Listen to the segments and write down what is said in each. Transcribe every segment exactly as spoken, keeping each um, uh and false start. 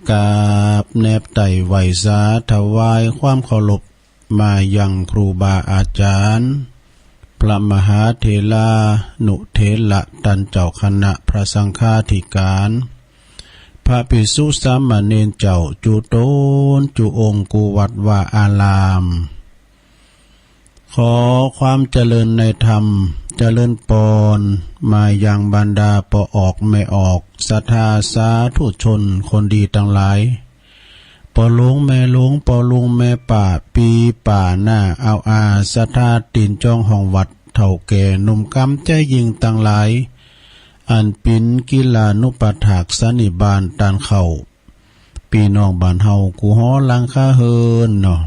กราบแนบไต่ไหว้สาถวายความเคารพมายังครูบาอาจารย์ พระมหาเถรานุเถระตันเจ้าคณะพระสังฆาธิการ พระภิกษุสามเณรเจ้าจุ๊ต๋นจุ๊องค์กู้วัดวาอาราม ขอความเจริญในธรรม เจริญปอน มายังบรรดาป้อออกแม่ออก ศรัทธาสาธุชนคนดีตังหลาย ป้อหลวงแม่หลวง ป้อลุงแม่ป้า ปี้ป้าน้าอาวอา ศรัทธาตี๋นจองห้องวัด เฒ่าแก่หนุ่มกำใจ๊ยิ่งตังหลาย อันเป๋นกิลานุปัฏฐากสันนิบาตต้านเข้า ปี้น้องบ้านเฮากู้หอหลังคาเฮือนเนาะ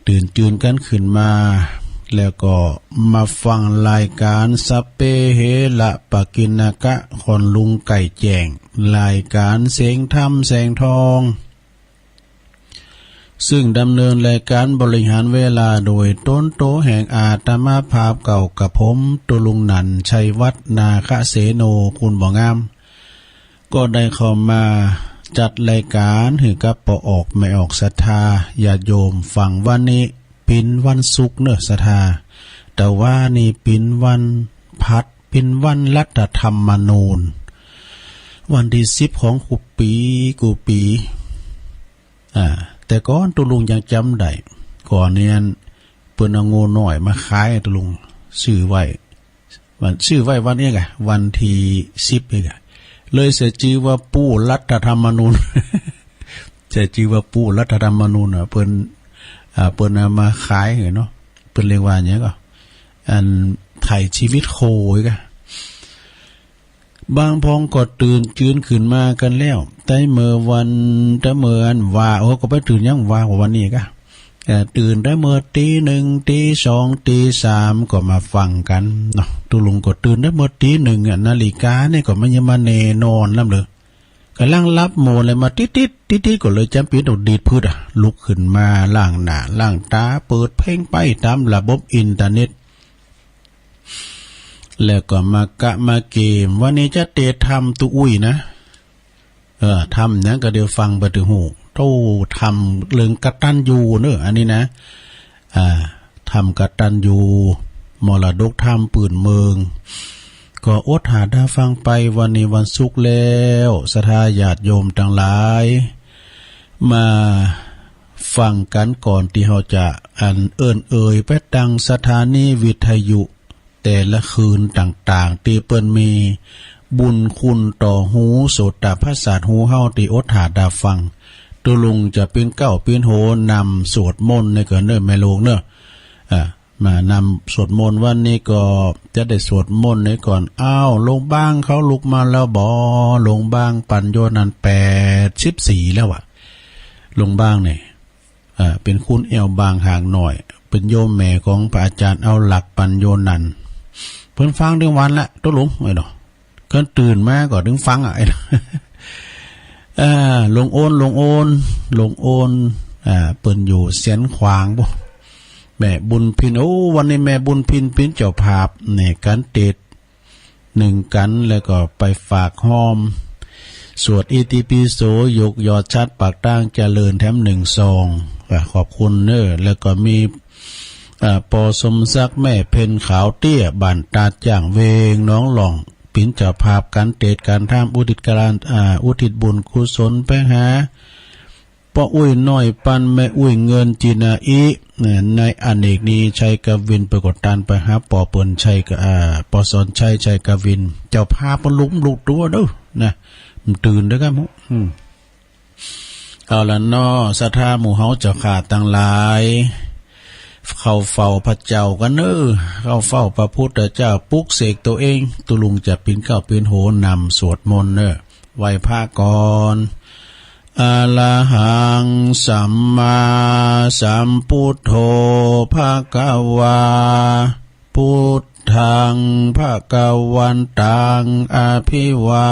ตื่นจืนกั๋นขึ้นมา แล้วก็มาฟังรายก๋านสัพเพเหระปะกิณณกะ ของลุงไก่แจ้ง รายก๋านเสียงธรรมแสงทอง ซึ่งดำเนินรายก๋านบริหารเวลาโดยต๋นโตแห่งอาตมาภาพเก่ากับผม ตุ๊ลุงนันท์ ชัยวัฒน์ นาคเสโน คุณบ่งาม ก็ได้เข้ามาจัดรายก๋านหื้อกับป้อออกแม่ออกศรัทธาญาติโยมฟัง วันนี้เป๋นวันศุกร์เนาะศรัทธา แต่ว่านี่เป๋นวันพฤหัส เป๋นวันรัฐธรรมนูญ วันตี้สิบของกู้ปี๋ กู้ปี๋ อ่า แต่ก่อนตุ๊ลุงยังจ๋ำได้ ก่อนนี้เปิ้นเอางัวน้อยมาขาย ตุ๊ลุงซื้อไว้ วัน ซื้อไว้วันนี้ไง วันตี้สิบนี่ไง เลยใส่จื้อว่าปู่รัฐธรรมนูญ ใส่จื้อว่าปู่รัฐธรรมนูญอะ เปิ้น อ่า เปิ้นเอามาขายเนาะ เปิ้นเรียกว่าหยังก่อ อันไถ่ชีวิตโคอีกอะ บางพ่องก็ตื่นจืนขึ้นมากั๋นแล้ว แต่เมื่อวัน แต่เมื่ออันวา โอ้ ก็ไปตื่นยังวา กว่าวันนี้กะ เอ่อ ตื่นแต่เมื่อตี๋หนึ่ง ตี๋สอง ตี๋สาม ก็มาฟังกั๋นเนาะ ตุ๊ลุงก็ตื่นแต่เมื่อตี๋หนึ่งอะ นาฬิกานี่ก็มันยังบ่แน่นอนนำเลย ก่ำลังหลับหมู่เลยมาติ๊ดๆ ติ๊ดๆ ก็เลยจ๋ำเป๋นต้องดีดปื๊ดอะ ลุกขึ้นมาล้างหน้าล้างต๋า เปิดเพลงไปต๋ามระบบอินเทอร์เน็ต แล้วก็มากะมาเกม วันนี้จะเตสน์ธรรมตุ๊อุ้ยนะ เออ ธรรมหยังก็เดี๋ยวฟังไปเตื้อฮู้ โธ่ ธรรมเรื่องกตัญญูเนาะ อันนี้นะ อ่า ธรรมกตัญญู มรดกธรรมปื้นเมือง ก็อดหาดาฟังไป วันนี้วันศุกร์แล้ว ศรัทธาญาติโยมตังหลาย มาฟังกั๋นก่อนตี้เฮาจะ อันเอิ้นเอ่ยไปตางสถานีวิทยุ แต่ละคืนต่างๆ ตี้เปิ้นมีบุญคุณต่อฮูโสตประสาทฮูเฮาตี้อดหาดาฟัง ตุ๊ลุงจะเป๋นเก๊าเป๋นโหนำสวดมนต์นี่ก่อนเนาะ แม่หลวงเนาะ อ่า มานำสวดมนต์วันนี้ก็จะได้สวดมนต์นี่ก่อน อ้าว ลุงบ้างเขาลุกมาแล้วบ่ ลุงบ้างปัญโยนันท์แปดสิบสี่แล้วอะ ลุงบ้างนี่ อ่า เป๋นคุณแอ่วบางหางน้อย เป๋นโยมแม่ของพระอาจารย์เอาหลักปัญโยนันท์ เปิ้นฟังตึงวันละ ตุ๊ลุง ไอ้เนาะ เปิ้นตื่นมาก็ตึงฟังอะ ไอ้เนาะ อ่า ลุงโอน ลุงโอน ลุงโอน อ่า เปิ้นอยู่เสียนขวางปู้น แม่บุญพิน โอ้ วันนี้แม่บุญพินเป๋นเจ้าภาพในก๋านเตสน์ นึ่งกั๋น แล้วก็ไปฝากฮ้อม สวดอิติปิโส ยกยอดฉัตรปากตางเจริญแถมนึ่งซอง อ่ะ ขอบคุณเนาะ แล้วก็มี อ่า ปอสมศักดิ์ แม่เพ็ญขาวเตี้ย บ้านตาดจ้าง เวงหนองหล่อง เป๋นเจ้าภาพก๋านเตสน์ก๋านธรรม อุทิศก๋าน อ่า อุทิศบุญกุศลไปหา ป้ออุ้ยน้อยปัน แม่อุ้ยเงิน จินาอิ ในอเนกนี้ ชัยกวิน ไปกดตันไปหาป้อเปิ้นชัยกะ อ่า ป้อสอนชัย ชัยกวิน เจ้าภาพมันลุก ลุกตั๋วเนาะ นะ มันตื่นเด้อครับ อืม เอาละเนาะ ศรัทธาหมู่เฮาเจ้าข้าตังหลาย เข้าเฝ้าพระเจ้ากั๋นเนาะ เข้าเฝ้าพระพุทธเจ้า ปลุกเสกตั๋วเอง ตุ๊ลุงจะเป๋นเก๊าเป๋นโหนนำสวดมนต์เนาะ ไหว้พระก่อน อะระหังสัมมาสัมพุทโธ ภะคะวา พุทธัง ภะคะวันตัง อะภิวา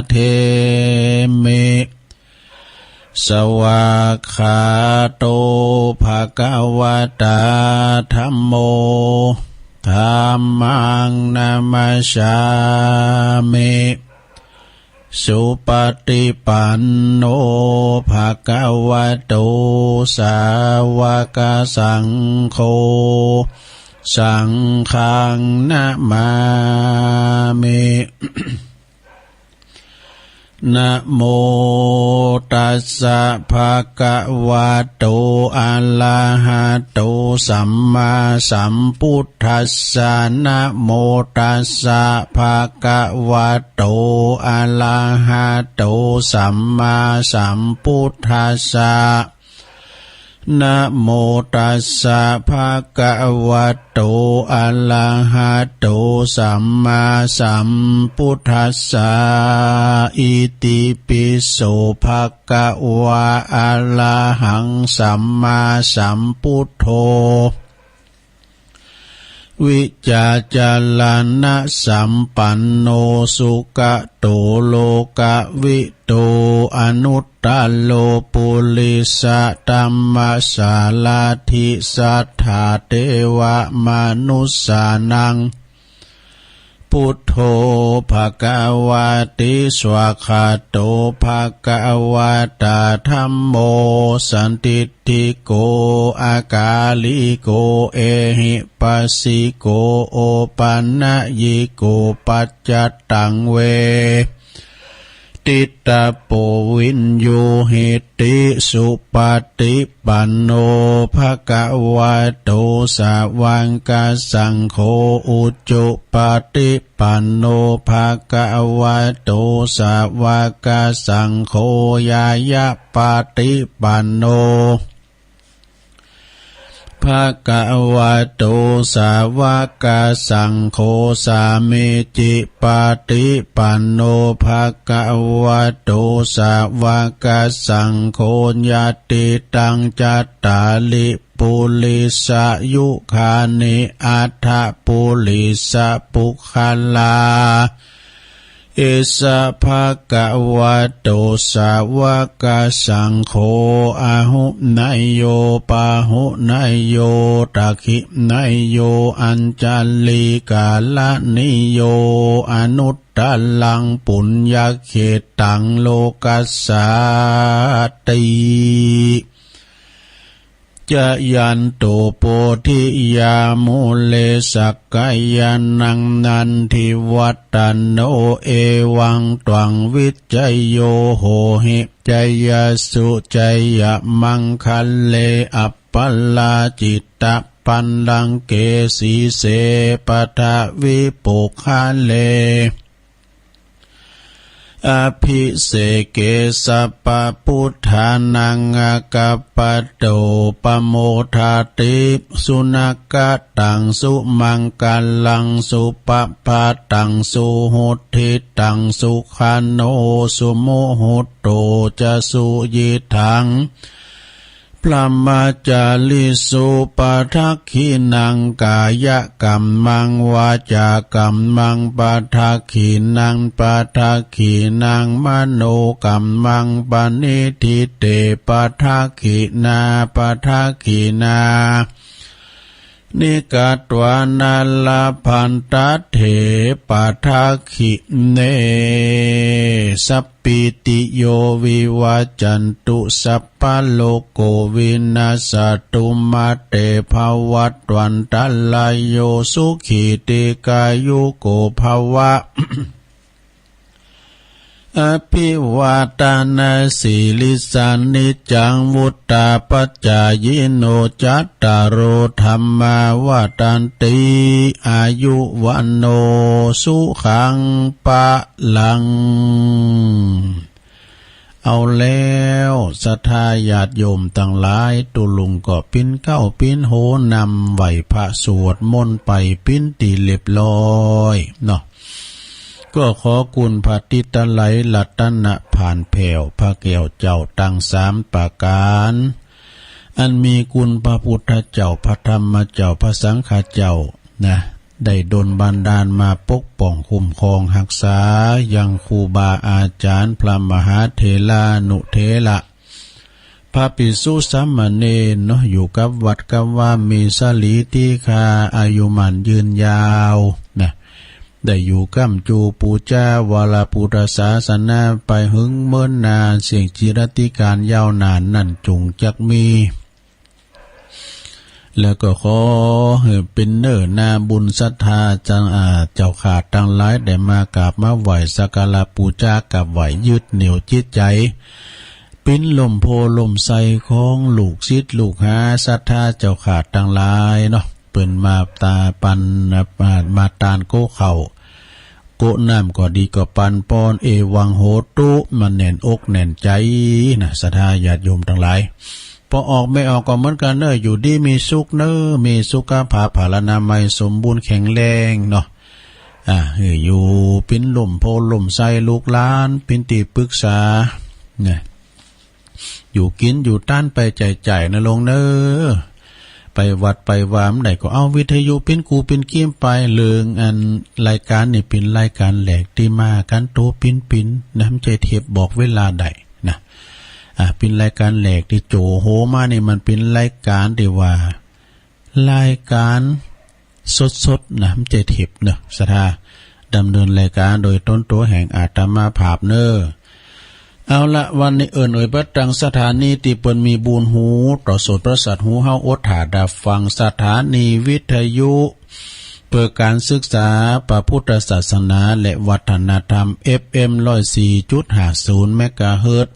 เทมิ สวากขาโต ภะคะวะตา ธัมโม ธัมมัง นะมัสสามิ สุปฏิปันโน ภะคะวะโต สาวกสังโฆ สังฆังนะมามิ นะโมตัสสะ ภะคะวะโต อะระหะโต สัมมาสัมพุทธัสสะ นะโมตัสสะ ภะคะวะโต อะระหะโต สัมมาสัมพุทธัสสะ นะโมตัสสะ ภะคะวะโต อะระหะโต สัมมาสัมพุทธัสสะ อิติปิโส ภะคะวา อะระหัง สัมมาสัมพุทโธ วิจจารณะสัมปันโน สุขะโต โลกะวิทู อนุตตะโร ปุริสะธัมมะสาระถี สัทธาเทวะมนุสสานัง พุทโธ ภะคะวะติ สวากขาโต ภะคะวะตา ธัมโม สันทิฏฐิโก อะกาลิโก เอหิปัสสิโก โอปันนยิโก ปัจจัตตัง เวทิตาโป วิญญูหิติ สุปฏิปันโน ภะคะวะโต สาวกสังโฆ อุจุปฏิปันโน ภะคะวะโต สาวกสังโฆ ญาญาปฏิปันโน ภะคะวะโต สาวกสังโฆ สามีจิปฏิปันโน ภะคะวะโต สาวกสังโฆ ญาติตัง จัตตาริ ปุริสายุคานิ อัฏฐปุริสปุคคลา เอสะ ภะคะวะโต สาวกสังโฆ อาหุเนยโย ปาหุเนยโย ทักขิเนยโย อัญชลีกรณีโย อนุตตรัง ปุญญเขตตัง โลกัสสาติ จายันตุ โพธิยา มูเล สักกายานัง นันทิวัฏฏะโน เอวังตวัง วิจโย โหหิ จายสสุ จายะมังคะเล อัปปะราจิตะปัลลังเก สีเส ปัทวิปุคคาเล อะภิเสเก สัพพะปุทธานัง อาคัปปะโต ปะโมทาติ สุนักขะตัง สุมังคะลัง สุปะพาตัง สุหุตถิตัง สุขะโน สุมุตโต จะ สุยิตถัง พรหมจาริสุ ปะทักขิณัง กายะกัมมัง วาจากัมมัง ปะทักขิณัง ปะทักขิณัง มโนกัมมัง ปะณิฏฐิเต ปะทักขิณา ปะทักขิณา นิกาตวา นาลาภัณฑะเถ ปะทักขิเณ สัพ ปีติโย วิวัจจันตุ สัพพะโรโค วินัสสะตุ มา เต ภะวัตวันตะราโย สุขี ทีฆายุโก ภะวะ อะภิวาทะนะสีลิสสะ นิจจัง วุฑฒาปะจายิโน จัตตาโร ธัมมา วัฑฒันติ อายุ วัณโณ สุขัง พะลัง เอาแล้ว ศรัทธาญาติโยมตังหลาย ตุ๊ลุงก็ปิ๊นเก๊าปิ๊นโฮนำไหว้พระสวดมนต์ไปปิ๊นตี้เรียบร้อยเนาะ ก็ขอคุณพระติตะไลรัตนผานแผ้ว พระแก้วเจ้าตังสามประก๋าน อันมีคุณพระพุทธเจ้า พระธรรมเจ้า พระสังฆเจ้านะ ได้ดลบันดาลมาปกป้องคุ้มครองฮักษา ยังครูบาอาจ๋ารย์ พระมหาเถรานุเถระ พระภิกษุสามเณรเนาะ อยู่กับวัดกับวา มีสรีติขา อายุหมั้นยืนยาวนะ ได้อยู่ก้ำจู๋ปู๋จาวรปุทธศาสนาไปหึงเมินนาน เสี้ยงจิรัติกาลยาวนานนั้นจุ่งจักมี แล้วก็ขอหื้อเป๋นเนื้อนาบุญศรัทธาจัง อ่า เจ้าข้าตังหลายได้มากราบมาไหว้สักการะปู๋จากราบไหว้ยึดเหนี่ยวจิตใจ๋ เป๋นล่มโพธิ์ล่มไทรของลูกศิษย์ลูกหาศรัทธาเจ้าข้าตังหลายเนาะ เปิ้นมาตาปัน มาตานโกข้าว โกน้ำก็ดีก็ปันปอน เอวังโหตุ มาแน่นอกแน่นใจ๋นะ ศรัทธาญาติโยมตังหลาย ป้อออกแม่ออกก็เหมือนกั๋นเน่อ อยู่ดีมีสุขเน่อ มีสุขภาพพลานามัยสมบูรณ์แข็งแรงเนาะ อ่า หื้ออยู่เป๋นล่มโพธิ์ล่มไทรลูกหลาน เป๋นตี้ปรึกษานะ อยู่กิ๋นอยู่ตันไปใจ๊ๆ นะโลงเน่อ ไปวัดไปวาเมื่อใดก็เอาวิทยุเป๋นกูเป๋นเกียมไป เรื่องอันรายก๋านนี่เป๋นรายก๋านแหลกตี้มากั๋นโตปิ๊นๆ นะ บ่ใจ้เทปบอกเวลาได้นะ อ่า เป๋นรายก๋านแหลกตี้โจ๋โหมานี่ มันเป๋นรายก๋านตี้ว่า รายก๋านสดๆ นะ บ่ใจ้เทปเน่อ ศรัทธา ดำเนินรายก๋านโดยต๋นตั๋วแห่งอาตมาภาพเน่อ เอาละ วันนี้เอิ้นเอ่ยไปตังสถานีตี้เปิ้นมีบุญหู ต่อโสตประสาทหูเฮาอดถ้าดาฟัง สถานีวิทยุเปื้อก๋านศึกษาพระพุทธศาสนาและวัฒนธรรม เอฟเอ็ม ร้อยสี่จุดห้าศูนย์ เมกะเฮิรตซ์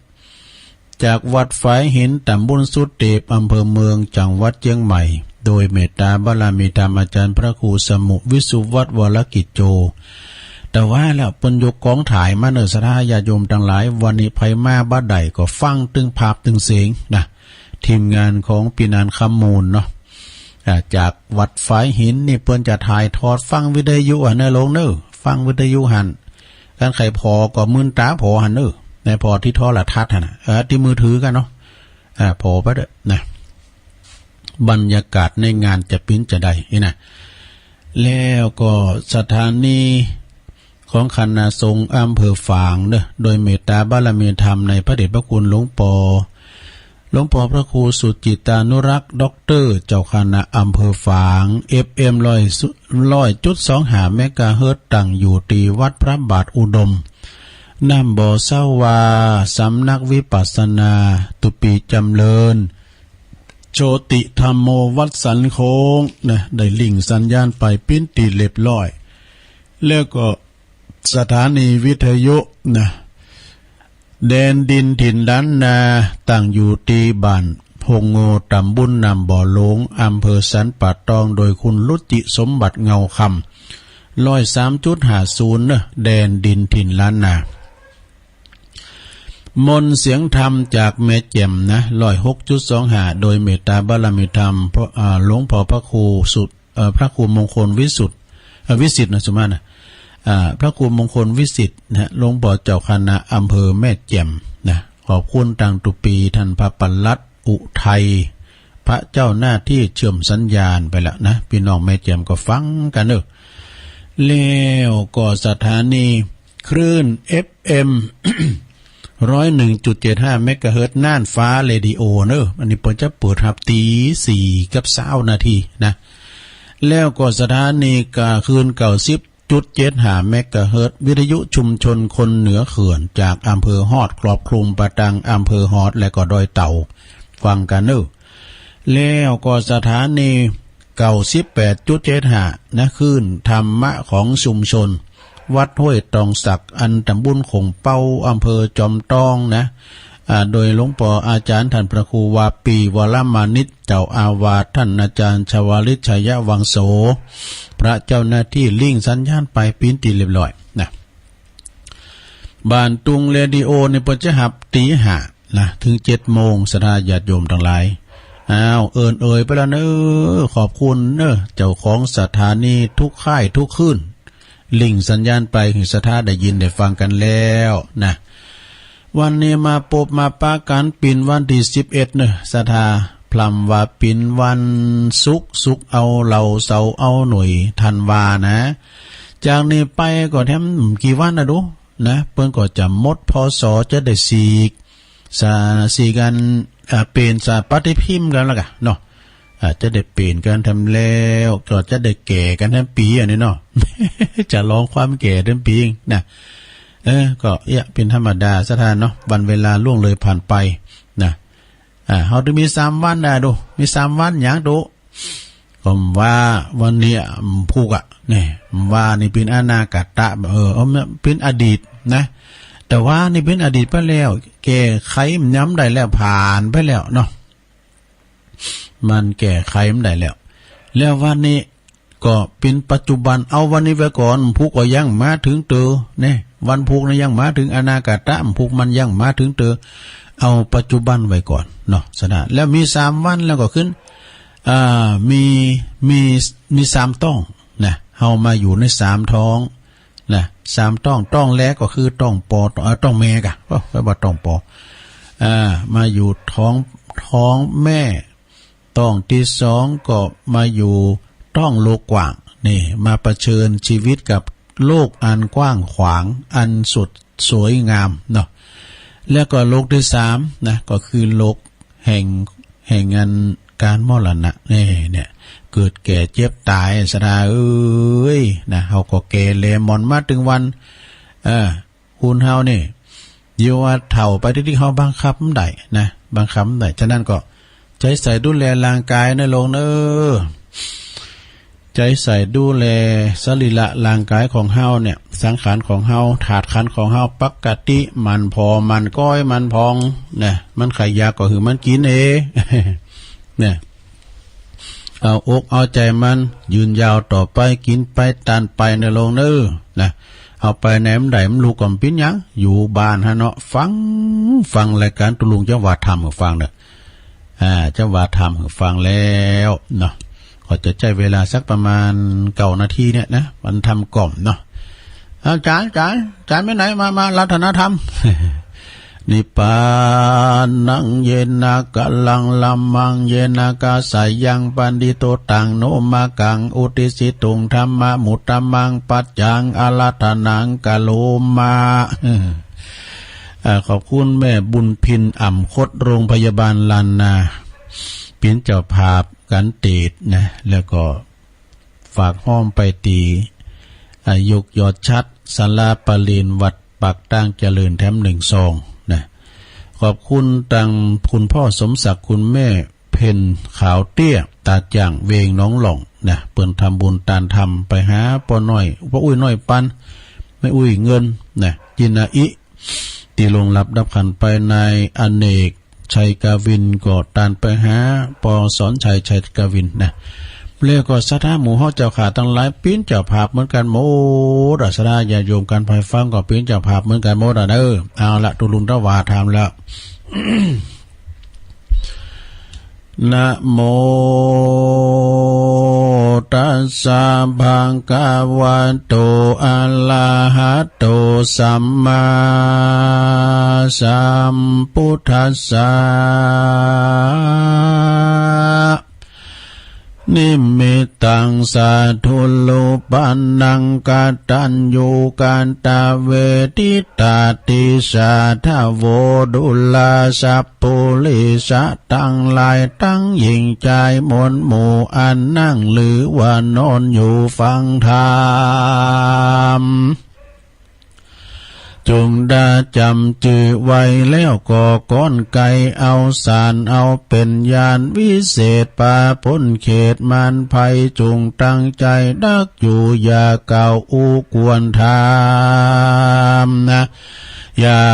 จากวัดฝายหิน ต๋ำบลสุเตป อำเภอเมือง จังหวัดเจียงใหม่ โดยเมตตาบารมีธรรมอาจารย์พระครูสมุห์ วิสุวัฒน์ วรกิจโจ แต่ว่าแล้วเปิ้นยกก๋องถ่ายมาเน่อ ศรัทธาญาติโยมตังหลาย วันนี้ใผมาบ่ได้ก็ฟังตึงภาพตึงเสียงนะ ทีมงานของปี้นานคำมูลเนาะ อ่า จากวัดฝายหินนี่เปิ้นจะถ่ายทอดฟังวิทยุอะเน่อโลงเน่อ ฟังวิทยุหั้น คันใผผ่อก็มืนต๋าผ่อหั้นเน่อ ในผ่อตี้โทรทัศน์หั้นน่ะ เออ ตี้มือถือกั๋นเนาะ อ่า ผ่อไปเต๊อะนะ บรรยากาศในงานจะเป๋นจาใดนี่นะ แล้วก็สถานีของคณะสงฆ์อำเภอฝางเน่อ โดยเมตตาบารมีธรรมในพระเดชพระคุณหลวงปอ หลวงปอพระครูสุจิตตานุรักษ์ ด็อกเตอร์ เจ้าคณะอำเภอฝาง เอฟเอ็ม ร้อย ร้อยจุดสองห้า เมกะเฮิรตซ์ ตั้งอยู่ตี้วัดพระบาทอุดม น้ำบ่อเศร้าวา สำนักวิปัสสนา ตุปี๋จ๋ำเริญ โชติธัมโม วัดสันโค้งนะ ได้ลิงก์สัญญาณไปเป๋นตี้เรียบร้อย แล้วก็สถานีวิทยุนะ แดนดินถิ่นล้านนา ตั้งอยู่ตี้บ้านโฮงโง่ ต๋ำบลน้ำบ่อหลวง อำเภอสันป่าตอง โดยคุณรุจิสมบัติเงาคำ ร้อยสามจุดห้าศูนย์ เน่อ แดนดินถิ่นล้านนา มนต์เสียงธรรมจากแม่แจ่มนะ ร้อยหกจุดสองห้า โดยเมตตาบารมีธรรม พระ อ่า หลวงปอพระครูสุด เอ่อ พระครูมงคลวิสุทธิ์ เอ่อ วิสิทธิ์นะ สุมานะ อ่า พระครูมงคลวิสิทธิ์นะฮะ หลวงปอเจ้าคณะอำเภอแม่แจ่มนะ ขอบคุณตังตุปี๋ ต้านพระปลัดอุทัย พระเจ้าหน้าตี้เจื้อมสัญญาณไปแล้วนะ ปี้น้องแม่แจ่มก็ฟังกั๋นเน่อ แล้วก็สถานีคลื่น เอฟเอ็ม ร้อยหนึ่งจุดเจ็ดห้า เมกะเฮิรตซ์ น่านฟ้าเรดิโอเน่อ อันนี้เปิ้นจะเปิดฮับตี้สี่กับซาวนาทีนะ แล้วก็สถานีกะคลื่น เก้าสิบจุดเจ็ดห้า เมกะเฮิรตซ์ วิทยุชุมชนคนเหนือเขื่อน จากอำเภอฮอด ครอบคลุมไปตังอำเภอฮอด และก็ดอยเต่า ฟังกั๋นเน่อ แล้วก็สถานี เก้าสิบแปดจุดเจ็ดห้า นะ คลื่นธรรมะของชุมชนวัดห้วยตองสัก อันต๋ำบลโข่งเป๊า อำเภอจอมตองนะ อ่า โดยหลวงปออาจ๋ารย์ต้านพระครูวาปี วรมานิจ เจ้าอาวาส ต้านอาจ๋ารย์ชวาลิต ชัยวังโส พระเจ้าหน้าตี้ลิงก์สัญญาณไปเป๋นตี้เรียบร้อยนะ บ้านตุงเรดิโอนี่เปิ้นจะฮับตี้ห้านะ เถิงเจ็ดโมง ศรัทธาญาติโยมตังหลาย อ้าว เอิ้นเอ่ยไปแล้วเน่อ ขอบคุณเน่อ เจ้าของสถานีทุกค่ายทุกคลื่น ลิงก์สัญญาณไปหื้อศรัทธาได้ยินได้ฟังกั๋นแล้วนะ วันนี้มาปบมาปะกั๋นเป๋นวันตี้สิบเอ็ดเน่อ ศรัทธา พร่ำว่าเป๋นวันศุกร์ ศุกร์เอาเหล้า เสาร์เอาหน่วย ธันวานะ จากนี้ไปก็แถมกี่วันนะดูนะ เปิ้นก็จะหมด พ.ศ. จะได้ฉีก สา ฉีกอัน อ่า เป๋นสาปฏิพิมพ์กั๋นแล้วก่ะเนาะ อาจจะได้เป๋นกั๋นแถมแล้ว ก็จะได้แก่กั๋นแถมปี๋อันนี้เนาะ จะลองความแก่แถมปี๋นะ เออ ก็เอี้ยะ เป๋นธรรมดาศรัทธาเนาะ วันเวลาล่วงเลยผ่านไปนะ อ่า เฮาจะมีสามวันได้ดู มีสามวันหยังดู ก็ว่าวันนี้ อืม พุกอะ เนี่ย ว่านี่เป๋นอนาคตะ เออ เอา เป๋นอดีตนะ แต่ว่านี่เป๋นอดีตไปแล้ว แก้ไขมันยังบ่ได้แล้ว ผ่านไปแล้วเนาะ มันแก้ไขมันได้แล้ว แล้ววันนี้ก็เป๋นปัจจุบัน เอาวันนี้ไว้ก่อน พุกก็ยังบ่มาเถิงเต๋อ เนี่ย วันพุกนี่ยังบ่มาเถิง อนาคตะพุกมันยังบ่มาเถิงเต๋อ เอาปัจจุบันไว้ก่อนเนาะ ศรัทธา แล้วมีสามวันแล้วก็ขึ้น อ่า มี มี มีสามต๊องนะ เฮามาอยู่ในสามต๊องนะ สามต๊อง ต๊องแรกก็คือต๊องปอ ต๊อง เอ่อ ต๊องแม่ก่ะ โอ้ แปลว่าต๊องปอ อ่า มาอยู่ต๊อง ต๊องแม่ ต๊องตี้สองก็มาอยู่ต๊องโลกกว้าง นี่ มาเผชิญชีวิตกับโลกอันกว้างขวาง อันสดสวยงามเนาะ แล้วก็โลกตี้สามนะ ก็คือโลกแห่ง แห่งอันก๋านมรณะ นี่ เนี่ย เกิดแก่เจ็บต๋าย ศรัทธาเอ๋ย นะ เฮาก็แก่แลหมอนมาเถิงวัน เออ คนเฮานี่ เยียะว่าเฒ่าไปตี้ๆ เฮาบังคับบ่ได้นะ บังคับบ่ได้ ฉะนั้นก็ใจ๋ใส่ดูแลร่างก๋ายนะโลมเอ้อ ใจ๋ใส่ดูแลสรีระร่างก๋ายของเฮาเนี่ย สังขารของเฮา ธาตุขันธ์ของเฮา ปกติมันผ่อ มันก้อย มันผ่องนะ มันใค่อยากก็หื้อมันกิ๋นเอ เนี่ย เอาอกเอาใจ๋มันยืนยาวต่อไป กิ๋นไป ต้านไปนะโลมเอ้อ นะ เอาไปไหนบ่ได้ บ่ฮู้ก่อมันเป๋นหยัง อยู่บ้านหั้นเนาะ ฟัง ฟังรายก๋านตุ๊ลุงจะว่าธรรมหื้อฟังเนาะ อ่า จะว่าธรรมหื้อฟังแล้วเนาะ ก็จะใจ๊เวลาสักประมาณเก้านาทีเนี่ยนะ มันธรรมกล่อมเนาะ อาจ๋ารย์ อาจ๋ารย์ อาจ๋ารย์ไปไหน มา มาอาราธนาธรรม นิพพานัง เยนะ กะลัง ละมัง เยนะ กะสายัง ปัณฑิโต ตัง โน มะกัง อุตติสสิตุง ธัมมะ มุตตะมัง ปัจจัง อาราธนัง กะโรมะ เออ อ่า ขอบคุณแม่บุญพิน อ่ำคด โรงพยาบาลล้านนา เป๋นเจ้าภาพก๋านเตสน์นะ แล้วก็ ฝากฮ้อมไปตี้ อ่า ยกยอดฉัตร ศาลาประเรียนวัดปากตางเจริญแถมนึ่งซองนะ ขอบคุณตังคุณพ่อสมศักดิ์ คุณแม่เพ็ญขาวเตี้ย ต๋าจ่าง เวงหนองหล่องนะ เปิ้นทำบุญตานธรรมไปหาป้อน้อย ป้ออุ๊ยน้อยปัน แม่อุ๊ยเงินนะ จินาอิ ตี้ล่วงลับดับขันธ์ไป นายอเนก ชัยกวิน ก็ตานไปหาป้อสอนชัย ชัยกวินนะ แล้วก็ศรัทธาหมู่เฮาเจ้าข้าตังหลาย เป๋นเจ้าภาพเหมือนกั๋นหมดอะ ศรัทธาญาติโยมก๋านไปฟังก็เป๋นเจ้าภาพเหมือนกั๋นหมดอะเนาะ เอาละ ตุ๊ลุงตะว่าธรรมแล้ว นะโมตัสสะ ภะคะวะโต อะระหะโต สัมมาสัมพุทธัสสะ นิมิตตัง สาธุรูปันนัง กตัญญูกตเวทิตา ทิสาทะโว ดูราสัป ปุริสะตังหลาย ตังญิงจายมวลหมู่ อันนั่งหรือว่านอนอยู่ฟังธรรม จุ่งได้จ๋ำจื้อไว้แล้วก็ก้อนไกล เอาสารเอาเป๋นญาณวิเศษ ปาป๊นเขตมารภัย จุ่งตั้งใจ๋ดักอยู่ อย่าเก่าอู้กวนธรรมนะ อย่า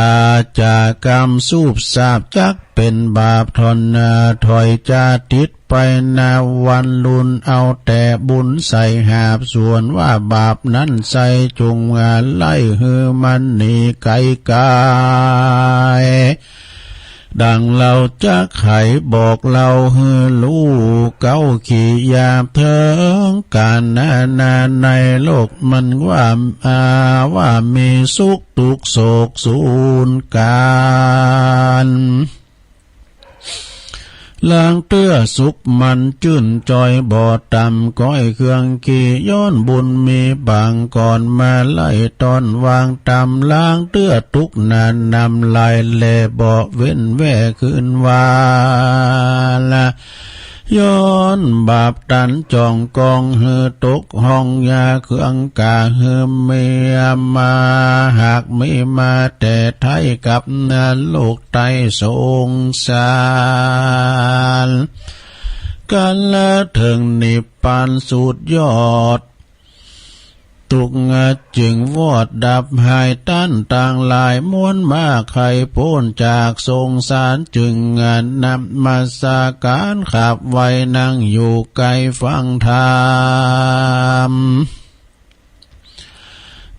จะกำสูบสาบจักเป๋นบาปทนนา ถอยจะติดไปนาวันลุน เอาแต่บุญใส่หาบ ส่วนว่าบาปนั้นใส่ จุ่งหาไล่หื้อมันหนีไกลๆ ดังเฮาจักไขบอกเล่าหื้อฮู้ เก๊าขี้หยาบเถิงก๋านนานา ในโลกมันว่า อ่า ว่ามีสุข ตุ๊กข์โศกสูญก๋าน ลางเตื้อสุขมันจื้นจอยบ่ต่ำ ก้อยเครื่องขี้ย้อนบุญมีปางก่อน มาไล่ต้อนวางตำ ลางเตื้อตุ๊กข์หนานนำหลาย แลบ่เว้นแว่คืนวาละ ย้อนบาปตันจ้องกองหื้อตกห้องยาเครื่องก๋าหื้อมีมา หากมีมาแต่ไท้กับนาโลกใต้สงสาร กั๋นละเถิงนิพพานสุดยอด ตุ๊กข์จึงวอดดับหาย ต้านตังหลายมวลมา ใค่ป๊นจากสงสาร จึงนมัสก๋านขาบไหว้ นั่งอยู่ใก้ฟังธรรม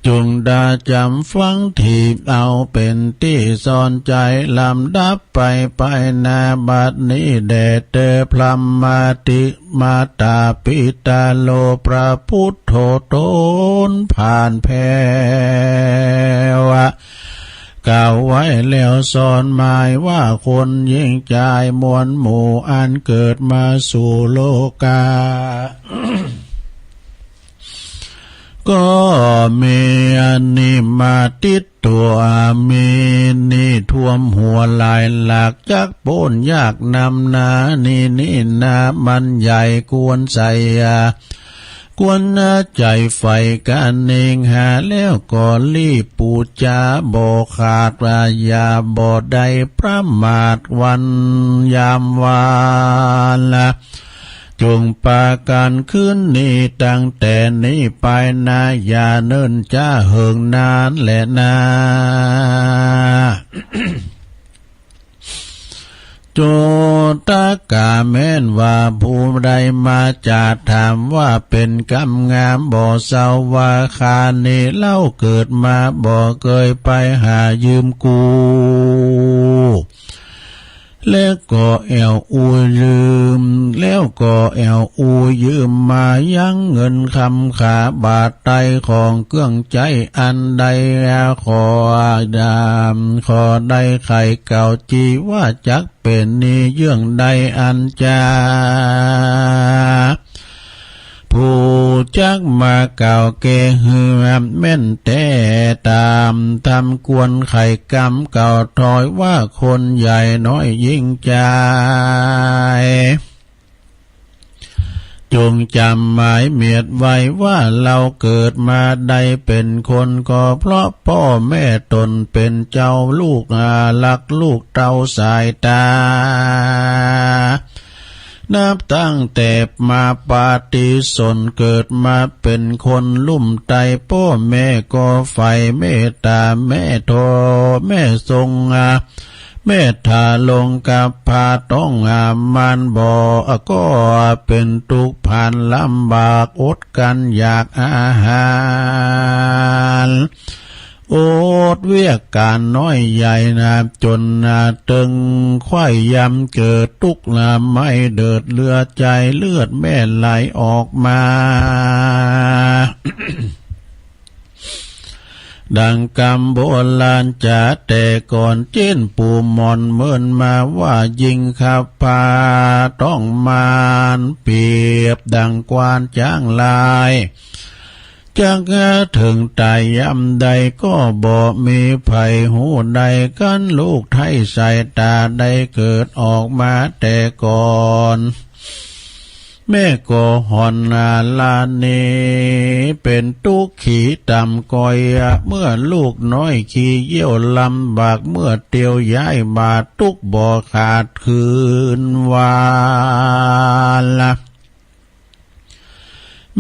จุ่งดาจ๋ำฟัง ตี้เอาเป๋นตี้สอนใจ๋ ลำดับไปไปหน้าบัดนี้แด่ เต๊อะ พระมาติ มาตาปิตาโล พระพุทโธต๋นผ่านแผ้ว กล่าวไว้แล้วสอนหมายว่า คนหญิงจายมวลหมู่ อันเกิดมาสู่โลก๋า ก็มีอันนี้มาติดตั๋ว มีหนี้ท่วมหัวหลายหลาก จักป๊นยากนำนา หนี้นี้นามันใหญ่ควรใส่ ควรใจ๋ใฝ่กั๋นเองหา แล้วก็รีบปู๋จาบ่ขาด อย่าบ่ได้ประมาทวันยามวาละ จุ่งปากั๋นคืนนี้ ตั้งแต่นี้ไปนา อย่าเนิ่นจ๊าเหิงนานแลนา โจตกาแม้นว่าผู้ใดมาจ๋า ถามว่าเป๋นกำงามบ่เศร้า ว่าข้านี้เล่าเกิดมาบ่เกยไปหายืมกู้ และก็แอ่วอู้ยืม แล้วก็แอ่วอู้ยืมมายังเงินคำขาบาทไตรของเครื่องใจ๊อันใด ขอดาม ขอได้ไขเก่าจีว่าจักเป๋นหนี้เยื่องใดอันจา ผู้จักมาเก่าแก่หื้อแม่นแต๊ ต๋ามธรรมควรไขกรรมเก่าถอย ว่าคนใหญ่น้อยหญิงจาย จุ่งจ๋ำหมายเมียดไว้ว่า เฮาเกิดมาได้เป๋นคน ก็เพราะป้อแม่ต๋นเป๋นเจ้าลูกอารัก ลูกเต้าสายต๋า นับตั้งแต่มาปฏิสนธิเกิดมาเป๋นคนลุ่มไต้ ป้อแม่ก็ใฝ่เมตต๋า แม่โธ่ แม่ทรงอา เมตต๋าลงกับผ้าต้องอา มันบ่ ก็เป๋นตุ๊กข์ผ่านลำบาก อดกั๋นอยากอาหาร อดเวียกก๋านน้อยใหญ่นา จ๋นนาเติงไขว่ยำเกิดตุ๊กข์นา ไม่เดิดเหลือใจ๋ เลือดแม่ไหลออกมา ดังกำโบราณจ๋าแต่ก่อน เจ้นปู่หม่อนเมินมาว่า หญิงขับผ้าต้องมาน เปรียบดังควานจ๊างลาย จักเถิงต๋ายยามใด ก็บ่มีใผฮู้ได้ คันลูกไท้สายต๋าได้เกิดออกมาแต่ก่อน แม่ก็ห่อนนาลานี้ เป๋นตุ๊กข์ขี้ต่ำก้อย เมื่อลูกน้อยขี้เยี่ยวลำบาก เมื่อเตียวย้ายบาดตุ๊กข์บ่ขาดคืนวาละ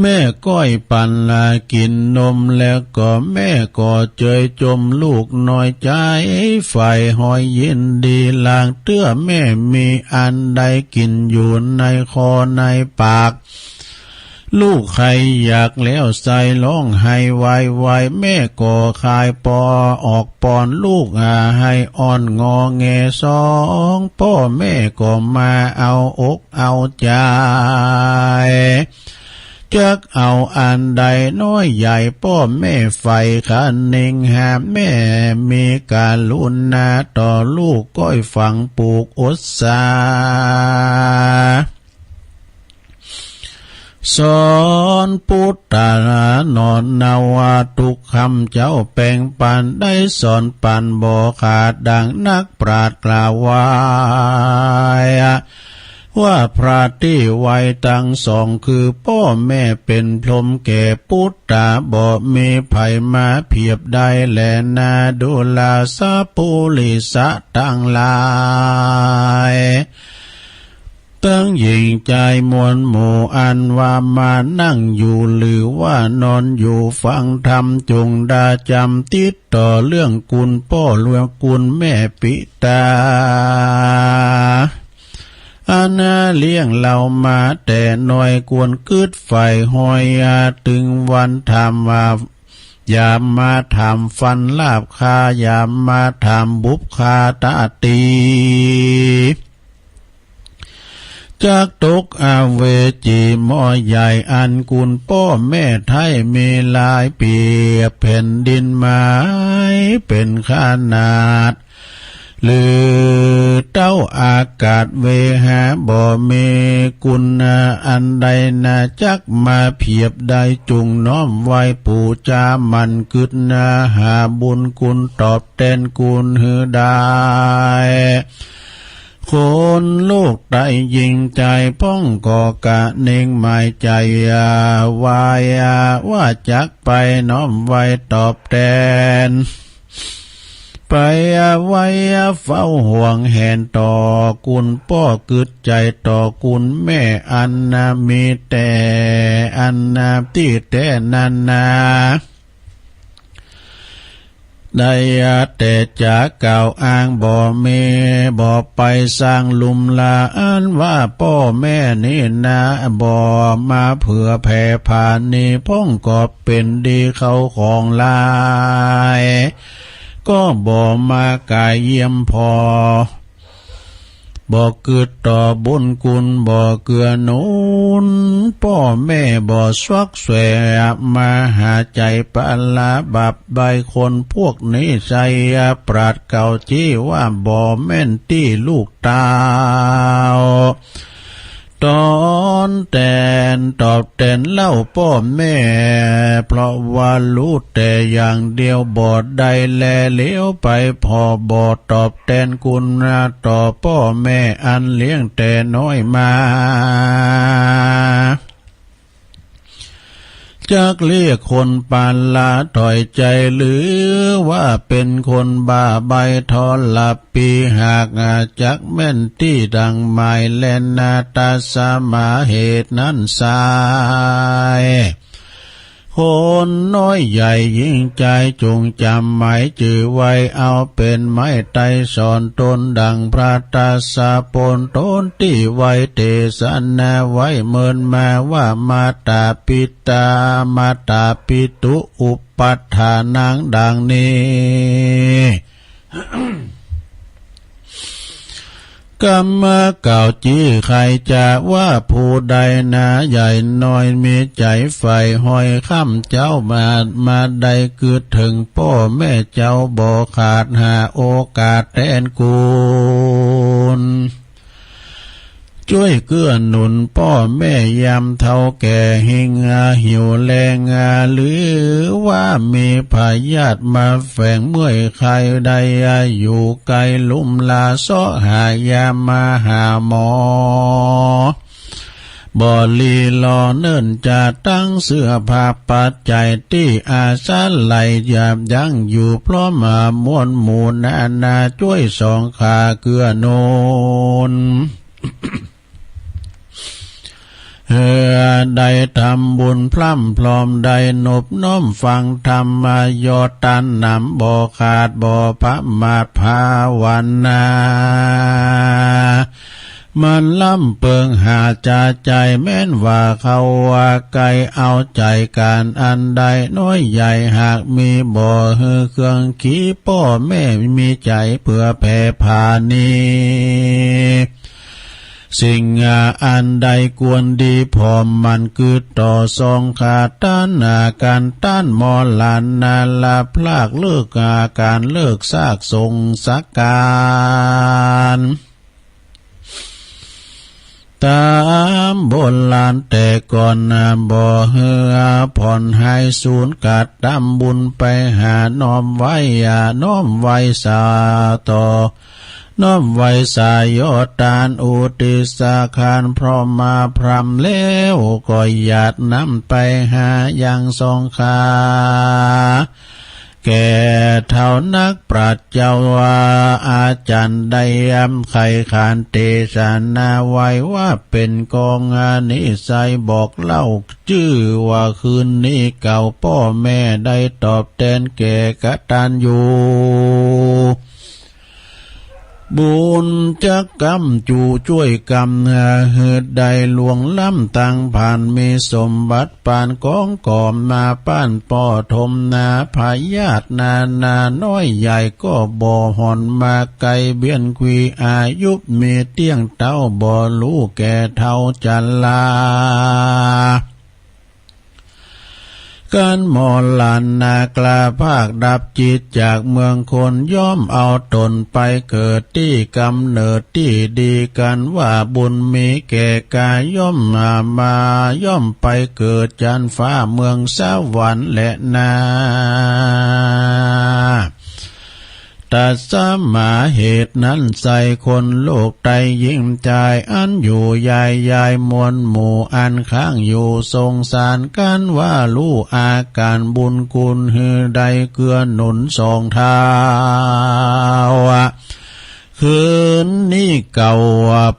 แม่ก้อยปั๋นลากิ๋นนม แล้วก็แม่ก็เจยจม ลูกน้อยใจ๋ใฝ่หอยยินดี ลางเตื้อแม่มีอันใดกิ๋นอยู่ในคอในปาก ลูกใค่อยากแล้วใส่ร้องไห้ไวๆ แม่ก็คายปอออกปอนลูกอา ไห้อ้อนงอแงสอง ป้อแม่ก็มาเอาอก เอาใจ๋ จักเอาอันใดน้อยใหญ่ ป้อแม่ใฝ่คะเน็งหา แม่มีกรุณาต่อลูก ก้อยฝังผูกอดสา สอนปุตตะหนอนเนาว่า ตุ๊กข์คำเจ้าแป๋งปั๋น ได้สอนปั๋นบ่ขาด ดังนักปราชญ์กล่าวไว้ ว่าพระตี้ไหว้ตังสอง คือป้อแม่เป๋นพรหมแก่ปุตตา บ่มีใผมาเผียบได้แลนา ดูราสะปุริสะตังหลาย ตึงหญิงจายมวลหมู่ อันว่ามานั่งอยู่ หรือว่านอนอยู่ฟังธรรม จุ่งดาจ๋ำติดต่อเรื่องกุณป้อเรื่องกุณแม่ปิตา อันเลี้ยงเฮามาแต่น้อย ควรกึ๊ดใฝ่ห้อย ตึงวันถามว่า อย่ามาถามฟันลาบคา อย่ามาถามบุปผาตาตี จักตกอเวจีหม้อใหญ่ อันกุณป้อแม่ไท้มีหลายเปียบแผ่นดินไม้เป๋นขนาด หรือเต้าอากาศเวหา บ่มีกุณอันใดนา จักมาเผียบได้ จุ่งน้อมไหว้ปู๋จาหมั่นกึ๊ดนา หาบุญกุณตอบแตนกุณหื้อได้ คนลูกใต้หญิงจายพ่องก็กะเน่งหมายใจ๋ อ่า ไหว้ อ่า ว่าจักไปน้อมไหว้ตอบแตน ไป อ่า ไหว้ อ่า เฝ้าห่วงแหนต่อกุณป้อกึ๊ดใจ๋ต่อกุณแม่ อันนามีแต่อันนาตี้แต๊นั้นนา ได้แต่จ๋ากล่าวอ้าง บ่มี บ่ไปสร้างลุมลา อันว่าป้อแม่นี้นา บ่มาเผื่อแผ่ผานี พ่องก็เป๋นดีเข้าของหลาย ก็บ่มากายเยี่ยมผ่อ บ่กึ๊ดต่อบุญกุณ บ่เกื้อหนุนป้อแม่ บ่ซวักแสวมาหาใจ๋ปะละบาปใบ้ คนพวกนี้ใจ้ปราชญ์เก่าจี้ว่าบ่แม่นตี้ลูกเต้า ตอนแตนตอบแตนเล่าป้อแม่ เพราะว่าฮู้แต่อย่างเดียวบ่ได้แล เหลียวไปผ่อบ่ตอบแตนกุณต่อป้อแม่อันเลี้ยงแต่น้อยมา จักเรียกคนปาละถอยใจ๋ หรือว่าเป๋นคนบ้าใบ้ทรพี หากจักแม่นตี้ดังหมายแลนา ตาสมาเหตุนั้นไซร้ คนน้อยใหญ่หญิงจายจุ่งจ๋ำหมายจื้อไว้ เอาเป๋นไม้ไต้สอนตน ดังพระตาสะปนตนตี้ไว้ เตสนาไว้เมินมาว่า มาตาปิตา มาตาปิตุ อุปัฏฐานัง ดังนี้ กำมากล่าวจี้ใค่จะว่า ผู้ใดนาใหญ่น้อยมีใจ๋ใฝ่ห้อย ข้าพเจ้ามา มาได้กึ๊ดเถิงป้อแม่เจ้าบ่ขาด หาโอกาสแตนกุณ จ้วยเกื้อหนุนป้อแม่ยามเฒ่าแก่ หิงอาหิวแรงอา หรือว่ามีพยาธิมาแฝงเมื่อยไข้ได้อา อยู่ไกลลุมลาเซาะหายามาหาหมอ บ่ลีรอเนิ่นจะตั้งเสื้อผ้าปัจจัยตี้อาศัยหลายหยาบยั้งอยู่พร้อมหามวลหมู่นานา จ้วยสองขาเกื้อหนุน เฮือได้ทำบุญพร่ำพร้อม ได้นบน้อมฟังธรรมะ ยอดตานหนำบ่ขาดบ่ประมาทภาวนา มันล้ำเปิงหาจาใจ๋ แม้นว่าเขาว่าไกล เอาใจ๋ก๋านอันใดน้อยใหญ่หากมี บ่หื้อเคืองขี ป้อแม่มีใจ๋เผื่อแผ่ผานี สิ่งอันใดควรดีผ่อมหมั่นกึ๊ดต่อสองขา ต้านอาก๋านต้านหมอหลานนาลา พรากเลิกอาก๋านเลิกซากสงสก๋าน ต๋ามโบราณแต่ก่อนนา บ่หื้อผ่อนหายสูญ กระตำบุญไปหาน้อมไหว้ อย่าน้อมไหว้สาต่อ น้อมไหว้สยทานอุทิศทานพร้อมมาพร่ำแล้ว ก็หยาดน้ำไปหายังสงฆ์ แก่เฒ่านักปราชญ์เจ้าว่า อาจารย์ได้ย้ำไขขันเตสนาไว้ว่า เป๋นกองนิสัยบอกเล่า จื้อว่าคืนนี้เก่า ป้อแม่ได้ตอบแตนแก่กตัญญู บุญจักกำจู๋จ้วยกำ หื้อได้ล่วงล้ำตังผ่าน มีสมบัติปานกองก่อมา ป้านป้อถมนา พยาธินานาน้อยใหญ่ก็บ่ห่อนมาไกล เบียนขวีอายุมีเตี้ยงเต๊า บ่ฮู้แก่เฒ่าจรา การมรณะกล้าพรากดับจิตจากเมืองคน ย่อมเอาตนไปเกิดตี้กำเนิดตี้ดี กันว่าบุญมีแก่กล้า ย่อมมา มา ย่อมไปเกิดจั๊นฟ้าเมืองสวรรค์แลนา ตัสมา เหตุนั้นไซร้คนโลกไตรหญิงจาย อันอยู่ยายยายมวลหมู่ อันค้างอยู่สงสาร กันว่าฮู้อาก๋านบุญคุณ หื้อได้เกื้อหนุนสองเฒ่า คืนนี้เก่า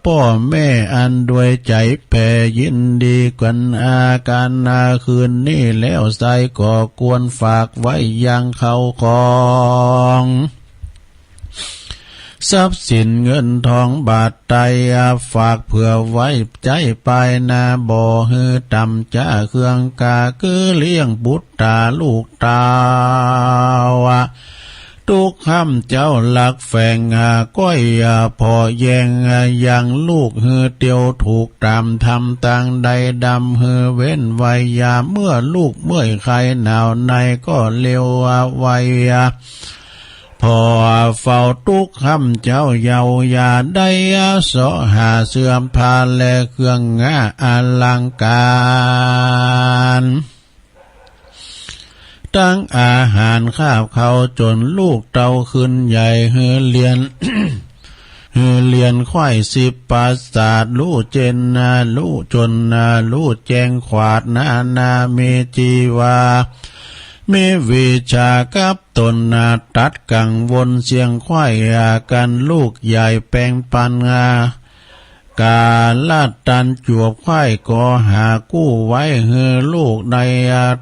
ป้อแม่อันด้วยใจ๋แผ่ยินดีกั๋น อาก๋านนาคืนนี้แล้วไซร้ก็ควรฝากไว้ยังเข้าของ ทรัพย์สินเงินทองบาทไตร ฝากเผื่อไว้ใจ๊ปายหน้า บ่หื้อต่ำจ๊าเครื่องก๋า คือเลี้ยงบุตราลูกเต้า ตุ๊กฮ่ำเจ้าหลักแฝง ก้อยผ่อแยงยังลูก หื้อเตียวถูกต๋ามธรรม ตางใดดำหื้อเว้นไวยา เมื่อลูกเมื่อยไข้หนาวใน ก็เร็วไว ผ่อเฝ้าตุ๊กฮ่ำเจ้าเยาว์ อย่าได้เซาะหาเสื้อผ้าและเครื่องงาอลังก๋าร ตังอาหารคาบเค้า จ๋นลูกเต้าขึ้นใหญ่ หื้อเรียน หื้อเรียนไขว้สิบประสาท ฮู้เจ๋นนา ฮู้จ๋นนา ฮู้แจ้งขวาดนานา มีจีวา มีวิชากับต๋นนา ตัดกังวลเสี้ยงไขว้กั๋น ลูกใหญ่แป๋งปันงา ก๋าละตันจวบไขว้ก็หากู้ไว้ หื้อลูกได้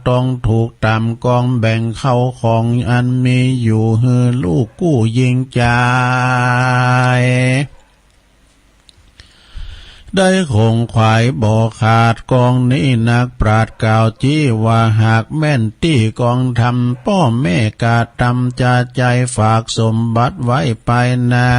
ต้องถูกต๋ามกองแบ่งเข้าของอันมีอยู่ หื้อลูกกู้ยิ่งจาย ได้ของขวัญบ่ขาดกองนี้ นักปราชญ์กล่าวจี้ว่า หากแม่นตี้กองธรรม ป้อแม่กระตำจะใจ๋ฝากสมบัติไว้ปายหน้า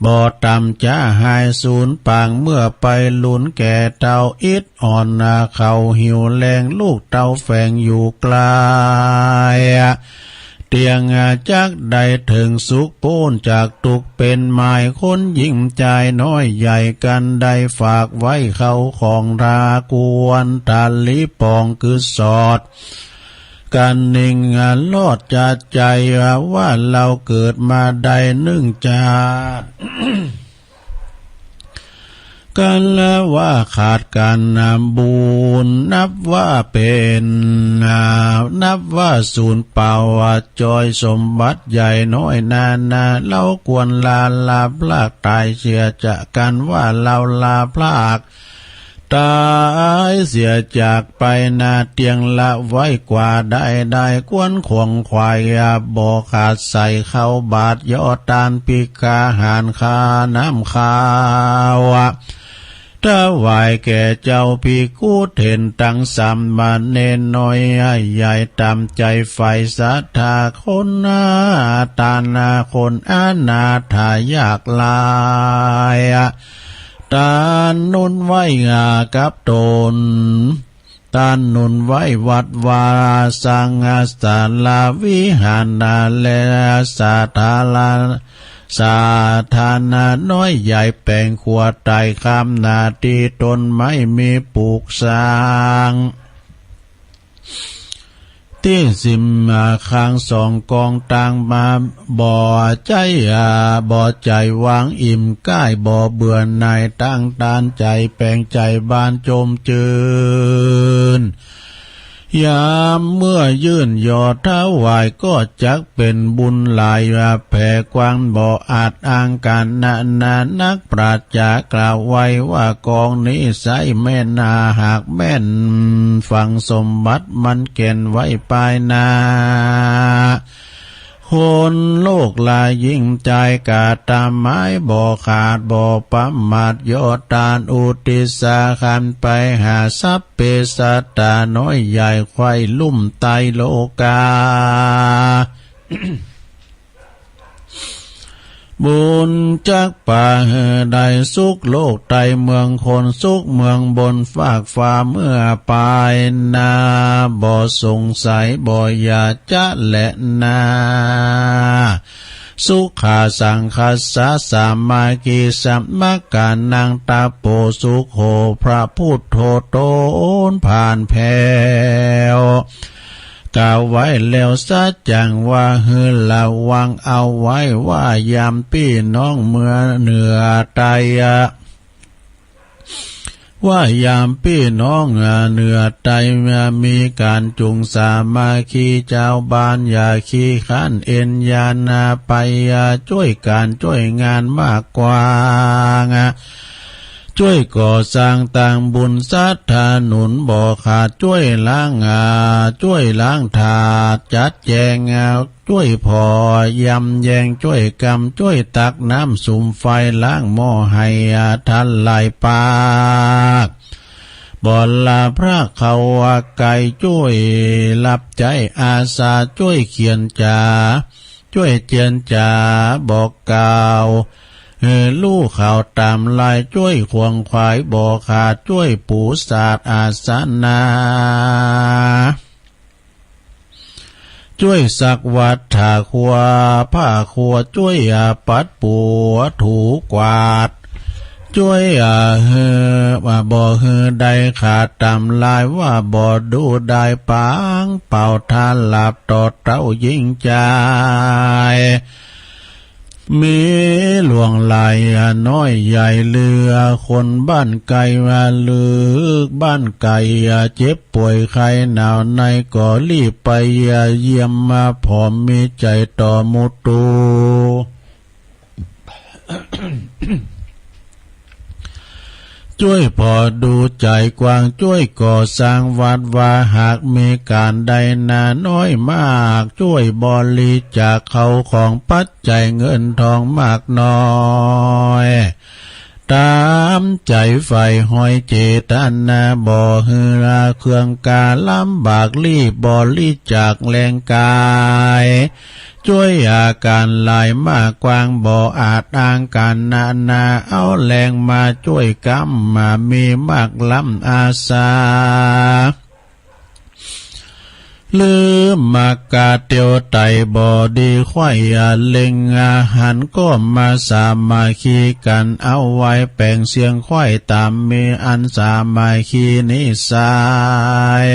บ่ต่ำจะหายสูญปาง เมื่อไปลุนแก่เฒ่าอิดอ่อน เขาหิวแล้ง ลูกเต้าแฝงอยู่ไกล เตียงจักได้เถิงสุข ป๊นจากตุ๊กข์เป๋นหมาย คนหญิงจายน้อยใหญ่กั๋น ได้ฝากไว้เข้าของ ถ้าควรตะหลีปองคือสอดกั๋น นิ่งรอดจากใจ๋ ว่าเฮาเกิดมาได้นึ่งจาติ กันละว่าขาดก๋านนำบุญ นับว่าเป๋น นับว่าสูญเปล่า ว่าจอยสมบัติใหญ่น้อยนานา เฮาควรลาลาพรากต๋ายเสียจากกั๋น ว่าเฮาลาพรากต๋ายเสียจากไปนา เตียงละไว้กว่าได้ ได้ควรของขวัญบ่ขาดใส่เข้าบาตร ยอดตานภิกขาหาร ค่าน้ำข้าว ถวายแก่เจ้าภิกขุเถรตังสามเณรน้อยใหญ่ ต๋ามใจ๋ใฝ่ศรัทธา คนนาตานา คนอนาถายากไร้ ตานนุนไว้กับต๋น ตานนุนไว้วัดวา สังฆศาลาวิหารนา และสาธารณะ สาธารณะน้อยใหญ่ แป๋งขัวไต่ข้ามนาตี้ต้นไม้มีปลูกสร้าง เท ตี้สิมมาคางสองกองตางมา บ่ใจ้ อ่า บ่ใจ้วางอิ่มก้าย บ่เบื่อหน่ายตางตานใจ๋แป๋งใจ๋บานจมจื้น ยามเมื่อยื่นหย่อถวายก็จักเป๋นบุญหลาย อ่า แผ่กว้างบ่อาจอ้างก๋านนานา นักปราชญ์กล่าวไว้ว่ากองนี้ใสแม่นนา หากแม่นฝังสมบัติมันแก่นไว้ปายหน้า คนโลกหลายยิ่งจาย กาตาไม้บ่ขาดบ่ประมาท หย่อตานอุทิศสาคันไปหาสัพเพสัตตาน้อยใหญ่ ใคว่ลุ่มไตรโลกา บุญจักปาหื้อได้สุขโลกใต้เมืองคน สุขเมืองบนฟากฟ้าเมื่อปายหน้า บ่สงสัยบ่อย่าจะแลนา สุขาสังคัสสะสามัคคี สมัคคานังตะโป สุโข พระพุทโธ โตนผ่านแผ้ว กล่าวไว้แล้วสัจจังว่าหื้อระวังเอาไว้ ว่ายามปี้น้องเมืองเหนือใต้ ว่ายามปี้น้องเหนือใต้มีก๋านจุ่งสามัคคี จาวบ้านอย่าขี้คร้านเอ็นยานาไป จ้วยก๋านจ้วยงานมากกว้าง จ้วยก่อสร้างตางบุญสัตถาหนุนบ่ขาด จ้วยล้าง อ่า จ้วยล้างถาดจัดแจ๋ง อ่า จ้วยผ่อยำแยง จ้วยกำ จ้วยตักน้ำสุมไฟ ล้างหม้อให้ อ่า ทลายปาก บ่ละพระเขาว่าไกล จ้วยรับใจ๊อาสา จ้วยเขียนจ๋า จ้วยเจียนจ๋าบอกกล่าว หื้อฮู้ข่าวต๋ามลาย จ้วยขวนขวายบ่ขาด จ้วยปูสาดอาสนะ จ้วยซักวัตถาครัวผ้าครัว จ้วยอาปัดปั๋วถูกวาด จ้วยอาหื้อ อ่า บ่หื้อได้ขาดต๋ามลาย ว่าบ่ดูได้ปางเป่า ถ้าหลับต่อเต้ายิ่งจาย มีหลวงหลาย อ่า น้อยใหญ่เหลือ คนบ้านไกลว่าลึกบ้านไกล อ่า เจ็บป่วยไข้หนาวในก็รีบไป อ่า เยี่ยมมา ผ่อมีใจ๋ต่อหมู่ตู จ้วยผ่อดูใจ๋กว้าง จ้วยก่อสร้างวัดวา หากมีก๋านใดนาน้อยมาก จ้วยบริจาคเข้าของปัจจัยเงินทองมากน้อย ต๋ามใจ๋ใฝ่ห้อยเจตนา บ่หื้อเครื่องก๋าลำบาก รีบบริจาคแฮงก๋าย จ้วยอาก๋านหลายมากกว้าง บ่อาจอ้างก๋านนานา เอาแฮงมาจ้วยกำ มามีมากล้ำอาสา ลืมมากาเตียวไตบ่ดี ใค่เล็งอาหารก็มาสามัคคีกั๋น เอาไว้แป๋งเสียงใค่ต๋ามมีอันสามัคคีนิสัย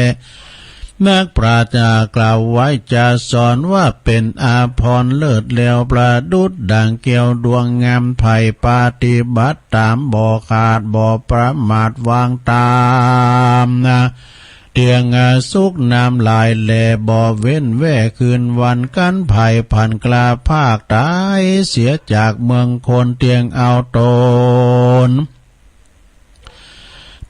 นักปราชญ์กล่าวไว้จะสอนว่าเป๋นอาภรณ์เลิศแล้ว ประดุจดั่งแก้วดวงงาม ใผปฏิบัติต๋ามบ่ขาดบ่ประมาท วางต๋ามเตียงสุขน้ำลายแล บ่เว้นแว่คืนวัน กั๋นใผผันกล้าพรากต๋ายเสียจากเมืองคน เตียงเอาต๋น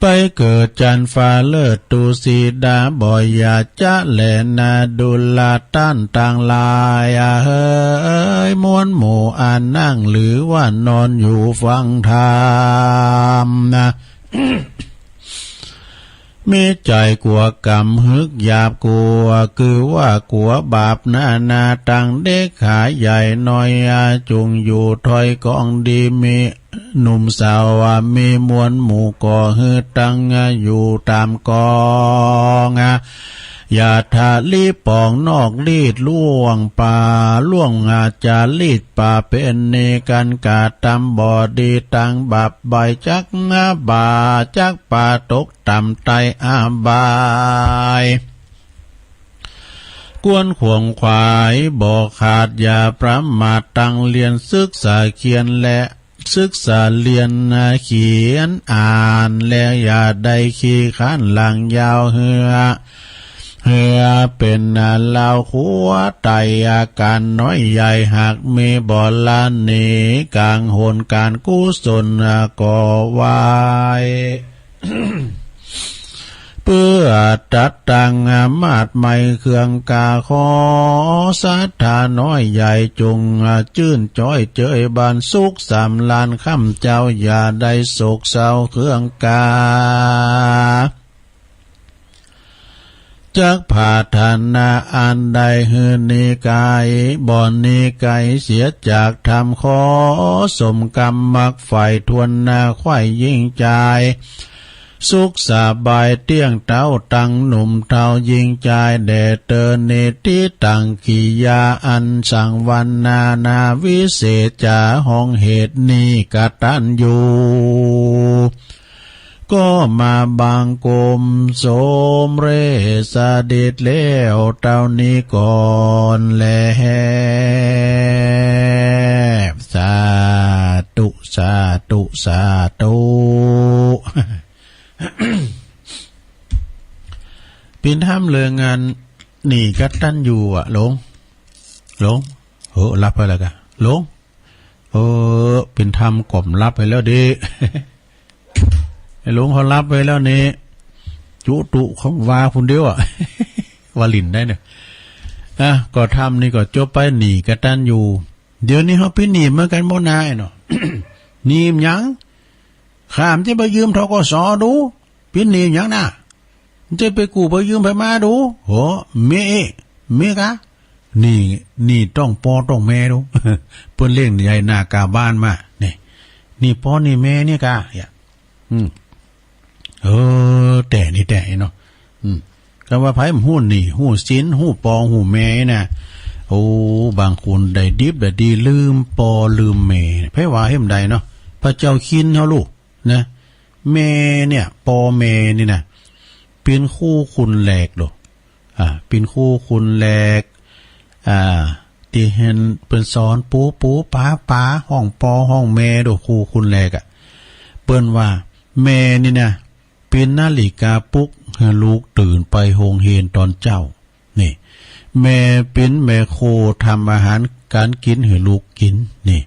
ไปเกิดจั๊นฟ้าเลิศตุสีดา บ่อย่าจะแลนา ดูราต้านตังหลายเอ๋ย มวลหมู่อานั่งหรือว่านอนอยู่ฟังธรรมนา มีใจ๋กั๋วก๋ำ หึกหยาบกั๋ว คือว่ากั๋วบาปนานา ตังเด็กขาใหญ่น้อย จุ่งอยู่ถ้อยกองดี มีหนุ่มสาว มีมวลหมู่ก่อหื้อตังอยู่ต๋ามกอง อย่าทะลิปองนอกลีดล่วงป่า ล่วงอาจารีตประเพณี กั๋นกระตำบ่ดีตังบาปใบ้ จักนาบา จักปาตกต่ำใต้อบาย ควรขวนขวายบ่ขาด อย่าประมาทตั้งเรียน ศึกษาเขียนและ ศึกษาเรียนเขียนอ่าน และอย่าได้ขี้คร้านหลังยาว เหือ เหือเป๋นลาวขัวไต อาก๋านน้อยใหญ่ หากมีบ่ละหนี ก๋างหนก๋านกุศลก่อไว้ เปื้อตัดตั้งมาดไหม้ เครื่องกา ขอศรัทธาน้อยใหญ่ จงจื้นจ้อยเจยบาน สุขสำราญค่ำเจ้า อย่าได้โศกเศร้าเครื่องกา จักผาถนาอันใด หื้อหนีไก๋ บ่หนีไก๋เสียจากธรรม ขอสมกำมักใฝ่ถ้วนหน้า ใคว่ยิ่งจาย สุขสบายเตี้ยงเต๊า ตั้งหนุ่มเฒ่ายิ่งจาย แด่เตอนิตติตังกิยา อันสังวรนานาวิเศษจา ห้องเหตุนี้กตัญญู ก็มาบังคมสมเร็จเสด็จแล้วเต้านี้ก่อนแล สาธุ สาธุ สาธุ เป๋นธรรมเรื่องอันหนีกตัญญูอะ หลวง หลวง เออ หลับไปแล้วกะ หลวง เออ เป๋นธรรมก้มหลับไปแล้วเด้ ไอ้หลวงเขาหลับไปแล้วนี่ จุตุของวาผู้เดียวอะ ว่าหลิ้นได้เนี่ย อ่ะ ก็ธรรมนี่ก็จบไป หนีกตัญญู เดี๋ยวนี้เฮาเป๋นหนี้เหมือนกั๋นบ่นายเนาะ หนี้หยัง ข้ามันจะไปยืม ธ.ก.ส. ดู เป๋นหนี้หยังนะ มันจะไปกู้ไปยืมไผมาดู โห เม เมกะ หนี้ หนี้ต้องปอต้องแม่ดู เปิ้นเลี้ยงใหญ่หน้ากาบ้านมา นี่ หนี้ปอหนี้แม่นี่กะ เนี่ย อืม เออ แต่นี่แต่เนาะ อืม กำว่าไผมันฮู้หนี้ ฮู้สิน ฮู้ปอ ฮู้แม่นะ โอ้ บางคนได้ดิบได้ดี ลืมปอ ลืมแม่ ไผว่าหื้อใดเนาะ พระเจ้าคินเฮาลูก นะ แม่เนี่ย ปอแม่นี่นะ เป๋นครูคุณแหลกโด อ่า เป๋นครูคุณแหลก อ่า ตี้หั้นเปิ้นสอนปู๋ปู๋ป๋าป๋า ฮ้องปอฮ้องแม่โด ครูคุณแหลกอะ เปิ้นว่าแม่นี่นะ เป๋นนาฬิกาปลุกหื้อลูกตื่นไปโฮงเฮียนต๋อนเจ๊า นี่ แม่เป๋นแม่ครัวทำอาหารก๋านกิ๋นหื้อลูกกิ๋น นี่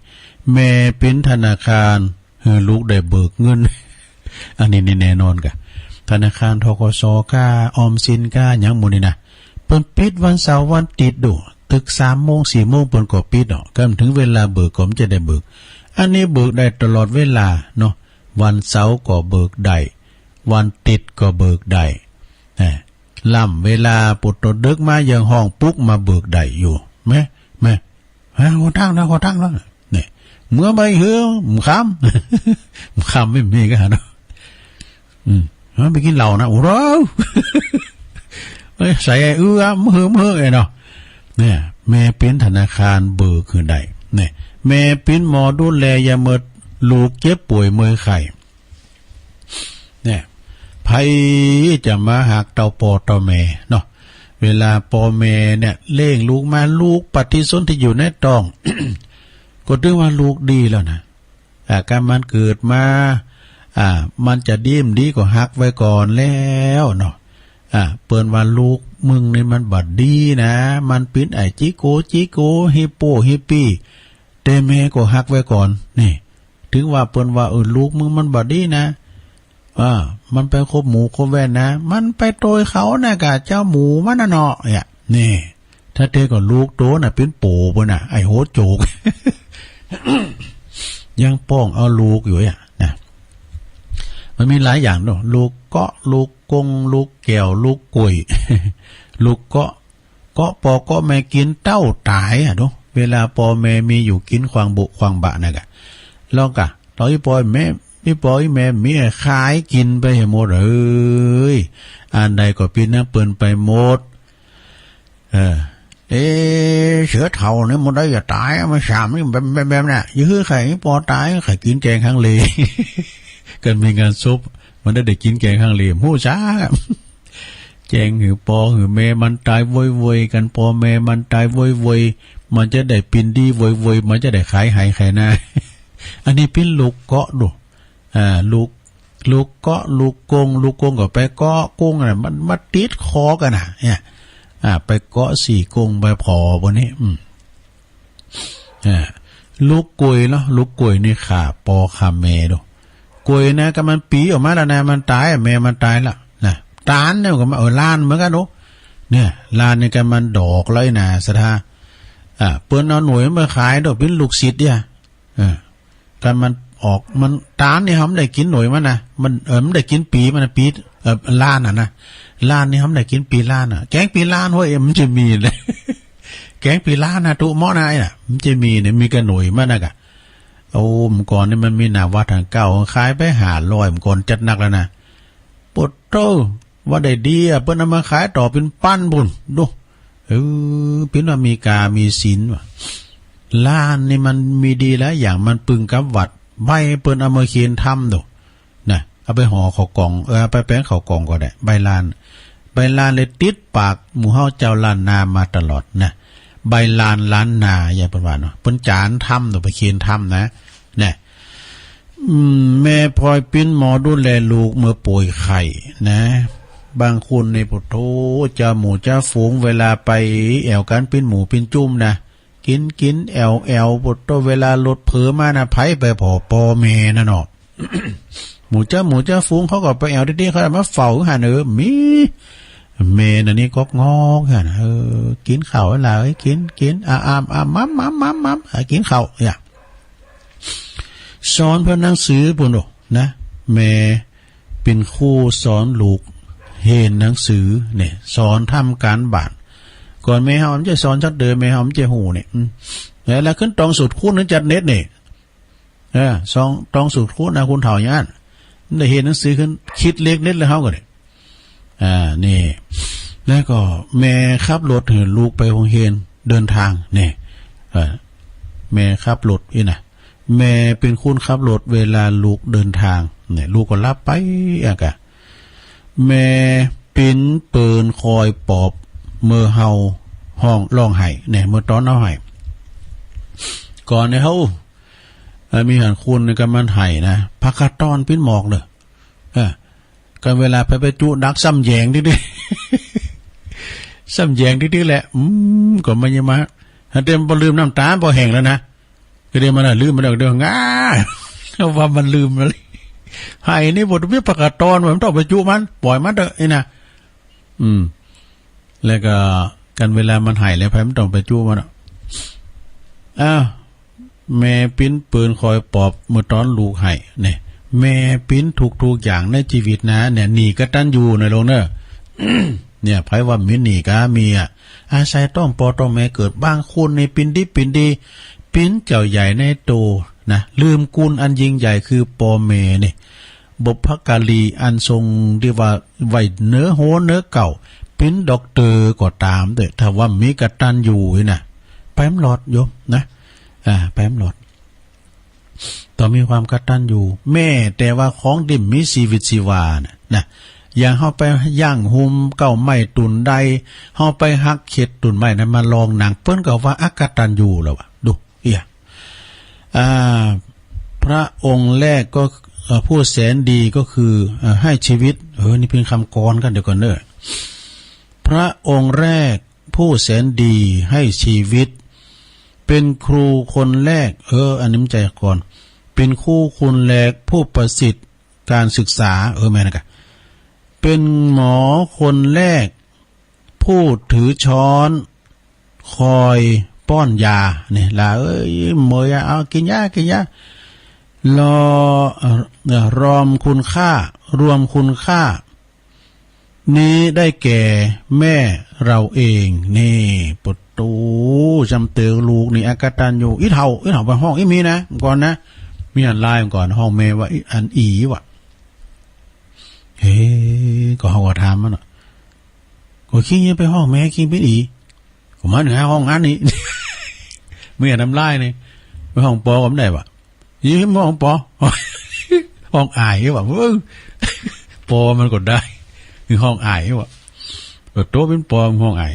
แม่เป๋นธนาคารหื้อลูกได้เบิกเงิน อันนี้นี่แน่นอนกะ ธนาคาร ธ.ก.ส. ก้า ออมสินก้า หยังหมู่นี่นะ เปิ้นปิดวันเสาร์วันอาทิตย์โด ตึกสามโมงสี่โมงเปิ้นก็ปิดเนาะ กำถึงเวลาเบิกก็บ่จะได้เบิก อันนี้เบิกได้ตลอดเวลาเนาะ วันเสาร์ก็เบิกได้ วันอาทิตย์ก็เบิกได้ นะ ล่ำเวลาปุดตกดึกมายังฮ้องปลุกมาเบิกได้อยู่ แม่ แม่ ฮะ ขอตังค์นะ ขอตังค์นะ เนี่ย เมื่อบ่ายหื้อ บ่ค่ำ บ่ค่ำบ่มีกะเนาะ อืม ฮะ ไปกิ๋นเหล้านะ โอ้โห เอ้ย ใส่เอื้อมหื้อมือไอ้เนาะ เนี่ย แม่เป๋นธนาคารเบิกหื้อได้ เนี่ย แม่เป๋นหมอดูแลยามเมื่อลูกเจ็บป่วยเมื่อยไข้ เนี่ย ใผจะมาฮักเต้าปอเต้าแม่เนาะ เวลาปอแม่เนี่ยเลี้ยงลูกมา ลูกปฏิสนธิอยู่ในต๊อง ก็ถือว่าลูกดีแล้วนะ อ่า กำมันเกิดมา อ่า มันจะดีบ่ดีก็ฮักไว้ก่อนแล้วเนาะ อ่า เปิ้นว่าลูกมึงนี่มันบ่ดีนะ มันเป๋นไอ้จิโกจิโก ฮิปโปฮิปปี้ แต่แม่ก็ฮักไว้ก่อน นี่ ถึงว่าเปิ้นว่า เออ ลูกมึงมันบ่ดีนะ อ่า มันไปคบหมู่คบแว่นนะ มันไปโตยเขานะกะเจ้าหมู่มันน่ะเนาะ เนี่ย นี่ ถ้าแต๊ก็ลูกโตน่ะเป๋นโป๋เปิ้นน่ะ ไอ้หัวโจก ยังป้องเอาลูกอยู่เนี่ยนะ มันมีหลายอย่างเนาะ ลูกเกาะ ลูกกง ลูกแก้ว ลูกก้วย ลูกเกาะ เกาะปอเกาะแม่กิ๋นเต้าต๋ายอะเนาะ เวลาปอแม่มีอยู่กิ๋นขว้างบุขว้างบะนั่นกะ แล้วกะ ต๋อนอี้ปอแม่ อี้ปออี้แม่มีขายกิ๋นไปหื้อหมด เอ้ย อันใดก็เป๋นนำเปิ้นไปหมด เออ เอ๊ะ เสือเฒ่านี่มันได้อย่าต๋าย มันสามนี่แบบ แบบ แบบน่ะ อย่าหื้อใค่ปอต๋าย ใค่กิ๋นแกงฮังเล กันมีงานศพ มันได้ ได้กิ๋นแกงฮังเล ฮู้จักอะ แจ้งหื้อป้อหื้อแม่มันต๋ายโวยๆ กั๋น ป้อแม่มันต๋ายโวยๆ มันจะได้ปิ้นดี้โวยๆ มันจะได้ขายไฮ่ขายนา อันนี้ปิ้นลูกเก๊าะดู อ่า ลูก ลูกเก๊าะ ลูกกง ลูกกงก็ไปเก๊าะกุ้งน่ะ มันมาติดคอกั๋นน่ะ เนี่ย อ่า ไปเก๊าะสี่กงไปผ่อวันนี้ อืม อ่า ลูกก๋วยเนาะ ลูกก๋วยนี่ฆ่าป้อฆ่าแม่ดู ก๋วยนะ ก็มันปี๋ออกมาแล้วนะ มันต๋าย แม่มันต๋ายแล้วนะ ต๋านเนี่ยก็มา เออ ลานเหมือนกั๋นดู เนี่ย ลานนี่ก็มันดอกเลยนะ ศรัทธา อ่า เปิ้นเอาหน่วยมาขายดู ปิ้นลูกศิษย์เนี่ย เออ กั๋นมันออก มันต๋านนี่เฮาบ่ได้กิ๋นหน่วยมันนะ มัน เออ บ่ได้กิ๋นปี๋มันนะ ปี๋ เออ ลานน่ะนะ ลานนี่เฮาบ่ได้กิ๋นปี๋ลานน่ะ แกงปี๋ลาน โฮ้ย มันจะมีเลย แกงปี๋ลานน่ะ ตุ๊เหมาะนะ ไอ้น่ะ มันจะมีเนี่ย มีก้าหน่วยมันนะกะ โอ้ เมื่อก่อนนี่มันมีหน้าวัดทางเก่า ขายไปห้าร้อย เมื่อก่อนจัดหนักแล้วนะ โปะโต้ ว่าได้ดีอะ เปิ้นเอามาขายต่อเป๋นปันปุ้น ดู เออ เป๋นว่ามีก๋ามีสินว่ะ ลานนี่มันมีดีหลายอย่าง มันปึงกับวัด ใบเปิ้นเอามาเขียนธรรมดู นะ เอาไปห่อข้าวกล่อง เออ เอาไปแป๋งข้าวกล่องก็ได้ ใบลาน ใบลานเลยติดปากหมู่เฮาเจ้าล้านนามาตลอดนะ ใบลานล้านนา อย่างเปิ้นว่าเนาะ เปิ้นจ๋ารธรรมเนาะ ไปเขียนธรรมนะ นะ อืม แม่ปอยปิ้นหมอดูแลลูกเมื่อป่วยไข้นะ บางคนนี่ โปะโต้ เจ้าหมู่เจ้าฝูง เวลาไปแอ่วกั๋นปิ้นหมู่ปิ้นจุ้มนะ กิ๋นกิ๋นแอ่วแอ่ว โปะโต้ เวลารถเผลอมานะ ใผไปผ่อ ป้อแม่นั่นเนาะ หมู่เจ้า หมู่เจ้าฝูงเขาก็ไปแอ่วตี้ๆ เขามาเฝ้าหั้น เออ มี แม่น่ะนี่ก๊อกงอกหั้น เออ กิ๋นข้าวหลาย กิ๋น กิ๋น อ่ะ อ่ำ อ่ำ ม้ำ ม้ำ ม้ำ ม้ำ อ่ะ กิ๋นข้าว เนี่ย สอนเปิ้นหนังสือปุ้นโอ้ นะ แม่เป๋นครูสอนลูกเฮียนหนังสือเนี่ย สอนทำก๋านบ้าน ก่อนแม่เฮาบ่ใจ้สอนจักเตื้อ แม่เฮาบ่ใจ้ฮู้เนี่ย อืม แล้ว แล้วขึ้นตองสูตรคูณหรือจัดเน็ตเนี่ย เออ สอง ตองสูตรคูณนะ คูณเท่าอย่างนั้น ได้เฮียนหนังสือขึ้น คิดเลขเน็ตแล้วเฮาก็ได้ อ่า นี่ แล้วก็แม่ขับรถหื้อลูกไปโฮงเฮียน เดินทาง นี่ เออ แม่ขับรถอี้นะ แม่เป๋นคนขับรถเวลาลูกเดินทาง เนี่ย ลูกก็หลับไปอะกะ แม่ปิ้นเปินคอยปอบ เมื่อเฮาฮ้องร้องไห้ เนี่ย เมื่อต๋อนเฮาไห้ ก่อนเนี่ยเฮา เอ่อ มีหันคนนี่ก็มันไห้นะ พระกาต้อนปิ้นหมอกเน่อ เออ ก็เวลาไป ไปจุดักซ้ำแหยงติ๊กๆ ซ้ำแหยงติ๊กๆ แหละ อืม ก็มันยังมา หันเตรียมบ่ลืมน้ำต๋า บ่แห้งแล้วนะ ก็เดี๋ยวมันน่ะลืมมันแล้ว เดี๋ยวง่า ว่ามันลืมมัน ไห้นี่บ่มีพระกาต้อน มันต้องไปจุมัน ปล่อยมันเถอะ นี่นะ อืม แล้วก็กันเวลามันไห้แล้ว ไผมันต้องไปจุมันอะ อ้าว แม่ปิ้นปืนคอยปอบเมื่อต๋อนลูกไห้เนี่ย แม่ปิ้นทุกๆ อย่างในจีวิตนะ เนี่ย หนี้กตัญญูนะลูกเน่อ เนี่ย ไผว่าบ่มีหนี้ก็มีอะ อาศัยต้อมป้อต้อมแม่เกิด บางคนนี่ปิ้นดิบปิ้นดี ปิ้นเจ้าใหญ่ในโตนะ ลืมคุณอันยิ่งใหญ่คือป้อแม่นี่ บุพการีอันทรงที่ว่าไว้เหนือหัวเหนือเกล้า ปิ้นด็อกเตอร์ก็ต๋ามเต๊อะ ถ้าว่าบ่มีกตัญญูนี่นะ ไปบ่รอดโยมนะ อ่า ไปบ่รอด ต้องมีความกตัญญู แม้แต่ว่าของตี้บ่มีจีวิตจีวาน่ะ นะ อย่างเฮาไปย่างหุงข้าวไหม้ตุ๊นได้ เฮาไปหักเข็ดตุ๊นไม้นั้นมาลองหนัง เปิ้นก็ว่าอักตัญญูแล้ววะ ดู เอี้ย อ่า พระองค์แรกก็ เอ่อ ผู้แสนดีก็คือ เอ่อ ให้ชีวิต เออ นี่เป๋นกำกลอนกั๋น เดี๋ยวก่อนเน่อ พระองค์แรกผู้แสนดีให้ชีวิต เป๋นครูคนแรก เออ อันนี้มันใจ้ก่อน เป๋นครูคนแรกผู้ประสิทธิ์การศึกษา เออ แม่นนะกะ เป๋นหมอคนแรก ผู้ถือช้อนคอยป้อนยา เนี่ย หลานเอ้ย เมยา เอากิ๋นยา กิ๋นยา รอ เอ่อ รอมคุณค่า รวมคุณค่า นี้ได้แก่แม่เราเอง นี่ ปะโต จำเติงลูกนี่อักตัญญู อี้เฒ่า อี้เฒ่าไปฮ้อง อี้มีนะ เมื่อก่อนนะ มีอันลายเมื่อก่อน ฮ้องแม่ว่าอี้ อันอี๋วะ เฮ้ ก็เฮาก็ถามมันน่ะ ก็คิงไปฮ้องแม่คิงเป๋นอี๋ ก็มาเหนือฮ้องอันนี้ เมื่อน้ำลายนี่ ไปฮ้องปอก็บ่ได้วะ ยิ่งฮ้องปอ ฮ้องอ้ายวะ เออ ปอมันก็ได้ คือฮ้องอ้ายวะ โตเป๋นปอมห้องไอ่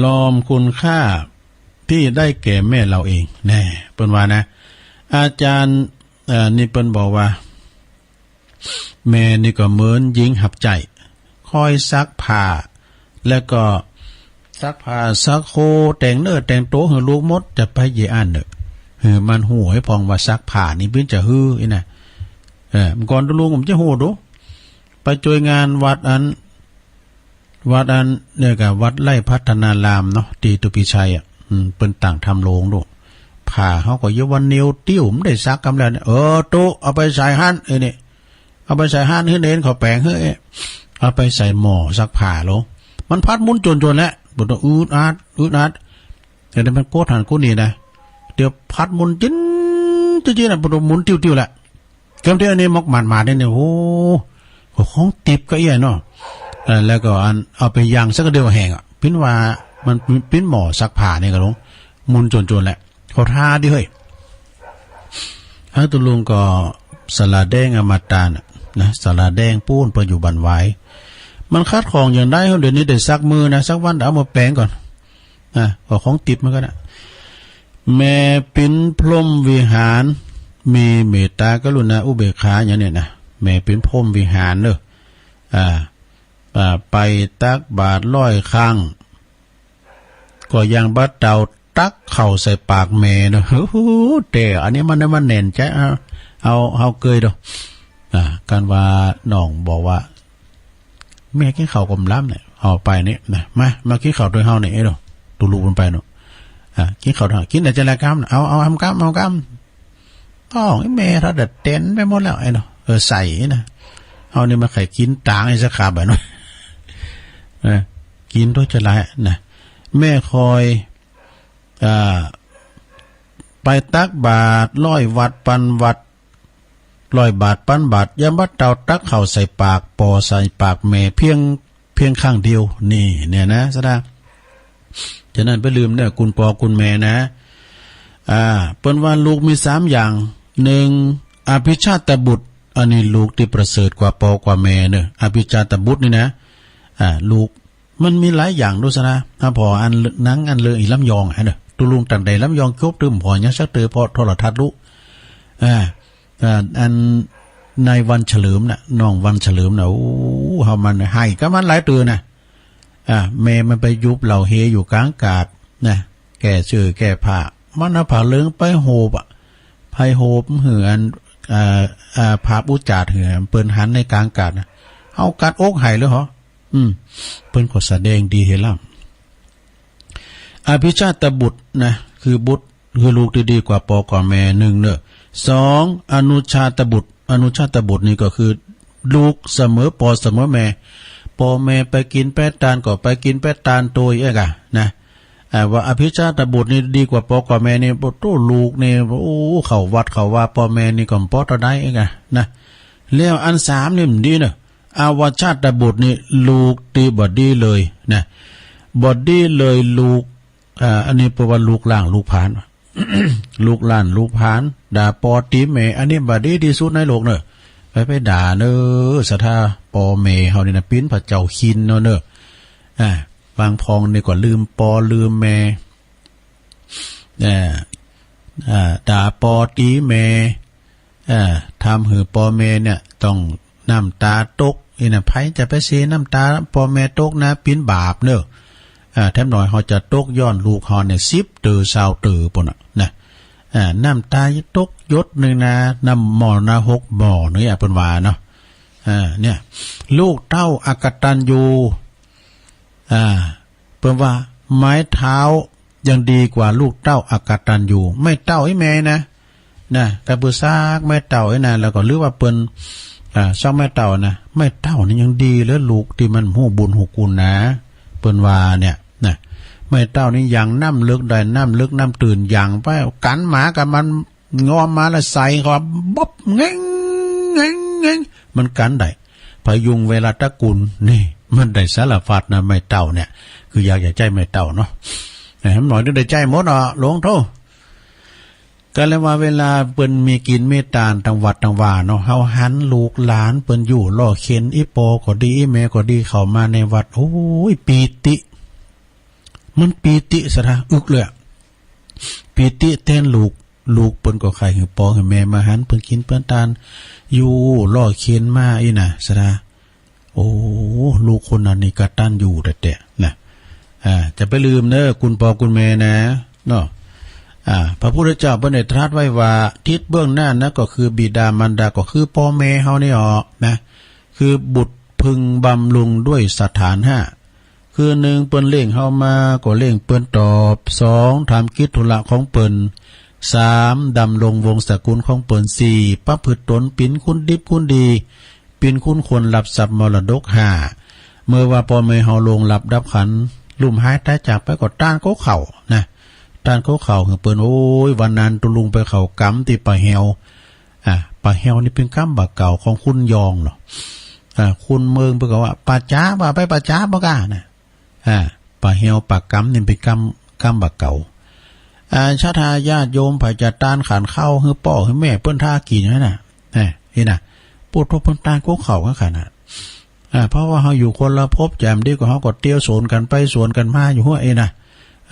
ลอมคุณค่าตี้ได้แก่แม่เฮาเอง แน่ เปิ้นว่านะ อาจ๋ารย์ เอ่อ นี่เปิ้นบอกว่า แม่นี่ก็เหมือนญิงฮับใจ๊ คอยซักผ้า แล้วก็ซักผ้าซักโค แต่งเนื้อแต่งตั๋วหื้อลูกหมด จะไปเยียะอั้นเน่อ หื้อมันฮู้ไอ้พ่องว่าซักผ้านี่เปิ้นจะหื้ออี้นะ เออ เมื่อก่อนตุ๊ลุงผมจะฮู้ดู ไปจ้วยงานวัดอัน วัดอันเนี่ยก็วัดไร่พัฒนารามเนาะ ตี้ตุ๊ปิชัยอะ อืม เปิ้นตั้งธรรมโลงดู ผ้าเฮาก็เยียะว่าเหนียวติ้ว บ่ได้ซักกำแล้วเนี่ย เออ ตุ๊ เอาไปใส่หั้น เอ้ยนี่ เอาไปใส่หั้น หื้อเณรเขาแป๋งหื้อ เอ้ย เอาไปใส่หม้อซักผ้าลง มันพัดหมุนจวนๆ แล้ว บ่ต้องอึดอัด อึดอัด แต่นี่มันโกดหั้นโกดนี่นะ เดี๋ยวพัดหมุนจิ๊น จิ๊นๆ น่ะ บ่ต้องหมุนติ้วๆ แล้ว เกิมเตี้ยอันนี้มอกหมาดๆ เนี่ย โอ้ ของติ๊บก็เอี้ยเนาะ เออ แล้วก็อันเอาไปยังสักเดียวแห้งอะ ปิ้นว่ามันปิ้นหม้อซักผ้านี่ก็ลง หมุนจวนๆ แหละ เข้าท่าดิเฮ้ย เอ้า ตุ๊ลุงก็สาราแดงอมตะน่ะ นะ สาราแดงปู๊น เปิ้นอยู่บ้านหวาย มันขัดข้องอย่างใด เดี๋ยวนี้ได้ซักมือนะ สักวันเอามาแป๋งก่อน นะ ก็ของติ๊บเหมือนกั๋นนะ แม่ปิ๋นพรหมวิหาร มีเมตตากรุณาอุเบกขาอย่างเนี้ยนะ แม่ปิ๋นพรหมวิหารเน่อ อ่า อ่า ไปตักบาตรร้อยครั้ง ก็ยังบ่เต้าตักเข้าใส่ปากแม่เน่อ โอ้โห แต่อันนี้มัน มันแน่นใจ๋ เอา เอา เอาเกยดู อ่า กันว่าน้องบอกว่า แม่กิ๋นข้าวก็บ่ล้ำเนี่ย เอาไปเนี่ยนะ มา มากิ๋นข้าวตวยเฮาเนี่ย เอ้ยเนาะ ตุ๊ลุงมันไปเนาะ อ่ะ กิ๋นข้าวเถอะ กิ๋นแต่จะละกำนะ เอา เอา เอากำ เอากำ ท้องไอ้แม่เฮาเดือดเต้นไปหมดแล้วไอ้เนาะ เออ ใส่นะ เอานี่มาใค่กิ๋นตางไอ้สักคาบอะเนาะ เออ กิ๋นตวยจะละนะ แม่คอย อ่า ไปตักบาตรร้อยวัตรปันวัตร ร้อยบาตรปันบาตร ยังบ่เต้าตักเข้าใส่ปากปอใส่ปากแม่เพียง เพียงครั้งเดียว นี่ เนี่ยนะ สะดา ฉะนั้นบ่าลืมเน่อ คุณปอคุณแม่นะ อ่า เปิ้นว่าลูกมีสามอย่าง หนึ่ง อภิชาตบุตร อันนี้ลูกตี้ประเสริฐกว่าปอกว่าแม่เน่อ อภิชาตบุตรนี่นะ อ่า ลูก มันมีหลายอย่างดูสะนะ อ่ะ ผ่ออันหนังอันเรื่องอีลำยองอะเน่อ ตุ๊ลุงตั้งแต่ลำยองจบ ตึงผ่อยังสักเตื้อ ผ่อโทรทัศน์ลุ อ่า อ่า อันนายวันเฉลิมน่ะ น้องวันเฉลิมน่ะ โอ้ เฮามันไห้กับมันหลายเตื้อนะ อ่า แม่มันไปยุบเหล่าเฮอยู่กลางกาดนะ แก้เสื้อแก้ผ้า มันเอาผ้าเหลืองไปโหบอะ ไปโหบหื้ออัน อ่า อ่า ภาพอุจจาระหื้อเปิ้นหันในกลางกาดนะ เฮากัดอกไห้เลยเหรอ อืม เปิ้นก็แสดงดีเฮล่ำ อภิชาตบุตรนะ คือบุตร คือลูกตี้ดีกว่าปอกว่าแม่ หนึ่งเน่อ สอง อนุชาตบุตร อนุชาตบุตรนี่ก็คือลูกเสมอปอเสมอแม่ ปอแม่ไปกิ๋นแป๊ะตานก็ไปกิ๋นแป๊ะตานตวยเองอะนะ อ่า ว่าอภิชาตบุตรนี่ดีกว่าปอกว่าแม่นี่ โอ้โห ลูกนี่ โอ้ เข้าวัดเข้าวาปอแม่นี่ก็บ่ปอเต้าใดเองอะนะ แล้วอันสามนี่มันดีเน่อ อวชาตบุตรนี่ลูกตี้บ่ดีเลยนะ บ่ดีเลยลูก อ่า อันนี้แปลว่าลูกหล้างลูกผลาญ ลูกหล้านลูกผลาญ ด่าปอตี๋แม่ อันนี้บ่ดีตี้สุดในโลกเน่อ ไป ไปด่าเน่อ ศรัทธาปอแม่เฮานี่นะ ปิ้นผะเจ้าคินเนาะเน่อ อ่า บางพ่องนี่ก็ลืมปอลืมแม่ อ่า อ่า ด่าปอตี๋แม่ เอ่อ ทำหื้อปอแม่เนี่ยต้องน้ำต๋าตก อี้นะ ใผจะไปเสียน้ำต๋าปอแม่ตกนะ เป๋นบาปเน่อ อ่า แถมหน่อยเฮาจะตกย้อนลูกเฮาเนี่ย สิบเตื้อ ซาวเตื้อปู๊นน่ะนะ อ่า น้ำต๋าตกหยดนึ่งนะ น้ำหม้อนะ หกหม้อนึ่งอะ เปิ้นว่าเนาะ อ่า เนี่ย ลูกเต้าอกตัญญู อ่า เปิ้นว่าไม้เท้ายังดีกว่าลูกเต้าอกตัญญู ไม้เต้าอี้แม่นะ นะ กะปือซักไม้เต้าอี้นะ แล้วก็หรือว่าเปิ้น อ่า ซักไม้เต้านะ ไม้เต้านี่ยังดีเลย ลูกตี้มันฮู้บุญฮู้คุณนะ เปิ้นว่าเนี่ย นะ ไม้เต้านี่หยั่งน้ำเลิกได้ น้ำเลิกน้ำตื้น หยั่งไป กั๋นหมากั๋นมัน งอมมาแล้วใส่เข้า บ๊อบ เง้ง เง้ง เง้ง มันกั๋นได้ พยุงเวลาตระกูล นี่ มันได้สารพัดนะ ไม้เต้าเนี่ย คืออยากจะใจ๊ไม้เต้าเนาะ แหม หน่อยนึงได้ใจ๊หมดอ่ะ หลวงโธ่ เ ก็เลยว่าเวลาเปิ้นมีกิจมีตานตางวัดตางวาเนาะ เฮาหันลูกหลานเปิ้นอยู่ ล่อเข็ญอี่ป้อก็ดี อี่แม่ก็ดี เข้ามาในวัด โอ้ย ปีติ มันปีติสะท้าอึกเลยอะ ปีติแตนลูก ลูกเปิ้นก็ใค่หื้อป้อหื้อแม่มาหันเปิ้นกิ๋นเปิ้นตานอยู่ ล่อเข็ญมาอี้นะ สะท้า โอ้ ลูกคนนั้นนี่กตัญญูแต๊ๆ นะ อ่า จะไปลืมเน้อ คุณป้อคุณแม่นะ เนาะ อ่า พระพุทธเจ้าเปิ้นได้ตรัสไว้ว่า ทิศเบื้องหน้านั้นก็คือบิดามารดา ก็คือป้อแม่เฮานี่ออกนะ คือบุตรพึงบำรุงด้วยสถานห้า คือหนึ่ง เปิ้นเลี้ยงเฮามาก็เลี้ยงเปิ้นตอบ สอง ทำกิจธุระของเปิ้น สาม ดำรงวงศ์สกุลของเปิ้น สี่ ประพฤติตนเป๋นคนดิบคนดี เป๋นคนควรฮับทรัพย์มรดก ห้า เมื่อว่าป้อแม่เฮาล่วงลับดับขันธ์ ลุ่มหายต๋ายจากไปก็ต้านก๊กเข่านะ ต้านก๊กเข่าหื้อเปิ้น โอ้ย วันนั้นตุ๊ลุงไปเข้าก๊ำตี้ป่าแฮว อ่า ป่าแฮวนี่เป๋นก๊ำบ่าเก่าของคนยองเนาะ อ่า คนเมืองเปิ้นก็ว่า ป่าจ๊าบ่า ไปป่าจ๊าบ่าก้านะ อ่า ป่าแฮวป่าก๊ำนี่เป๋นก๊ำ ก๊ำบ่าเก่า อ่า ศรัทธาญาติโยมใผจะตานขันข้าวหื้อป้อหื้อแม่เปิ้นถ้ากิ๋นหั้นน่ะ อ่า นี่นะ ปุโธ เปิ้นตานก๊กเข่ากั๋นขนาด อ่า เพราะว่าเฮาอยู่คนละภพ แจ่มดีกว่าเฮาก็เตียวสวนกั๋นไปสวนกั๋นมาอยู่หั้นเองนะ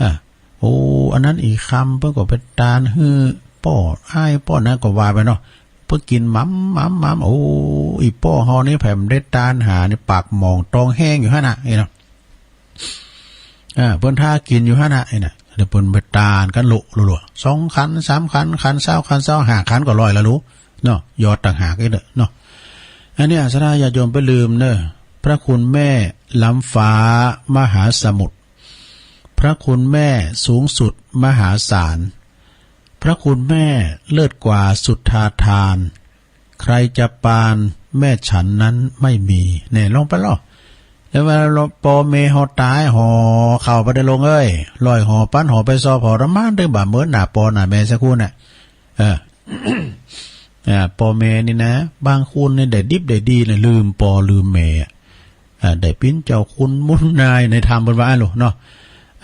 อ่า โอ้ อันนั้นอีกกำเปิ้นก็ไปตานหื้อป้ออ้ายป้อนั้นก็ว่าไปเนาะ เปิ้นกิ๋นหม่ำหม่ำหม่ำ โอ้ อี่ป้อเฮานี่แผมได้ตานหานี่ปากหม่องตองแห้งอยู่หั้นน่ะ นี่เนาะ อ่า เปิ้นถ้ากิ๋นอยู่หั้นน่ะ นี่นะ เดี๋ยวเปิ้นไปตานกั๋นโละโละโละ สองขัน สามขัน ขันซาว ขันซาวห้า ขันก็ร้อยละลูก เนาะ ยอดต่างหากอีกเด้อเนาะ อันนี้ศรัทธาญาติโยมไปลืมเน้อ พระคุณแม่ล้ำฟ้ามหาสมุทร พระคุณแม่สูงสุดมหาศาล พระคุณแม่เลิศกว่าสุทธาทาน ใครจะปานแม่ฉันนั้นไม่มี เนี่ย ลองไปลอ แล้วเวลาป้อแม่เฮาต๋าย ห่อข้าวไปเด้อลุงเอ้ย ร้อยห่อ ปันห่อไปซอผ่อ ตะหมานตึงบ่าเหมินหน้าป้อหน้าแม่สักคนน่ะ เออ อ่า ป้อแม่นี่นะ บางคนนี่ได้ดิบได้ดีนะ ลืมป้อลืมแม่อะ อ่า ได้เป๋นเจ้าคุณมุนนายในธรรมเปิ้นว่าอั้นโลเนาะ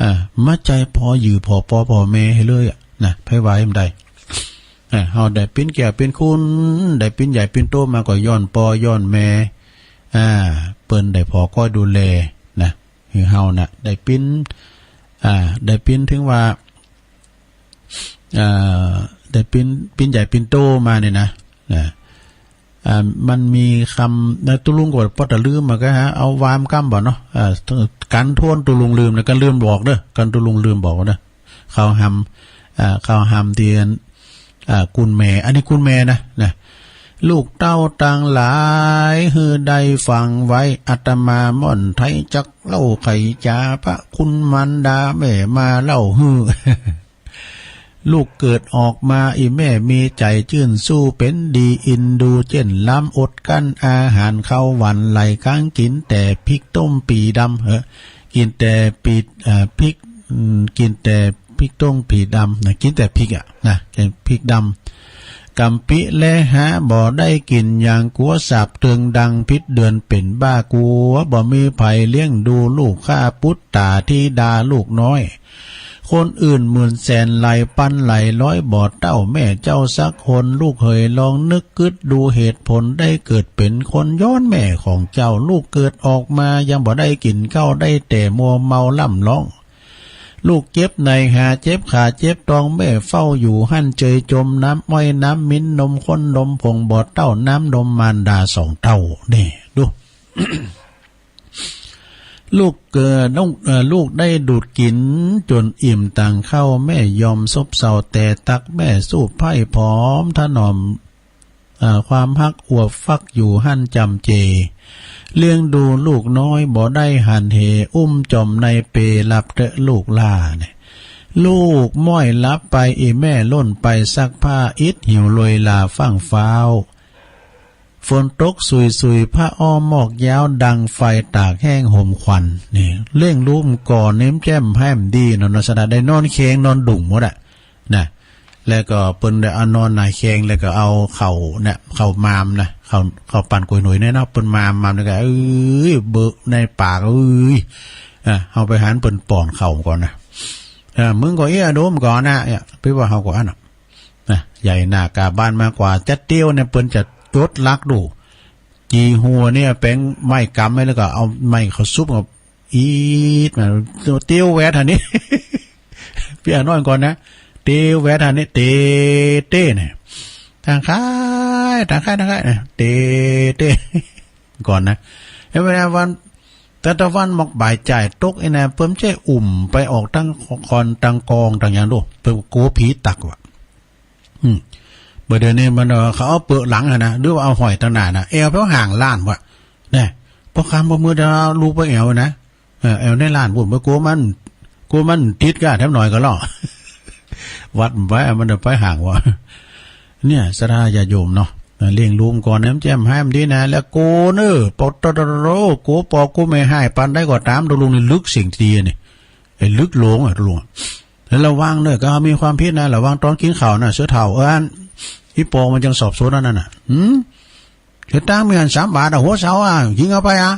อ่า มาใจ๋ผ่อหยือผ่อป้อผ่อแม่หื้อเลยอะนะ ไผว่าหื้อบ่ได้ อ่า เฮาได้เป๋นแก้วเป๋นคุณ ได้เป๋นใหญ่เป๋นโตมาก็ย้อนป้อย้อนแม่ อ่า เปิ้นได้ผ่อคอยดูแลนะ หื้อเฮาน่ะ ได้เป๋น อ่า ได้เป๋นถึงว่า อ่า ได้เป๋น เป๋นใหญ่เป๋นโตมาเนี่ยนะ นะ อ่า มันมีกำนะ ตุ๊ลุงก็บ่าป้อตะลืมมาก็หา เอาวามกำบ่าเนาะ อ่า กั๋นถ้วนตุ๊ลุงลืมนะ กั๋นลืมบอกเน้อ กั๋นตุ๊ลุงลืมบอกเน้อ เข้าหำ อ่า เข้าหำเตียน อ่า คุณแม่ อันนี้คุณแม่นะ นะ ลูกเต้าตังหลาย หื้อได้ฟังไว้ อาตมาม่อนไทยจักเล่าไขจ๋า พระคุณมารดาแม่มาเล่าหื้อ ลูกเกิดออกมา อี่แม่มีใจ๋จื้นสู้ เป๋นดีอินดูเจ้นลำ อดกลั้นอาหารข้าวหวานหลายครั้ง กิ๋นแต่พริกต้มปี๋ดำ เออ กิ๋นแต่ปี๋ เอ่อ พริก อืม กิ๋นแต่พริกต้มปี๋ดำนะ กิ๋นแต่พริกอะนะ กิ๋นพริกดำ กำปี้แลหาบ่ได้กิ๋น อย่างกั๋วสาบเติงดัง ผิดเดือนเป๋นบ้า กั๋วบ่มีใผเลี้ยงดูลูก ข้าปุตตาธิดาลูกน้อย คนอื่นหมื่นแสนหลายปันหลายร้อย บ่เต้าแม่เจ้าสักคน ลูกเหยลองนึกกึ๊ดดูเหตุผล ได้เกิดเป๋นคนย้อนแม่ของเจ้า ลูกเกิดออกมายังบ่ได้กิ๋นข้าว ได้แต่มัวเมาล่ำร้อง ลูกเจ็บในหาเจ็บขาเจ็บตอง แม่เฝ้าอยู่หั้นเจยจม น้ำอ้อยน้ำมิ้น นมข้นนมผง บ่เต้าน้ำนมมารดาสองเต้า นี่ ดู ลูกเกิด ลูก เอ่อ ลูกได้ดูดกิ๋นจ๋นอิ่มตังข้าว แม่ยอมซบเซาแต่ตัก แม่สูบไพร่ผอมถนอม เอ่อ ความฮักอวบฟักอยู่หั้นจำเจ เลี้ยงดูลูกน้อยบ่ได้หันเห อุ้มจ่อมในเปลหลับเต๊อะลูกหล้าเนี่ย ลูกม้อยหลับไป อี่แม่ล่นไปซักผ้า อิดหิวลวยลาฟั่งฟ้าว ฝนตกสุยๆ ผ้าอ้อมมอกยาว ดังไฟตากแห้งหมควัน นี่ เลี้ยงลูกก่อนนี่แจ่มแห้มดีเนาะ เนาะ สะดาได้นอนแขงนอนดุ่งหมดอะ นะ แล้วก็เปิ้นได้เอานอนหน้าแขง แล้วก็เอาข้าวเนี่ย ข้าวหมากนะ ข้าว ข้าวปั่นก๋วยหน่วยเนี่ยเนาะ เปิ้นหมาก หมากแล้วก็ เอ้ย เบอะในปาก เอ้ย อ่ะ เฮาไปหันเปิ้นป้อนข้าวก่อนนะ อ่ะ มึงก็เอี้ยโดมก่อนนะ เนี่ย ไปว่าเฮาก็อั้นน่ะ นะ ใหญ่หน้ากาบานมากว่า จะเตียวเนี่ยเปิ้นจะจดหลักดู จี่หัวเนี่ยแป๋งไม้กำไว้ แล้วก็เอาไม้เข้าสุบกับอีดมา เตียวแหวดหันนี่ เปียน้อยก่อนนะ เตียวแหวดหันนี่ เต เต้เนี่ย ตางค่าย ตางค่าย ตางค่ายนะ เต เต้ ก่อนนะ แล้วเวลาวัน แต่ตะวันหมอกบ่ายจ่ายตกไอ้นะ เปิ้นจะอุ่มไปออกตังคอนตังกองตังหยังดู เปิ้นกั๋วผีตักว่ะ อืม บ่าเดี๋ยวนี้มัน เอ่อ เขาเอาเปอะหลังหั้นนะ หรือว่าเอาห้อยตังหน้านะ แอ่วไปห่างล้านว่ะ แน่ ปอค่ำปอมืดเดาลูกไปแอ่วนะ เออ แอ่วในล้านปู้น บ่กั๋วมัน กั๋วมันติดก้าแถมหน่อยก็ลอ วัดมันไป มันจะไปห่างว่ะ เนี่ย ศรัทธาญาติโยมเนาะ เลี้ยงลูกก่อนนะ มันแจ่มฮ้ายมันดีนะ แล้วกั๋วเน่อ ปอตะโร กั๋วปอกั๋วแม่ฮ้ายปานใดก็ต๋าม ตกลงนี่ลึกสิ่งดีนี่ ไอ้ลึกหลงอะ ตกลงอะ แล้วระวังเน่อ ก็มีความผิดนะ ระวังต๋อนกิ๋นข้าวนะ เสือเฒ่า เออ อัน อี่ปอมันจั่งสอบสวนอันนั้นน่ะ หืม เสียตังค์มีหั้นสามบาทอะ หัวเสาอะ ยิงเอาไปอะ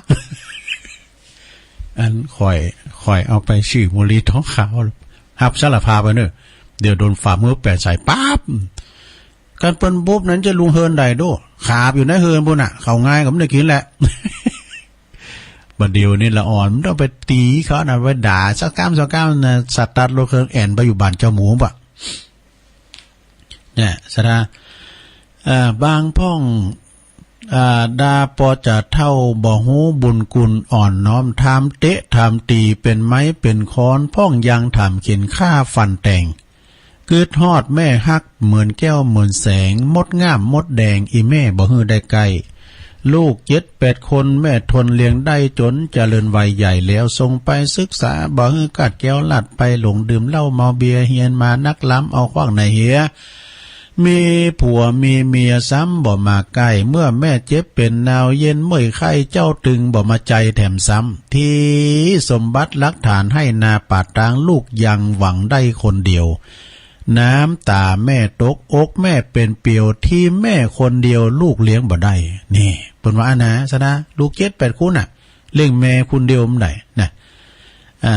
อันข้อย ข้อยเอาไปซื้อบุหรี่ท้องขาว ฮับสารภาพไปเน่อ เดี๋ยวโดนฝ่ามือแปะใส่ปั๊บ คันเปิ้นบุบนั้นจะลุงเฮินได้โด้ ขาบอยู่ในเฮินปู้นน่ะ เข้าง่ายก็บ่ได้กิ๋นแหละ บ่าเดี๋ยวนี้ละอ่อน มันต้องไปตี๋เขานะ ไปด่าสักกำสองกำนะ สตาร์ทรถเครื่องแอ่นไปอยู่บ้านเจ้าหมูปะ เนี่ย ศรัทธา เอ่อ บางพ่อง อ่า ดาปอจะเฒ่าบ่ฮู้บุญคุณอ่อนน้อม ถามเต๊ะถามตี๋ เป๋นไม้เป๋นค้อน พ่องยังถามเข็นฆ่าฟันแตง กึ๊ดฮอดแม่ฮักเหมือนแก้วเหมือนแสง มดงามมดแดง อี่แม่บ่หื้อได้ใก้ ลูกเจ็ดแปดคนแม่ทนเลี้ยงได้จ๋น เจริญวัยใหญ่แล้ว ส่งไปศึกษา บ่หื้อคาดแคล้วลัดไปหลง ดื่มเหล้าเมาเบียร์ เฮียนมานักล้ำ เอาขว้างในเหีย มีผัวมีเมียซ้ำบ่มาใก้ เมื่อแม่เจ็บเป๋นหนาวเย็นเมื่อยไข้ เจ้าตึงบ่มาใจแถมซ้ำ ตี้สมบัติหลักฐานไฮ่นาป่าตาง ลูกยังหวังได้คนเดียว น้ำต๋าแม่ตก อกแม่เป๋นเปียว ตี้แม่คนเดียวลูกเลี้ยงบ่ได้ นี่ เปิ้นว่าอั้นนะ ศรัทธา ลูกเจ็ดแปดคนน่ะ เลี้ยงแม่คนเดียวบ่ได้นะ อ่า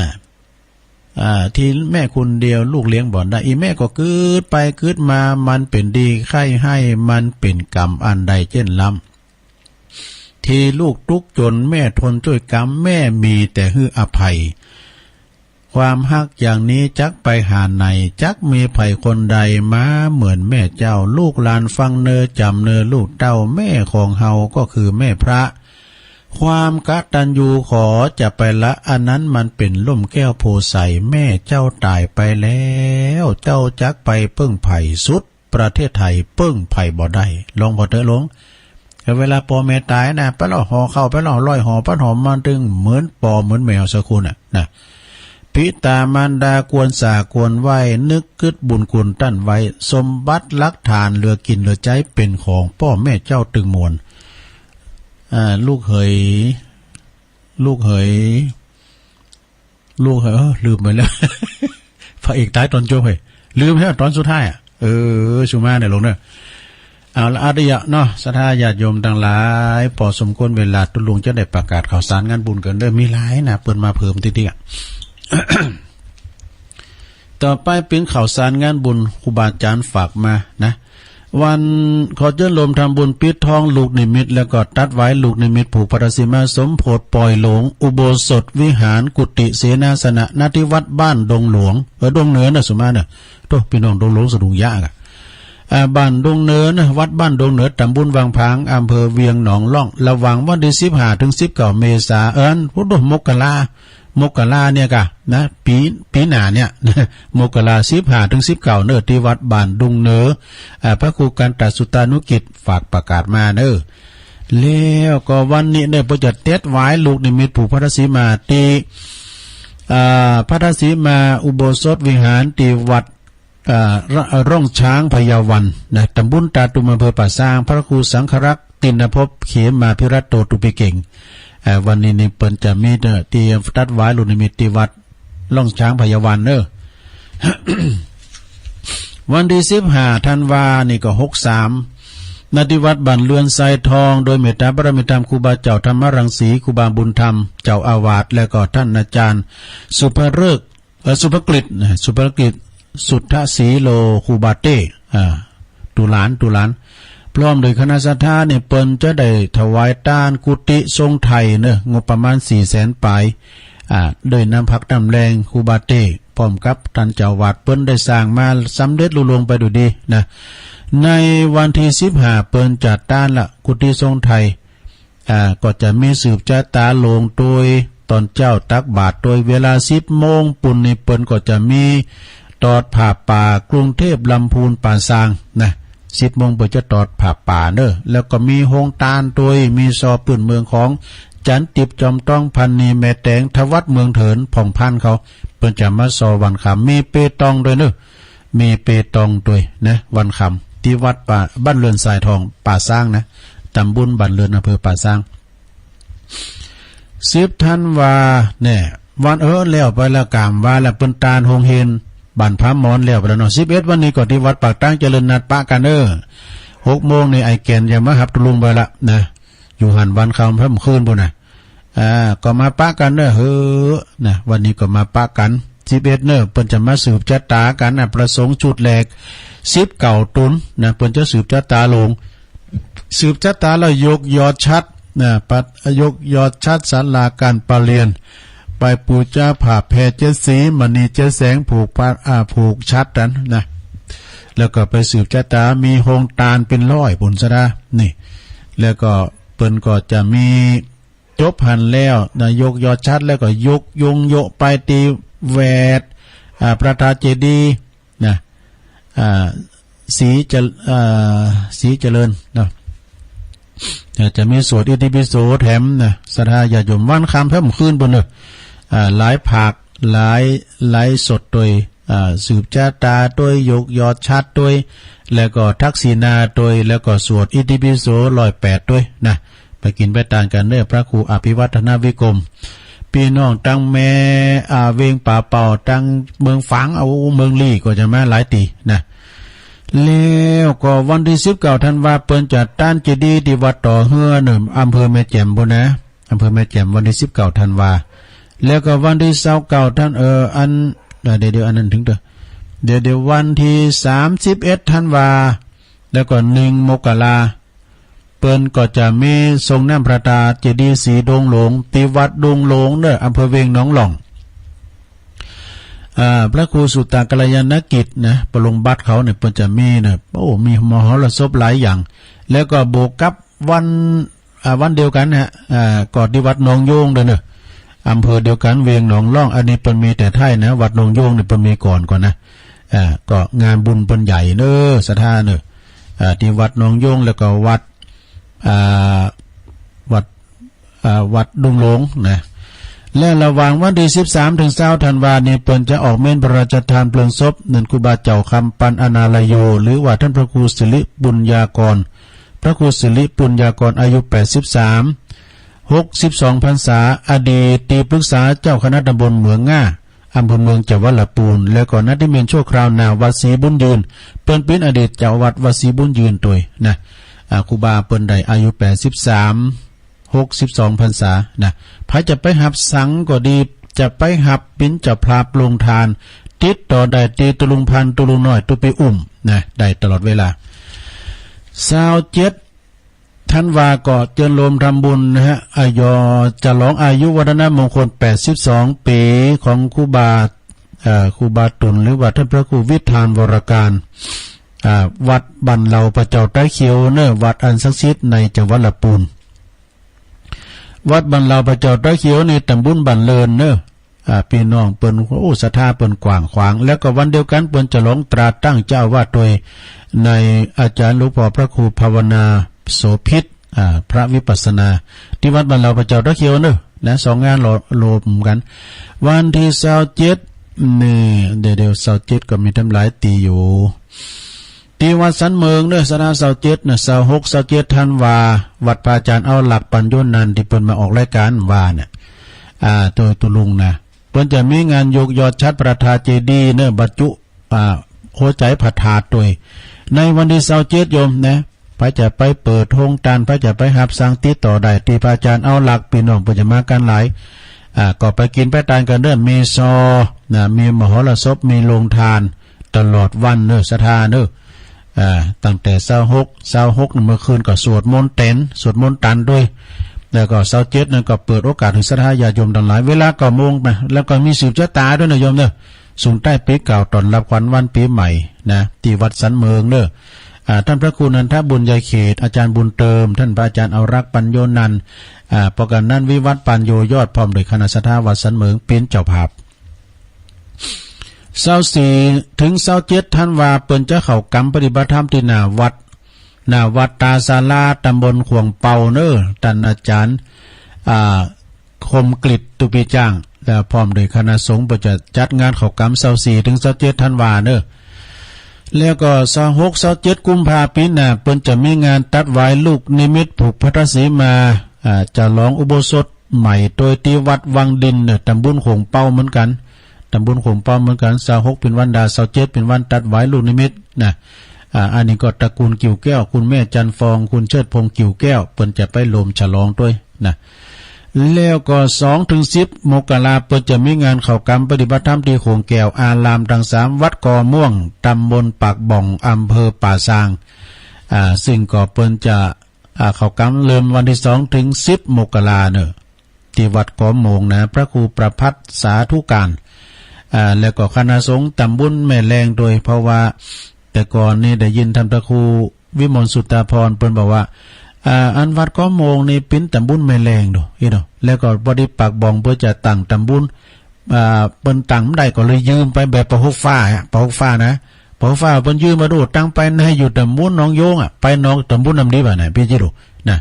อ่า ตี้แม่คนเดียวลูกเลี้ยงบ่ได้ อี่แม่ก็กึ๊ดไปกึ๊ดมา มันเป๋นดีใค่ไห้ มันเป๋นกรรมอันใดเจ้นล้ำ ตี้ลูกตุ๊กจนแม่ทนจ้วยกรรม แม่มีแต่หื้ออภัย ความฮักอย่างนี้จักไปหาไหน จักมีใผคนใดมาเหมือนแม่เจ้า ลูกหลานฟังเน่อจ๋ำเน่อลูกเต้า แม่ของเฮาก็คือแม่พระ ความกตัญญูขอจะไปละ อันนั้นมันเป๋นล่มแก้วโพธิ์ใส แม่เจ้าต๋ายไปแล้ว เจ้าจักไปเปิ้งใผสุด ประเทศไทยเปิ้งใผบ่ได้ ลองผ่อเต๊อะลง แต่เวลาปอแม่ต๋ายนะ ไปเล่าห่อข้าว ไปเล่าร้อยห่อ พันห่อ มันตึงเหมือนปอเหมือนแมวสักคนน่ะนะ ปิตามารดาควรสาควรไหว้ นึกกึ๊ดบุญคุณต้านไว้ สมบัติหลักฐานเหลือกิ๋นเหลือใจ๊ เป๋นของป้อแม่เจ้าตึงมวล อ่า ลูกเหย ลูกเหย ลูกเหย เออ ลืมไปแล้ว พระเอกต๋ายต๋อนจบเฮ้ย ลืมแล้วต๋อนสุดท้ายอะ เออ สุมาเนี่ยลงเน่อ เอาละ อาติยะเนาะ ศรัทธาญาติโยมตังหลาย ปอสมควรเวลา ตุ๊ลุงจะได้ประกาศข่าวสารงานบุญกั๋นเน่อ มีหลายนะ เปิ้นมาเพิ่มติ๊กๆ อะ ต่อไปเป๋นข่าวสารงานบุญ ครูบาอาจ๋ารย์ฝากมานะ วัน ขอเจิญโยมทำบุญปิดทองลูกนิมิต แล้วก็ตัดหวายลูกนิมิต ผูกพัทธสีมาสมโภชป่อยหลง อุโบสถวิหาร กุฏิเสนาสนะ ณ ที่วัดบ้านดงหลวง เออ ดงเหนือนะ สุมาเน่อ โธ่ ปี้น้องดงหลวงสะดุ้งยะอะ อ่า บ้านดงเหนือนะ วัดบ้านดงเหนือ ต๋ำบลวังผาง อำเภอเวียงหนองล่อง ระหว่างวันตี้สิบห้าเถิงสิบเก้าเมษา เอิ้น พุทธมกรา มกราเนี่ยกะนะ ปี๋ ปี๋หน้าเนี่ย มกรา สิบห้าเถิงสิบเก้าเน่อ ตี้วัดบ้านดงเหนือ อ่า พระครูกันตสุตานุกิจฝากประกาศมาเน่อ แล้วก็วันนี้เน่อ เปิ้นจะตัดหวายลูกนิมิตผูกพัทธสีมาตี้ อ่า พัทธสีมาอุโบสถวิหารตี้วัด อ่า ร่องช้างพญาวันนะ ต๋ำบลตาตุม อำเภอป่าซาง พระครูสังฆรักษ์ ติณภพ เขมาภิรัตโต ตุปิเกง เอ่อ วันนี้นี่เปิ้นจะมีเน่อ ตี้ตัดหวายลูกนิมิตตี้วัดร่องช้างพญาวันเน่อ วันตี้สิบห้าธันวานี่ก็หกสาม ณ ที่วัดบ้านเรือนไซทอง โดยเมตตาบารมีธรรมครูบาเจ้าธรรมรังสี ครูบาบุญธรรม เจ้าอาวาส แล้วก็ต้านอาจ๋ารย์สุภฤกษ์ เอ่อ สุภกฤษนะ สุภกฤษ สุทธสีโล ครูบาเต้ อ่า ตุหลาน ตุหลาน พร้อมโดยคณะศรัทธาเนี่ย เปิ้นจะได้ถวายตานกุฏิทรงไถ่เนาะ งบประมาณสี่แสนปลาย อ่า โดยนำพักนำแฮงครูบาเต้ พร้อมกับต้านเจ้าอาวาส เปิ้นได้สร้างมาสำเร็จลุล่วงไปโดยดีนะ ในวันตี้สิบห้า เปิ้นจัดตานละ กุฏิทรงไถ่ อ่า ก็จะมีสืบจะตาโลงโตย ต๋อนเจ๊าตักบาตรโตย เวลาสิบโมงปู๊นนี่ เปิ้นก็จะมีตอดผ้าป่า กรุงเทพฯ ลำพูน ป่าซางนะ สิบโมงเปิ้นจะตอดผ้าป่าเนาะ แล้วก็มีโฮงตานโตย มีซอปื้นเมืองของ จั๋นติบ จอมต้อง พันนี แม่แต๋ง ทวัฒน์ เมืองเถิน ผ่องพันเขา เปิ้นจะมาซอวันค่ำ มีเปตองโตยเนาะ มีเปตองโตยนะ วันค่ำ ตี้วัดป่า บ้านเรือนทรายทอง ป่าซางนะ ตำบลบ้านเรือน อำเภอป่าซาง สิบธันวา แน่ วัน เออ แล้วไปละ ก๋ามว่าละ เปิ้นตานโฮงเฮียนบ้านผาหมอนแล้วไปละเนาะ สิบเอ็ดวันนี้ก็ตี้วัดปากตางเจริญนัดปะกั๋นเน้อ หกโมงนี่ ไอ้แก่นจะมาหับตุลุงไปละนะ อยู่หั้นวันค่ำค่ำคืนปู๊นนะ อ่า ก็มาปะกั๋นเน้อ เฮ้อ นะ วันนี้ก็มาปะกั๋น สิบเอ็ดเน้อ เปิ้นจะมาสืบจะตากั๋นนะ พระสงฆ์ชุดแรก สิบเก้าต๋นนะ เปิ้นจะสืบจะตาโลง สืบจะตาแล้วยกยอดฉัตรนะ ปัด ยกยอดฉัตรศาลาก๋านประเรียน ไปปู๋จาผ้าแพรเจ็ดสี มณีเจ็ดแสง ผูกผ้า อ่า ผูกฉัตรนั้นนะ แล้วก็ไปสืบจะตา มีโฮงตานเป๋นร้อยปู๊นซะนะ นี่ แล้วก็เปิ้นก็จะมี จบหั้นแล้วนะ ยกยอดฉัตรแล้วก็ยกยงโยะไปตี้แหวด อ่า พระธาตุเจดีย์นะ อ่า ศรีเจ อ่า ศรีเจริญเนาะ เดี๋ยวจะมีสวดอิติปิโสแถมนะ ศรัทธาญาติโยม วันค่ำค่ำคืนปู๊นเนาะ อ่า หลายภาค หลาย ไลฟ์สดโตย อ่า สืบจะตาโตย ยกยอดฉัตรโตย แล้วก็ทักษิณาโตย แล้วก็สวดอิติปิโสร้อยแปดโตยนะ ไปกิ๋นไปตานกั๋นเน้อ พระครูอภิวัฒนวิกรม ปี้น้องตังแม่ อ่า เวียงป่าเป่า ตังเมืองฝาง เอา เมืองลี้ก็จะมาหลายตี้นะ แล้วก็วันตี้สิบเก้าธันวา เปิ้นจัดตานเจดีย์ตี้วัดต่อเฮือเนาะ อำเภอแม่แจ่มปู๊นนะ อำเภอแม่แจ่ม วันตี้สิบเก้าธันวา แล้วก็วันตี้ซาวเก้าธัน เอ่อ อัน เดี๋ยว เดี๋ยว อันนั้นเถิงเต๊อะ เดี๋ยว เดี๋ยว วันตี้สามสิบเอ็ดธันวา แล้วก็หนึ่งมกรา เปิ้นก็จะมีทรงน้ำพระธาตุเจดีย์สีดงหลวง ตี้วัดดงหลวงเนาะ อำเภอเวียงหนองหล่อง อ่า พระครูสุตตะกัลยาณกิจนะ ปรงบัติเขาเนี่ย เปิ้นจะมีเนาะ โอ้ มีมหรสพหลายอย่าง แล้วก็บวกกับวัน อ่า วันเดียวกั๋นนะฮะ อ่า ก็ตี้วัดหนองโยงโตยเนาะ อำเภอเดียวกั๋น เวียงหนองหล่อง อันนี้เปิ้นมีแต่ท้ายนะ วัดหนองโยงเนี่ยเปิ้นมีก่อนก่อนนะ อ่า ก็งานบุญเปิ้นใหญ่เน้อ ศรัทธาเนาะ อ่า ตี้วัดหนองโยง แล้วก็วัด อ่า วัด อ่า วัดดงหลวงนะ และระหว่างวันตี้สิบสามเถิงซาวธันวานี้ เปิ้นจะออกเมรุพระราชทานเพลิงศพ เนินครูบาเจ้าคำปันอนาลโย หรือว่าต้านพระครูสิริปุญญากร พระครูสิริปุญญากร อายุแปดสิบสาม หกสิบสองพรรษา อดีตตี้ปรึกษาเจ้าคณะตำบลเหมืองง่า อำเภอเมืองจังหวัดละปูน แล้วก็นัตถิเมนชั่วคราวหน้าวัดศรีบุญยืน เปิ้นเป๋นอดีตเจ้าวัดวัดศรีบุญยืนโตยนะ อ่า ครูบาเปิ้นได้อายุแปดสิบสาม หกสิบสองพรรษานะ ใผจะไปหับสังก็ดี จะไปหับเป๋นเจ้าภาพโฮงตาน ติดต่อได้ตี้ตุลุงพันธุ์ ตุลุงน้อย ตุ๊ปี้อุ้มนะ ได้ตลอดเวลา ซาวเจ็ดธันวาก็เจิญโฮมทำบุญนะฮะ อ่า ยอ ฉลองอายุวัฒนมงคลแปดสิบสองปี๋ของครูบา เอ่อ ครูบาตุล หรือว่าต้านพระครูวิธานวรการ อ่า วัดบ้านเหล่าพระเจ้าต๋าเขียวเนาะ วัดอันศักดิ์สิทธิ์ในจังหวัดละปูน วัดบ้านเหล่าพระเจ้าต๋าเขียวนี่ตำบลบ้านเรือนเนาะ อ่า ปี้น้องเปิ้น โอ้ ศรัทธาเปิ้นกว้างขวาง แล้วก็วันเดียวกั๋นเปิ้นฉลองตราตั้งเจ้าอาวาสโตย ในอาจ๋ารย์หลวงพ่อพระครูภาวนาโสภิต อ่า พระวิปัสสนา ตี้วัดบ้านเหล่าพระเจ้าต๋าเขียวเนาะ นะ สองงานหลอมกั๋น วันตี้ซาวเจ็ดนี่ เดี๋ยว เดี๋ยว ซาวเจ็ดก็มีตั้งหลายตี้อยู่ ตี้วัดสันเมิงเนาะ ศรัทธา ซาวเจ็ดนะ ซาวหก ซาวเจ็ดธันวา วัดพระอาจ๋ารย์เอาหลักปัญโญนันท์ตี้เปิ้นมาออกรายก๋านว่าเนี่ย อ่า โตยตุลุงนะ เปิ้นจะมีงานยกยอดฉัตรพระธาตุเจดีย์เนาะ บรรจุ อ่า หัวใจ๋พระธาตุโตย ในวันตี้ซาวเจ็ดโยมนะ ใผจะไปเปิดโฮงตาน ใผจะไปหับสัง ติดต่อได้ตี้พระอาจ๋ารย์เอาหลัก ปี้น้องเปิ้นจะมากั๋นหลาย อ่า ก็ไปกิ๋นไปตานกั๋นเนาะ มีซอ นะ มีมหรสพ มีโฮงตาน ตลอดวันเนาะ ศรัทธาเนาะ อ่า ตั้งแต่ซาวหก ซาวหกเมื่อคืนก็สวดมนต์แตน สวดมนต์ตันด้วย แล้วก็ซาวเจ็ดนั้นก็เปิดโอกาสหื้อศรัทธาญาติโยมตังหลาย เวลาเก้าโมงนะ แล้วก็มีสืบชะตาด้วยนะโยมเนอะ ส่งท้ายปี๋เก่าต้อนรับขวัญวันปี๋ใหม่นะ ตี้วัดสันเมิงเนอะ อ่า ต้านพระครูนันทบุญญาเขต อาจ๋ารย์บุญเติม ต้านพระอาจ๋ารย์อาวรักษ์ ปัญโญนันท์ อ่า ปกรณันท์ วิวัฒน์ ปัญโญยอด พร้อมโดยคณะศรัทธาวัดสันเมิงเป๋นเจ้าภาพ ซาวสี่เถิงซาวเจ็ดธันวา เปิ้นจะเข้าก๋ำปฏิบัติธรรมตี้หน้าวัด หน้าวัดต๋าศาลา ต๋ำบลข่วงเปาเนอะ ต้านอาจ๋ารย์ อ่า คมกฤษ ตุปีจ้าง และพร้อมโดยคณะสงฆ์ เปิ้นจะจัดงานเข้าก๋ำซาวสี่เถิงซาวเจ็ดธันวาเนอะ แล้วก็ซาวหก ซาวเจ็ดกุมภาปี๋หน้า เปิ้นจะมีงานตัดหวายลูกนิมิตผูกพัทธสีมา อ่า จะฉลองอุโบสถใหม่โดยตี้วัดวังดินเนอะ ต๋ำบลข่วงเปาเหมือนกั๋น ต๋ำบลข่วงเปาเหมือนกั๋น ซาวหกเป๋นวันดา ซาวเจ็ดเป๋นวันตัดหวายลูกนิมิตนะ อ่า อันนี้ก็ตระกูลกิ่วแก้ว คุณแม่จันทร์ฟอง คุณเชิดพงษ์กิ่วแก้ว เปิ้นจะไปร่วมฉลองตวยนะ แล้วก็สองเถิงสิบมกรา เปิ้นจะมีงานเข้าก๋ำปฏิบัติธรรมตี้ข่วงแก้วอารามตังสาม วัดกอม่วง ต๋ำบลปากบ่อง อำเภอป่าซาง อ่า ซึ่งก็เปิ้นจะ อ่า เข้าก๋ำเริ่มวันตี้สองเถิงสิบมกราเนอะ ตี้วัดกอม่วงนะ พระครูประภัสสาธุการ อ่า แล้วก็คณะสงฆ์ต๋ำบลแม่แลงตวย เพราะว่าแต่ก่อนนี่ได้ยินต้านพระครูวิมลสุตตาภรณ์เปิ้นบอกว่า อ่า อันวัดกอม่วงนี่เป๋นต๋ำบลแม่แลงโด เห็นบ่ แล้วก็ปฏิปักษ์บ่องเปิ้นจะตั้งต๋ำบล อ่า เปิ้นตั้งบ่ได้ก็เลยยืมไปแบบปะหกฟ้าอะ ปะหกฟ้านะ ปะหกฟ้าเปิ้นยืมมาดู ตั้งไปในอยู่ต๋ำบลหนองโยงอะ ไปหนอง ต๋ำบลน้ำดิบอะนะ ปี้จิ๋วดูนะ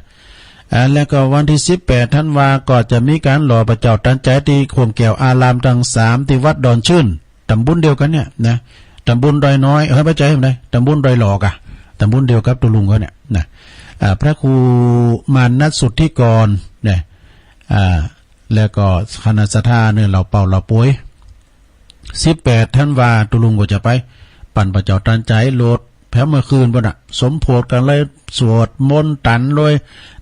อ่า แล้วก็วันตี้สิบแปดธันวา ก็จะมีก๋านหล่อพระเจ้าตันใจ๋ตี้ข่วงแก้วอารามตังสาม ตี้วัดดอนชื่น ต๋ำบลเดียวกั๋นเนี่ยนะ ต๋ำบลดอยน้อย เออ บ่ใจ้ บ่ใจ้ ต๋ำบลดอยหล่อก่ะ ต๋ำบลเดียวกับตุ๊ลุงเขาเนี่ยนะ อ่า พระครูมานัสสุทธิกรนะ อ่า แล้วก็คณะศรัทธาเนอะ เหล่าเป่าเหล่าปวย สิบแปดธันวา ตุ๊ลุงก็จะไป ปั่นพระเจ้าตันใจ๋ โหลดแผวเมื่อคืนปู๊นน่ะ สมโภชกั๋นเลย สวดมนต์ตันเลย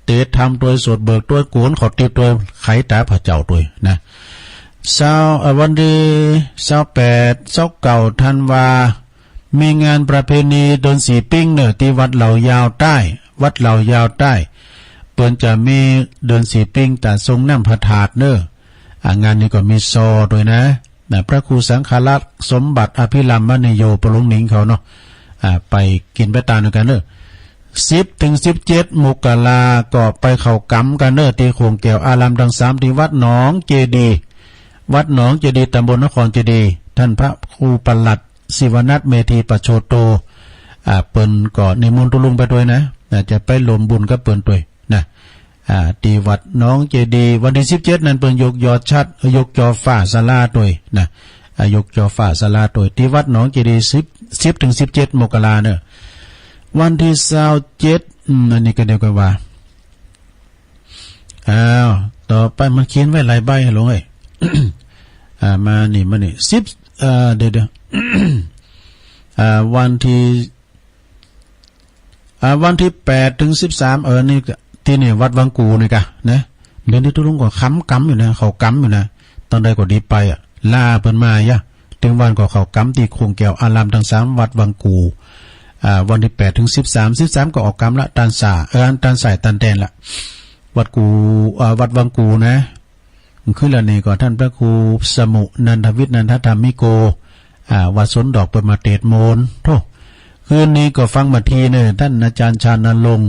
เตธรรมตวย สวดเบิกตวย กรวดเขาติดตวย ไขต๋าพระเจ้าตวยนะ ซาว เอ่อ วันตี้ซาวแปด ซาวเก้าธันวา มีงานประเพณีเดือนสี่ปิ๊งเนอะ ตี้วัดเหล่ายาวใต้ วัดเหล่ายาวใต้ เปิ้นจะมีเดือนสี่ปิ๊งต๋าทรงน้ำพระธาตุเนอะ อ่า งานนี้ก็มีซอตวยนะ นะ พระครูสังฆรักษ์สมบัติอภิรัมมณีโย ปะหลวงหนิงเขาเนาะ อ่า ไปกิ๋นไปตานตวยกั๋นเนอะ สิบเถิงสิบเจ็ดมกรา ก็ไปเข้าก๋ำกั๋นเนอะ ตี้ข่วงแก้วอารามตังสาม ตี้วัดหนองเจดีย์ วัดหนองเจดีย์ ต๋ำบลนครเจดีย์ ต้านพระครูปลัด ศิวนัท เมธีปโชโต อ่า เปิ้นก็นิมนต์ตุ๊ลุงไปตวยนะ อ่า จะไปร่วมบุญกับเปิ้นตวยนะ อ่า ตี้วัดหนองเจดีย์ วันตี้สิบเจ็ดนั้นเปิ้นยกยอฉัตร ยกจอฟ้าศาลาตวยนะ อ่า ยกจอฟ้าศาลาตวย ตี้วัดหนองเจดีย์ สิบ สิบเถิงสิบเจ็ดมกราเนอะ วันตี้ซาวเจ็ด อืม อันนี้ก็เดี๋ยวก่อนว่า อ้าว ต่อไปมันเขียนไว้หลายใบอะหลวงเอ้ย อ่า มานี่ มานี่ สิบ เอ่อ เดี๋ยว เดี๋ยว อ่า วันตี้ อ่า วันตี้แปดเถิงสิบสาม เออ นี่ก็ ตี้นี่วัดวังกู่นี่กะ นะ เดี๋ยวนี้ตุ๊ลุงก็เข้าก๋ำอยู่นะ เข้าก๋ำอยู่นะ ตอนใดก็ดีไปอะ ลาเปิ้นมาเยียะ ตึงวันก็เข้าก๋ำตี้ข่วงแก้วอารามตังสาม วัดวังกู่ อ่า วันตี้แปดเถิงสิบสาม สิบสามก็ออกก๋ำละ ตานสา เออ ตานสายตานแดนละ วัดกู่ อ่า วัดวังกู่นะ คืนละนี้ก็ต้านพระครูสมุนันทวิทย์นันทธรรมิโก อ่า วัดสวนดอก เปิ้นมาเตศน์มนต์ โธ่ คืนนี้ก็ฟังมาทีเน่อ ต้านอาจ๋ารย์ชาญณรงค์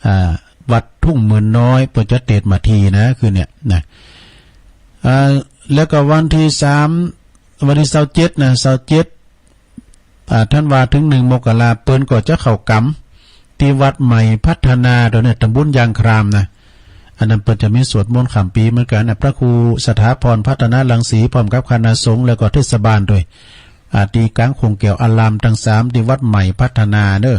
อ่า วัดทุ่งหมื่นน้อย เปิ้นจะเตศน์มาทีนะ คืนเนี่ยนะ อ่า แล้วก็วันตี้สาม วันตี้ซาวเจ็ดนะ ซาวเจ็ด อ่า ธันวาเถิงหนึ่งมกรา เปิ้นก็จะเข้าก๋ำตี้วัดใหม่พัฒนาตวยเนี่ย ต๋ำบลยางครามนะ อันนั้นเปิ้นจะมีสวดมนต์ข้ามปี๋เหมือนกั๋นนะ พระครูสถาพรพัฒนรังสี พร้อมกับคณะสงฆ์ แล้วก็เทศบาลตวย อ่า ตี้ก๋างข่วงแก้วอารามตังสาม ตี้วัดใหม่พัฒนาเนอะ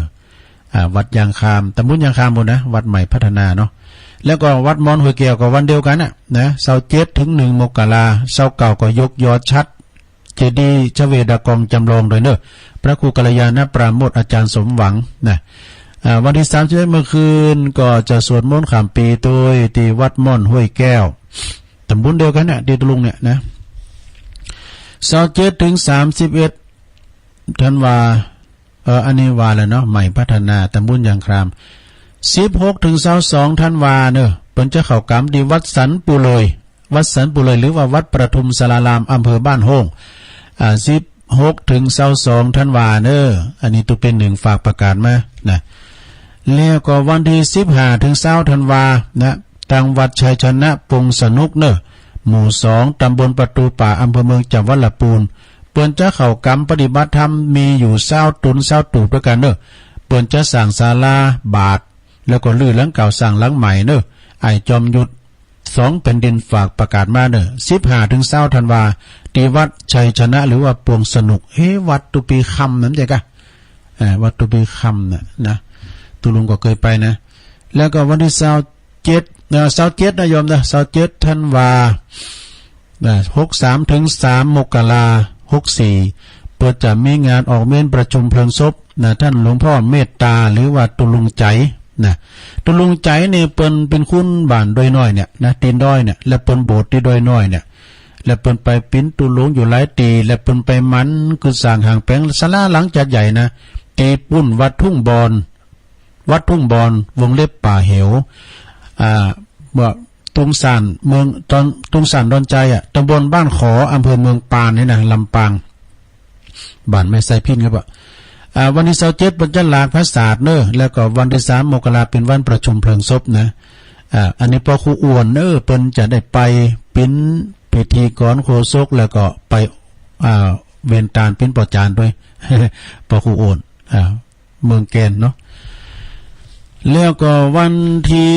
อ่า วัดยางคราม ต๋ำบลยางครามปู๊นนะ วัดใหม่พัฒนาเนาะ แล้วก็วัดมอนห้วยแก้วก็วันเดียวกั๋นน่ะ นะ ซาวเจ็ดเถิงหนึ่งมกรา ซาวเก้าก็ยกยอฉัตร เจดีย์ชเวดากองจำลองตวยเนอะ พระครูกัลยาณปราโมทย์ อาจ๋ารย์สมหวังนะ อ่า วันตี้สามสิบเอ็ดเมื่อคืนก็จะสวดมนต์ข้ามปี๋ตวยตี้วัดม่อนห้วยแก้ว ต๋ำบลเดียวกั๋นน่ะ ตี้ตุ๊ลุงเนี่ยนะ ซาวเจ็ดเถิงสามสิบเอ็ดธันวา เออ อันนี้ว่าแล้วเนาะ ใหม่พัฒนา ตำบลยางคราม สิบหกถึงซาวสองธันวาเนอะ เปิ้นจะเข้ากรรมตี้วัดสันปูเลย วัดสันปูเลย หรือว่าวัดประทุมสาราราม อำเภอบ้านโฮ่ง อ่า สิบหกถึงซาวสองธันวาเนอะ อันนี้ตุ๊เปียนหนึ่งฝากประกาศมานะ แล้วก็วันตี้สิบห้าถึงซาวธันวานะ ตางวัดชัยชนะปงสนุกเนอะ หมู่สอง ตำบลประตูป่า อำเภอเมือง จังหวัดละปูน เปิ้นจะเข้ากรรมปฏิบัติธรรม มีอยู่ซาวต๋นซาวตูบตวยกั๋นเนอะ เปิ้นจะสร้างศาลา บาท แล้วก็รื้อหลังเก่าสร้างหลังใหม่เนอะ อ้ายจอมยุทธ สองแผ่นดินฝากประกาศมาเนอะ สิบห้าถึงซาวธันวา ตี้วัดชัยชนะ หรือว่าปงสนุก เฮ้ วัดตุ๊ปีคำนั้นใจ้กะ เอ่อ วัดตุ๊ปีคำน่ะนะ ตุ๊ลุงก็เกยไปนะ แล้วก็วันตี้ซาวเจ็ด เอ่อ ซาวเจ็ดนะโยมนะ ซาวเจ็ดธันวา นะ หกสามถึงสามมกรา หกสี่ เปิ้นจะมีงานออกเมรุประชุมเพลิงศพนะ ต้านหลวงป้อเมตต๋า หรือว่าตุ๊ลุงใจ๋นะ ตุ๊ลุงใจ๋นี่เปิ้นเป๋นคนบ้านดอยน้อยเนี่ยนะ ตี๋นดอยเนี่ย และเปิ้นบวชตี้ดอยน้อยเนี่ย และเปิ้นไปเป๋นตุ๊ลุงอยู่หลายตี้ และเปิ้นไปหมั่นก่อสร้างหางแป๋งศาลาหลังจัดใหญ่นะ ตี้ปุ้นวัดทุ่งบอน วัดทุ่งบอน วงเล็บป่าเหว อ่า บ่ ตุงส่านเมือง ตอน ตุงส่านดอนใจอะ ตำบลบ้านขอ อำเภอเมืองปานนี่นะ ลำปาง บ้านแม่ไส้พิณครับอะ อ่า วันตี้ซาวเจ็ดเปิ้นจะหลากผาสาทเนอะ แล้วก็วันตี้สามมกราเป๋นวันประชุมเพลิงศพนะ อ่า อันนี้ป้อครูอ้วนเนอะ เปิ้นจะได้ไปเป๋นพิธีกรโฆษก แล้วก็ไป อ่า เวนตานเป๋นป้อจ๋านตวย ป้อครูอ้วน อ่า เมืองแกนเนาะ แล้วก็วันตี้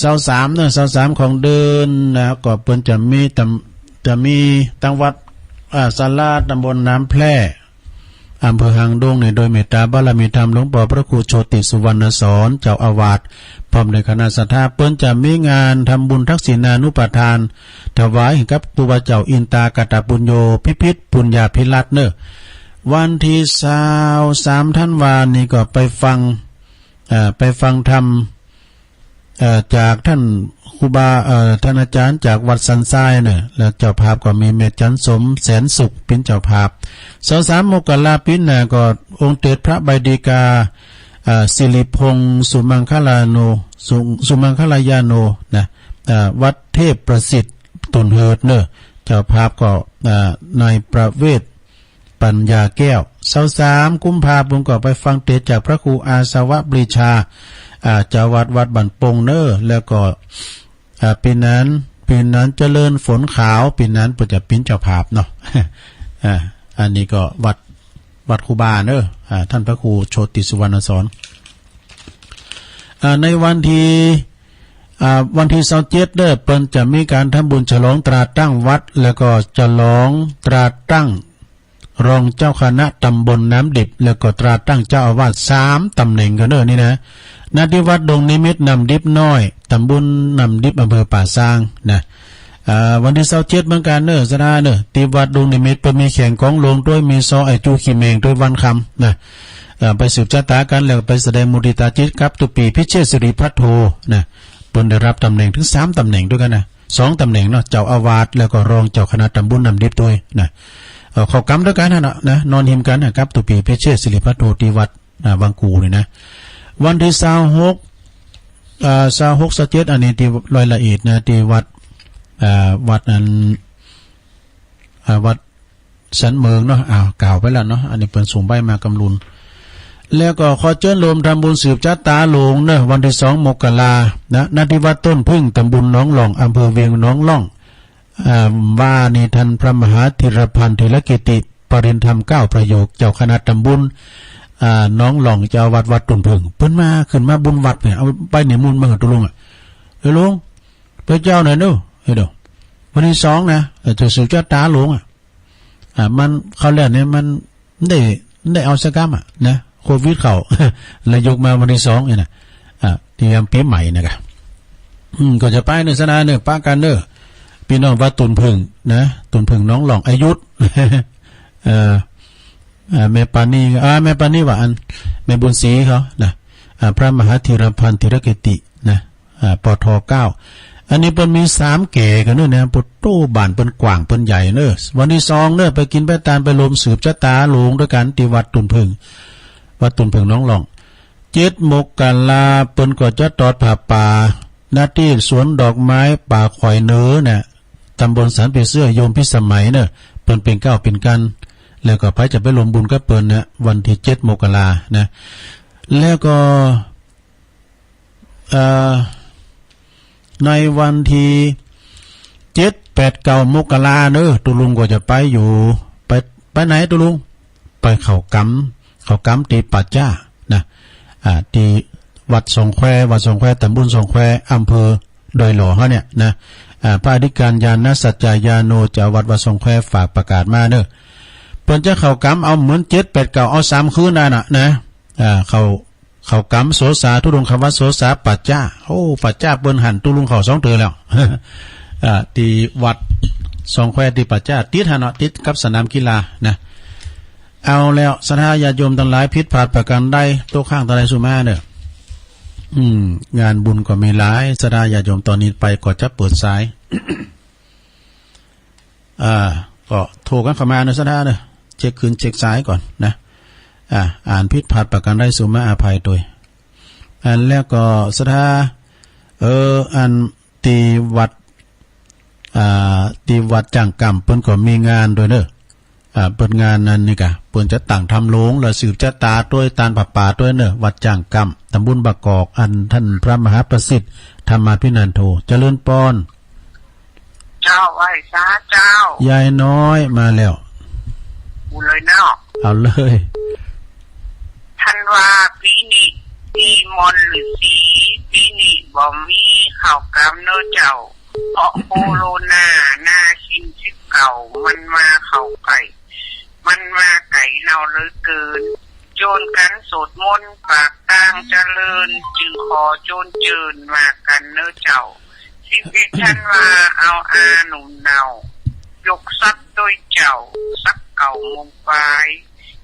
ซาวสามเนอะ ซาวสามของเดือนนะ ก็เปิ้นจะมีตำ จะมีตางวัด อ่า ศาลาตำบลน้ำแพร่ อำเภอหางดงเนี่ย โดยเมตต๋าบารมีธรรมหลวงป้อพระครูโชติสุวรรณสอน เจ้าอาวาส พร้อมด้วยคณะศรัทธา เปิ้นจะมีงานทำบุญทักษิณานุปทาน ถวายให้กับครูบาเจ้าอินตากตปุญโญ พิพิธปุญญาภิรัตน์เนอะ วันตี้ซาวสามธันวานี่ก็ไปฟัง เอ่อ ไปฟังธรรม เอ่อ จากต้านครูบา เอ่อ ต้านอาจ๋ารย์จากวัดสันทรายเนอะ แล้วเจ้าภาพก็มีแม่จันสมแสนสุขเป๋นเจ้าภาพ ซาวสามมกราปี๋หน้าก็องค์เตสพระใบดีกา เอ่อ สิริพงษ์สุมังคลาโน สุ สุมังคลายาโนนะ เอ่อ วัดเทพประสิทธิ์ตุ่นเหิดเนอะ เจ้าภาพก็ เอ่อ นายประเวศ ปัญญาแก้ว ซาวสามกุมภาพันธ์ก็ไปฟังเตสน์จากพระครูอาสวะปรีชา อ่า เจ้าวัดวัดบ้านโป่งเนอะ แล้วก็ อ่า ปี๋นั้น ปี๋นั้นเจริญฝนขาว ปี๋นั้นเปิ้นจะเป๋นเจ้าภาพเนาะ อ่า อันนี้ก็วัด วัดครูบาเนอะ อ่า ต้านพระครูโชติสุวรรณสอน อ่า ในวันตี้ อ่า วันตี้ซาวเจ็ดเนอะ เปิ้นจะมีก๋านทำบุญฉลองตราตั้งวัด แล้วก็ฉลองตราตั้ง รองเจ้าคณะตำบลน้ำดิบ แล้วก็ตราตั้งเจ้าอาวาสสามต๋ำแหน่งกั๋นเนอะนี่นะ ณ ตี้วัดดงนิมิตรน้ำดิบน้อย ตำบลน้ำดิบ อำเภอป่าซางนะ อ่า วันตี้ซาวเจ็ดเหมือนกั๋นเนอะ ศรัทธาเนอะ ตี้วัดดงนิมิตรเปิ้นมีแข่งกองหลวงตวย มีซอไอจูขี้เม่งตวยวันค่ำนะ อ่า ไปสืบชะตากั๋น แล้วไปแสดงมุทิตาจิตกับตุ๊ปีพิเชษฐ์สิริภัทโทนะ เปิ้นได้ฮับต๋ำแหน่งเถิงสามต๋ำแหน่งตวยกั๋นนะ สองต๋ำแหน่งเนาะ เจ้าอาวาส แล้วก็รองเจ้าคณะตำบลน้ำดิบตวยนะ เอ่อ เข้ากรรมตวยกั๋นหั้นเนาะนะ นอนฮิมกั๋นนะ กับตุ๊ปีพิเชษฐ์สิริภัทโทตี้วัด อ่า วังกูนี่นะ วันตี้ซาวหก อ่า ซาวหก ซาวเจ็ด อันนี้ตี้รายละเอียดนะ ตี้วัด อ่า วัดนั้น อ่า วัดสันเมิงเนาะ อ้าว กล่าวไปแล้วเนาะ อันนี้เปิ้นส่งใบมากำลุน แล้วก็ขอเจิญโฮมทำบุญสืบชะตาหลวงเนอะ วันตี้สองมกรานะ ณ ตี้วัดต้นผึ้ง ตำบลหนองหล่อง อำเภอเวียงหนองหล่อง อ่า ว่านี่ต้านพระมหาธีรพันธ์ ธีรกิติ ปริญญาธรรมเก้าประโยค เจ้าคณะตำบล อ่า หนองหล่อง เจ้าอาวาสวัดต้นผึ้ง เปิ้นมา ขึ้นมาบุญวัดเนี่ย เอาใบนิมนต์มาหื้อตุ๊ลุงอะ เออ หลวง ไปเจ้าหน่อยเนอะ เออ เดี๋ยว วันตี้สองนะ เออ จะสืบชะตาหลวงอะ อ่า มัน เขาเรียกเนี่ย มันได้ ได้เอาสักกำอะนะ โควิดเข้า เลยยกมาวันตี้สองเนี่ยนะ อ่า เตรียมปี๋ใหม่นะกะ อืม ก็จะไปเนอะ ศรัทธาเนอะ ปะกั๋นเนอะ ปี้น้องวัดต้นผึ้งนะ ต้นผึ้งหนองหล่อง อายุธ เอ่อ อ่า แม่ปานี อ่า แม่ปานีว่าอัน แม่บุญศรีเขานะ อ่า พระมหาธีรพันธ์ ธีรกิตินะ อ่า ปท เก้า อันนี้เปิ้นมีสามแก่กั๋นเนอะนะ ปุโต บ้านเปิ้นกว้างเปิ้นใหญ่เนอะ วันตี้สองเนอะ ไปกิ๋นไปตาน ไปโฮมสืบชะตาหลวงตวยกั๋นตี้วัดต้นผึ้ง วัดตูนเผิงน้องหล่อง เจ็ดมกราเปิ้นก็จะตอดผ้าป่า ณ ตี้สวนดอกไม้ป่าข่อยเหนือเนี่ย ตำบลสันผีเสื้อ โยมพิสมัยเน่อ เปิ้นเป๋นก้าวเป๋นกั๋น แล้วก็ใผจะไปร่วมบุญกับเปิ้นเนี่ย วันตี้เจ็ดมกรานะ แล้วก็ เอ่อ ในวันตี้เจ็ด แปด เก้ามกราเน่อ ตุ๊ลุงก็จะไปอยู่ ไป ไปไหนตุ๊ลุง ไปเข้ากรรม เข้ากรรมตี้ป่าจ๊านะ อ่า ตี้วัดสองแคว วัดสองแคว ตำบลสองแคว อำเภอดอยหล่อเฮาเนี่ยนะ อ่า พระอธิการญาณสัจจายาโน เจ้าอาวาสวัดสองแคว ฝากประกาศมาเน่อ เปิ้นจะเข้ากรรมเอาเหมือนเจ็ด แปด เก้า เอาสามคืนนั่นน่ะนะ อ่า เข้า เข้ากรรมโสสา ธุดงควัตรโสสาป่าจ๊า โอ้ ป่าจ๊าเปิ้นหันตุ๊ลุงเข้าสองเตื้อแล้ว อ่า ตี้วัดสองแควตี้ป่าจ๊า ติดหั้นเนาะ ติดกับสนามกีฬานะ เอาแล้ว ศรัทธาญาติโยมตังหลาย ผิดพลาดประก๋านใด ตกค้างตังใด สุมาเน่อ อืม งานบุญก็มีหลาย ศรัทธาญาติโยม ต๋อนนี้ไปก็จะเปิดสาย อ่า ก็โทรกั๋นเข้ามาเน่อ ศรัทธาเน่อ เช็คคืนเช็คสายก่อนนะ อ่า อันผิดพลาดประก๋านใด สุมาอภัยตวย อันแล้วก็ศรัทธา เออ อันตี้วัด อ่า ตี้วัดจ้างกำเปิ้นก็มีงานตวยเน่อ อ่า เปิ้นงานนั้นนี่กะ เปิ้นจะตั้งธรรมโลง แล้วสืบจะต๋าตวย ตานผ้าป่าตวยเน่อ วัดจ้างกำ ตำบลบางกอก อันต้านพระมหาประสิทธิ์ ธรรมาภินันโท เจริญปอน เจ้า ไหว้สาเจ้า ยายน้อยมาแล้ว อู้เลยเนาะ เอาเลย ธันวาปี๋นี้ ตี้ม่อนฤๅษี ปี๋นี้บ่มีเข้ากรรมเน่อเจ้า เพราะโคโรนา หน้าหินสิบเก้า มันมาเข้าใก้ มันมาใก้เฮาเหลือเกิน จวนกั๋นสวดมนต์ ปากตางเจริญ จึงขอจวนเจิญมากั๋นเน่อเจ้า สิบเอ็ดธันวา เอาอาหนุ่มเน่า ยกทรัพย์ตวยเจ้า สักเก้าโมงป๋าย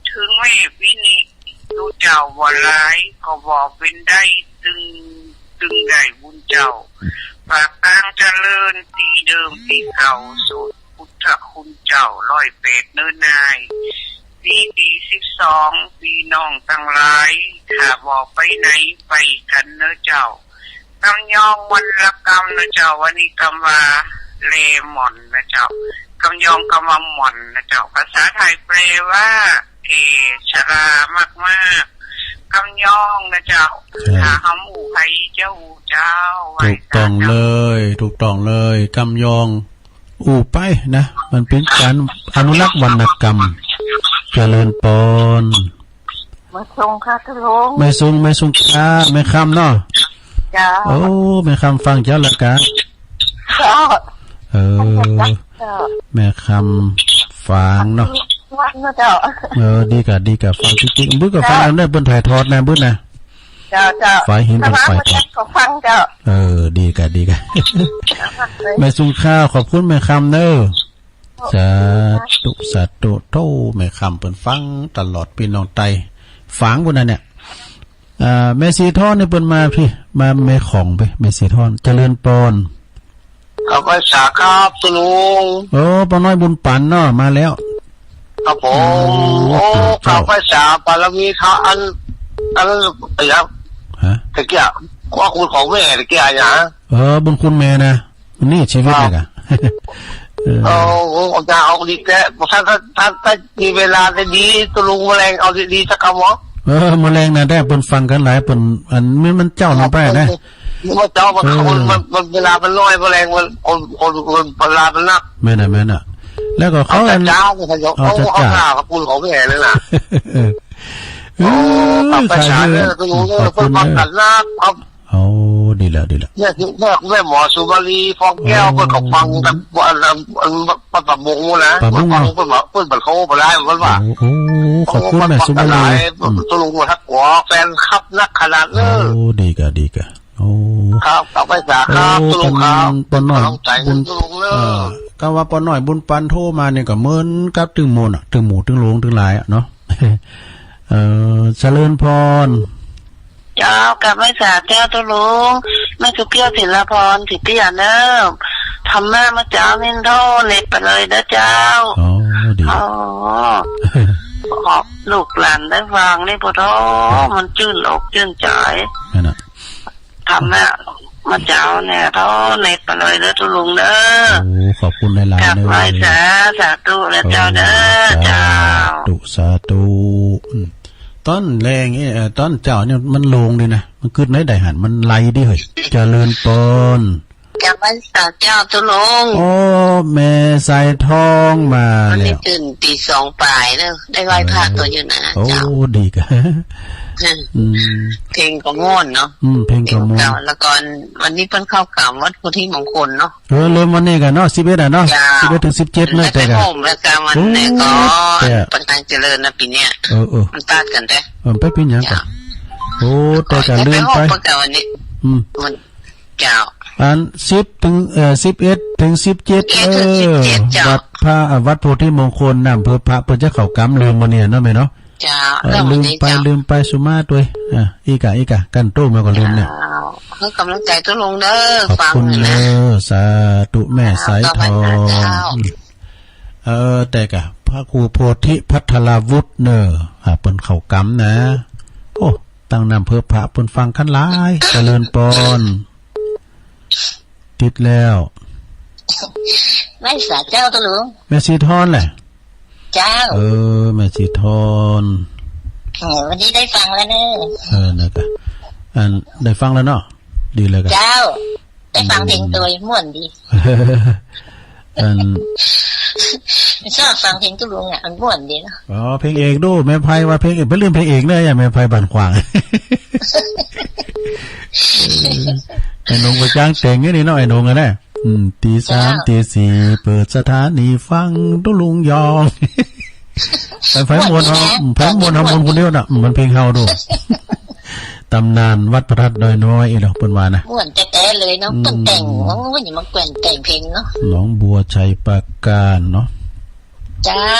เถิงแม้ปี๋นี้ ดูเจ้าบ่หลาย ก็บ่เป๋นใด ตึง ตึงได้บุญเจ้า ปากตางเจริญ ตี้เดิมตี้เก่า สวดพุทธคุณเจ้า ร้อยแปด เน่อนาย ปี๋ตี้สิบสอง ปี้น้องตังหลาย ถ้าบ่ไปไหน ไปกั๋นเน่อเจ้า กำยองวันละกำเน่อเจ้า วันนี้กำว่า แลหม่อนเน่อเจ้า กำยองกำว่าหม่อนเน่อเจ้า ภาษาไทยแปลว่า แก่ชรามากๆ กำยองเน่อเจ้า เจ้า ถ้าเฮาอู้ไป เจ้าอู้เจ้า ถูกต้องเลย ถูกต้องเลย กำยอง อู้ไปนะ มันเป๋นก๋านอนุรักษ์วรรณกรรม เจริญปอน แม่สุงค่ะตุ๊ลุง แม่สุง แม่สุงค่ะ แม่คำเนาะ เจ้า โอ้ แม่คำฟังเจ้าละกะ เจ้า เออ เจ้า แม่คำฝางเนาะ วันเนาะเจ้า เออ ดีกะ ดีกะ ฟังติ๊กๆ บึกกะฟัง เจ้า อันนั้นเปิ้นถ่ายทอดนะ บึกนะ เจ้า เจ้า ฝ่ายหิน ถ้า เปิ้น ว่า ฝ่าย บ่ ทอด จักก็ฟังเจ้า เออ ดีกะ ดีกะ แม่สุงข้าว ขอบคุณแม่คำเน่อ สาธุ สาธุ โธ่ แม่คำเปิ้นฟังตลอด ปี้น้องไตฝางปู้นน่ะเนี่ย อ่า แม่ศรีทอนนี่เปิ้นมาพี้ มาแม่ของไป แม่ศรีทอน เจริญปอน ครับ ไหว้สาครับตุ๊ลุง โอ้ ป้อน้อยบุญปันเนาะ มาแล้ว ครับผม โอ้ โอ้ เจ้า ครับ ไหว้สาบารมีครับ อัน อัน ไอ้ครับ ฮะ ตะเกียะ ว่าคุณของแม่ตะเกียะอย่าง เออ บุญคุณแม่นะ นี่ชีวิตนี่กะ ครับ เออ โอ้โห อาจารย์เอาดีแท้ ถ้า ถ้า ถ้า ถ้ามีเวลาจะดี ตุ๊ลุงมาแลงเอาดีๆ สักคำเหรอ เออ มาแลงนะ ได้เปิ้นฟังกั๋นหลาย เปิ้น อันนี้มันเจ้าลงไปนะ นี่มันเจ้า มัน เออ คน มัน มันเวลามันน้อย มาแลงมัน คน คน คน เวลามันนัก แม่นน่ะ แม่นน่ะ แล้วก็เขา เอาจ้า อัน จ้า เนี่ย เขา เอาจ้า เขา เขา จ้า เขาพูดของแม่เลยนะ เออ โอ้ เออ ตับไปสารเนี่ย ใครเนี่ย ตุ๊ลุงเนี่ย ขอบคุณ เปิ้นฟังกั๋นนัก ครับ โอ้ ดีแล้ว ดีแล้ว เนี่ย แม่ แม่หมอสุมาลี ฟองแก้ว โอ้ เปิ้นก็ฟังแต่ อัน อัน อัน ป้าปะมงนะ ปะมง เปิ้นฟัง เปิ้นว่า เปิ้นบัดเขาบ่ได้ เปิ้นว่า โอ้ โอ้ ขอบคุณแม่สุมาลี โอ้ เปิ้นฟังหลาย อืม ตุ๊ลุงว่าทักหัว แฟนคลับนักขนาดเนอะ โอ้ ดีกะ ดีกะ โอ้ ครับ กลับไปสาครับ โอ้ ตุ๊ลุงครับ ป้อน้อย กำลังใจ บุญ ตุ๊ลุงเนอะ เออ กำว่าป้อน้อยบุญปันโทรมาเนี่ยก็เหมือนกับตึงหมู่น่ะ ตึงหมู่ ตึงหลวง ตึงหลายอะเนาะ เออ เจริญปอน เจ้า กลับไหว้สาเจ้าตุ๊ลุง แม่สุเกี้ยว ศิลปอน สิทธิยาเนิบ ธรรมะเมื่อเจ๊านินโทษเน็ตไปเลยนะเจ้า อ๋อ ดี อ๋อ ขอลูกหลานได้ฟังนี่ปะโธ่ ครับ มันจื้นอกจื้นใจ๋ นั่นน่ะ ธรรมะเมื่อเจ๊าเนี่ย โธ่ เน็ตไปเลยเด้อตุ๊ลุงเด้อ โอ้ ขอบคุณหลายๆ กราบไหว้ เด้อ สา สาธุนะเจ้าเด้อ โอ้ เจ้า สาธุ สาธุ อืม ต๋อนแลง เอ่อ ต๋อนเจ๊าเนี่ยมันโล่งดีนะ มันกึ๊ดไหนได้หัน มันไลดีเฮ้ย เจริญปอน กราบไหว้สาเจ้าตุ๊ลุง โอ้ แม่สายทองมาแล้ว วันนี้ตื่นตีสองป๋ายแล้ว ได้ไหว้พระ เออ ตั๋วอยู่นะ โอ้ เจ้า ดีกะ อืม อืม เพลงก็ม่วนเนาะ อืม เพลงก็ม่วน เพลงเก่า แล้วก็วันนี้เปิ้นเข้ากรรมวัดโพธิมงคลเนาะ เออ เริ่มวันนี้กั๋นเนาะ สิบเอ็ดอะเนาะ เจ้า สิบเอ็ดถึงสิบเจ็ด เนอะ แต่กะ ไปโฮมแล้วกะวันนี้ก็ อืม แต่ เปิ้นกำลังเจริญนะปี๋เนี่ย เออ เออ มันตัดกั๋นเด้อ เออ ไปเป๋นหยังก่อ เจ้า โอ้ แต่กะลืมไป ไปโฮมเปิ้นกะวันนี้ อืม มัน เจ้า อันสิบถึง เอ่อ สิบเอ็ดถึงสิบเจ็ด สิบเอ็ดถึงสิบเจ็ด เออ เจ้า วัดพระ อ่า วัดโพธิมงคล น้ำเพิบพระ เปิ้นจะเข้ากรรม ลืมบ่เนี่ยเนาะแม่เนาะ เจ้า เออ เรื่อง ลืมไป นี้เจ้า ลืมไป สุมาตวย อ่ะ อีกอะ อีกอะ กั้นโต้มาก็ลืมเนี่ย เจ้า ให้กำลังใจ๋ตุ๊ลุงเด้อ ขอบคุณ ฟังอยู่นะ เด้อ สาธุ แม่สายทอง เจ้า เออ แต่กะ พระครูโพธิภัทราวุฒิเนอะ อ่า เปิ้นเข้ากรรมนะ โอ้ ตั้งน้ำเพิบพระเปิ้นฟังคันหลาย เจริญปอน ติดแล้ว ไหว้สาเจ้าตุ๊ลุง แม่สีทอนแหละ เจ้า เออ แม่สีทอน เออ วันนี้ได้ฟังแล้วเนอะ เออ นะกะ อัน ได้ฟังแล้วเนาะ ดีเลยกะ เจ้า ได้ฟังเพลงตวยม่วนดี อัน ชอบฟังเพลงตุ๊ลุงอะ มันม่วนดีเนาะ อ๋อ เพลงเอกดู แม่ไพว่าเพลงเอก ไปลืมเพลงเอกเนอะ แม่ไพบ้านขวาง ไอ้หนงก็จ้างแต่งอยู่นี่เนาะ ไอ้หนงอะนะ อืม ตีสาม เจ้า ตีสี่ เปิดสถานีฟังตุ๊ลุงยอง ไปไผม่วนเอา ม่วนดีนะ ไผม่วนเอาม่วนคนเดียวน่ะ มันเพลงเฮาดู ตำนานวัดพระธาตุดอยน้อย เอ้ยเนาะ เปิ้นว่านะ ม่วนแต๊ๆ เลยเนาะ อืม เปิ้นแต่ง โอ้ย อย่ามาแกว่งแต่งเพลงเนาะ หนองบัวไชยปราการเนาะ เจ้า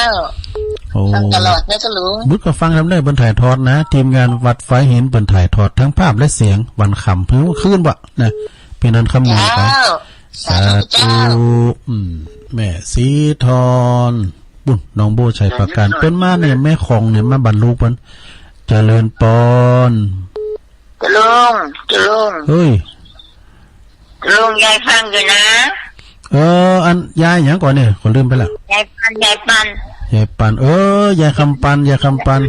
โอ้ ฟังตลอดนะตุ๊ลุง บึกก็ฟังนำได้ เปิ้นถ่ายทอดนะ ทีมงานวัดฝายหินเปิ้นถ่ายทอดทั้งภาพและเสียง วันค่ำเพิ่นคืนวะนะ เปิ้นนั้นคำนึงไป เจ้า สาธุ สาธุเจ้า อืม แม่สีทอน ปุ้น หนองบัวไชยปราการ เปิ้นมาเนี่ย แม่ของเนี่ยมาบรรลุเปิ้น เจริญปอน ตุ๊ลุง ตุ๊ลุง เฮ้ย ตุ๊ลุง ยายฟังอยู่นะ เออ อันยายหยังก่อเนี่ย ข้อยลืมไปแล้ว ยายปัน ยายปัน ยายปัน เออ ยายคำปัน ยายคำปัน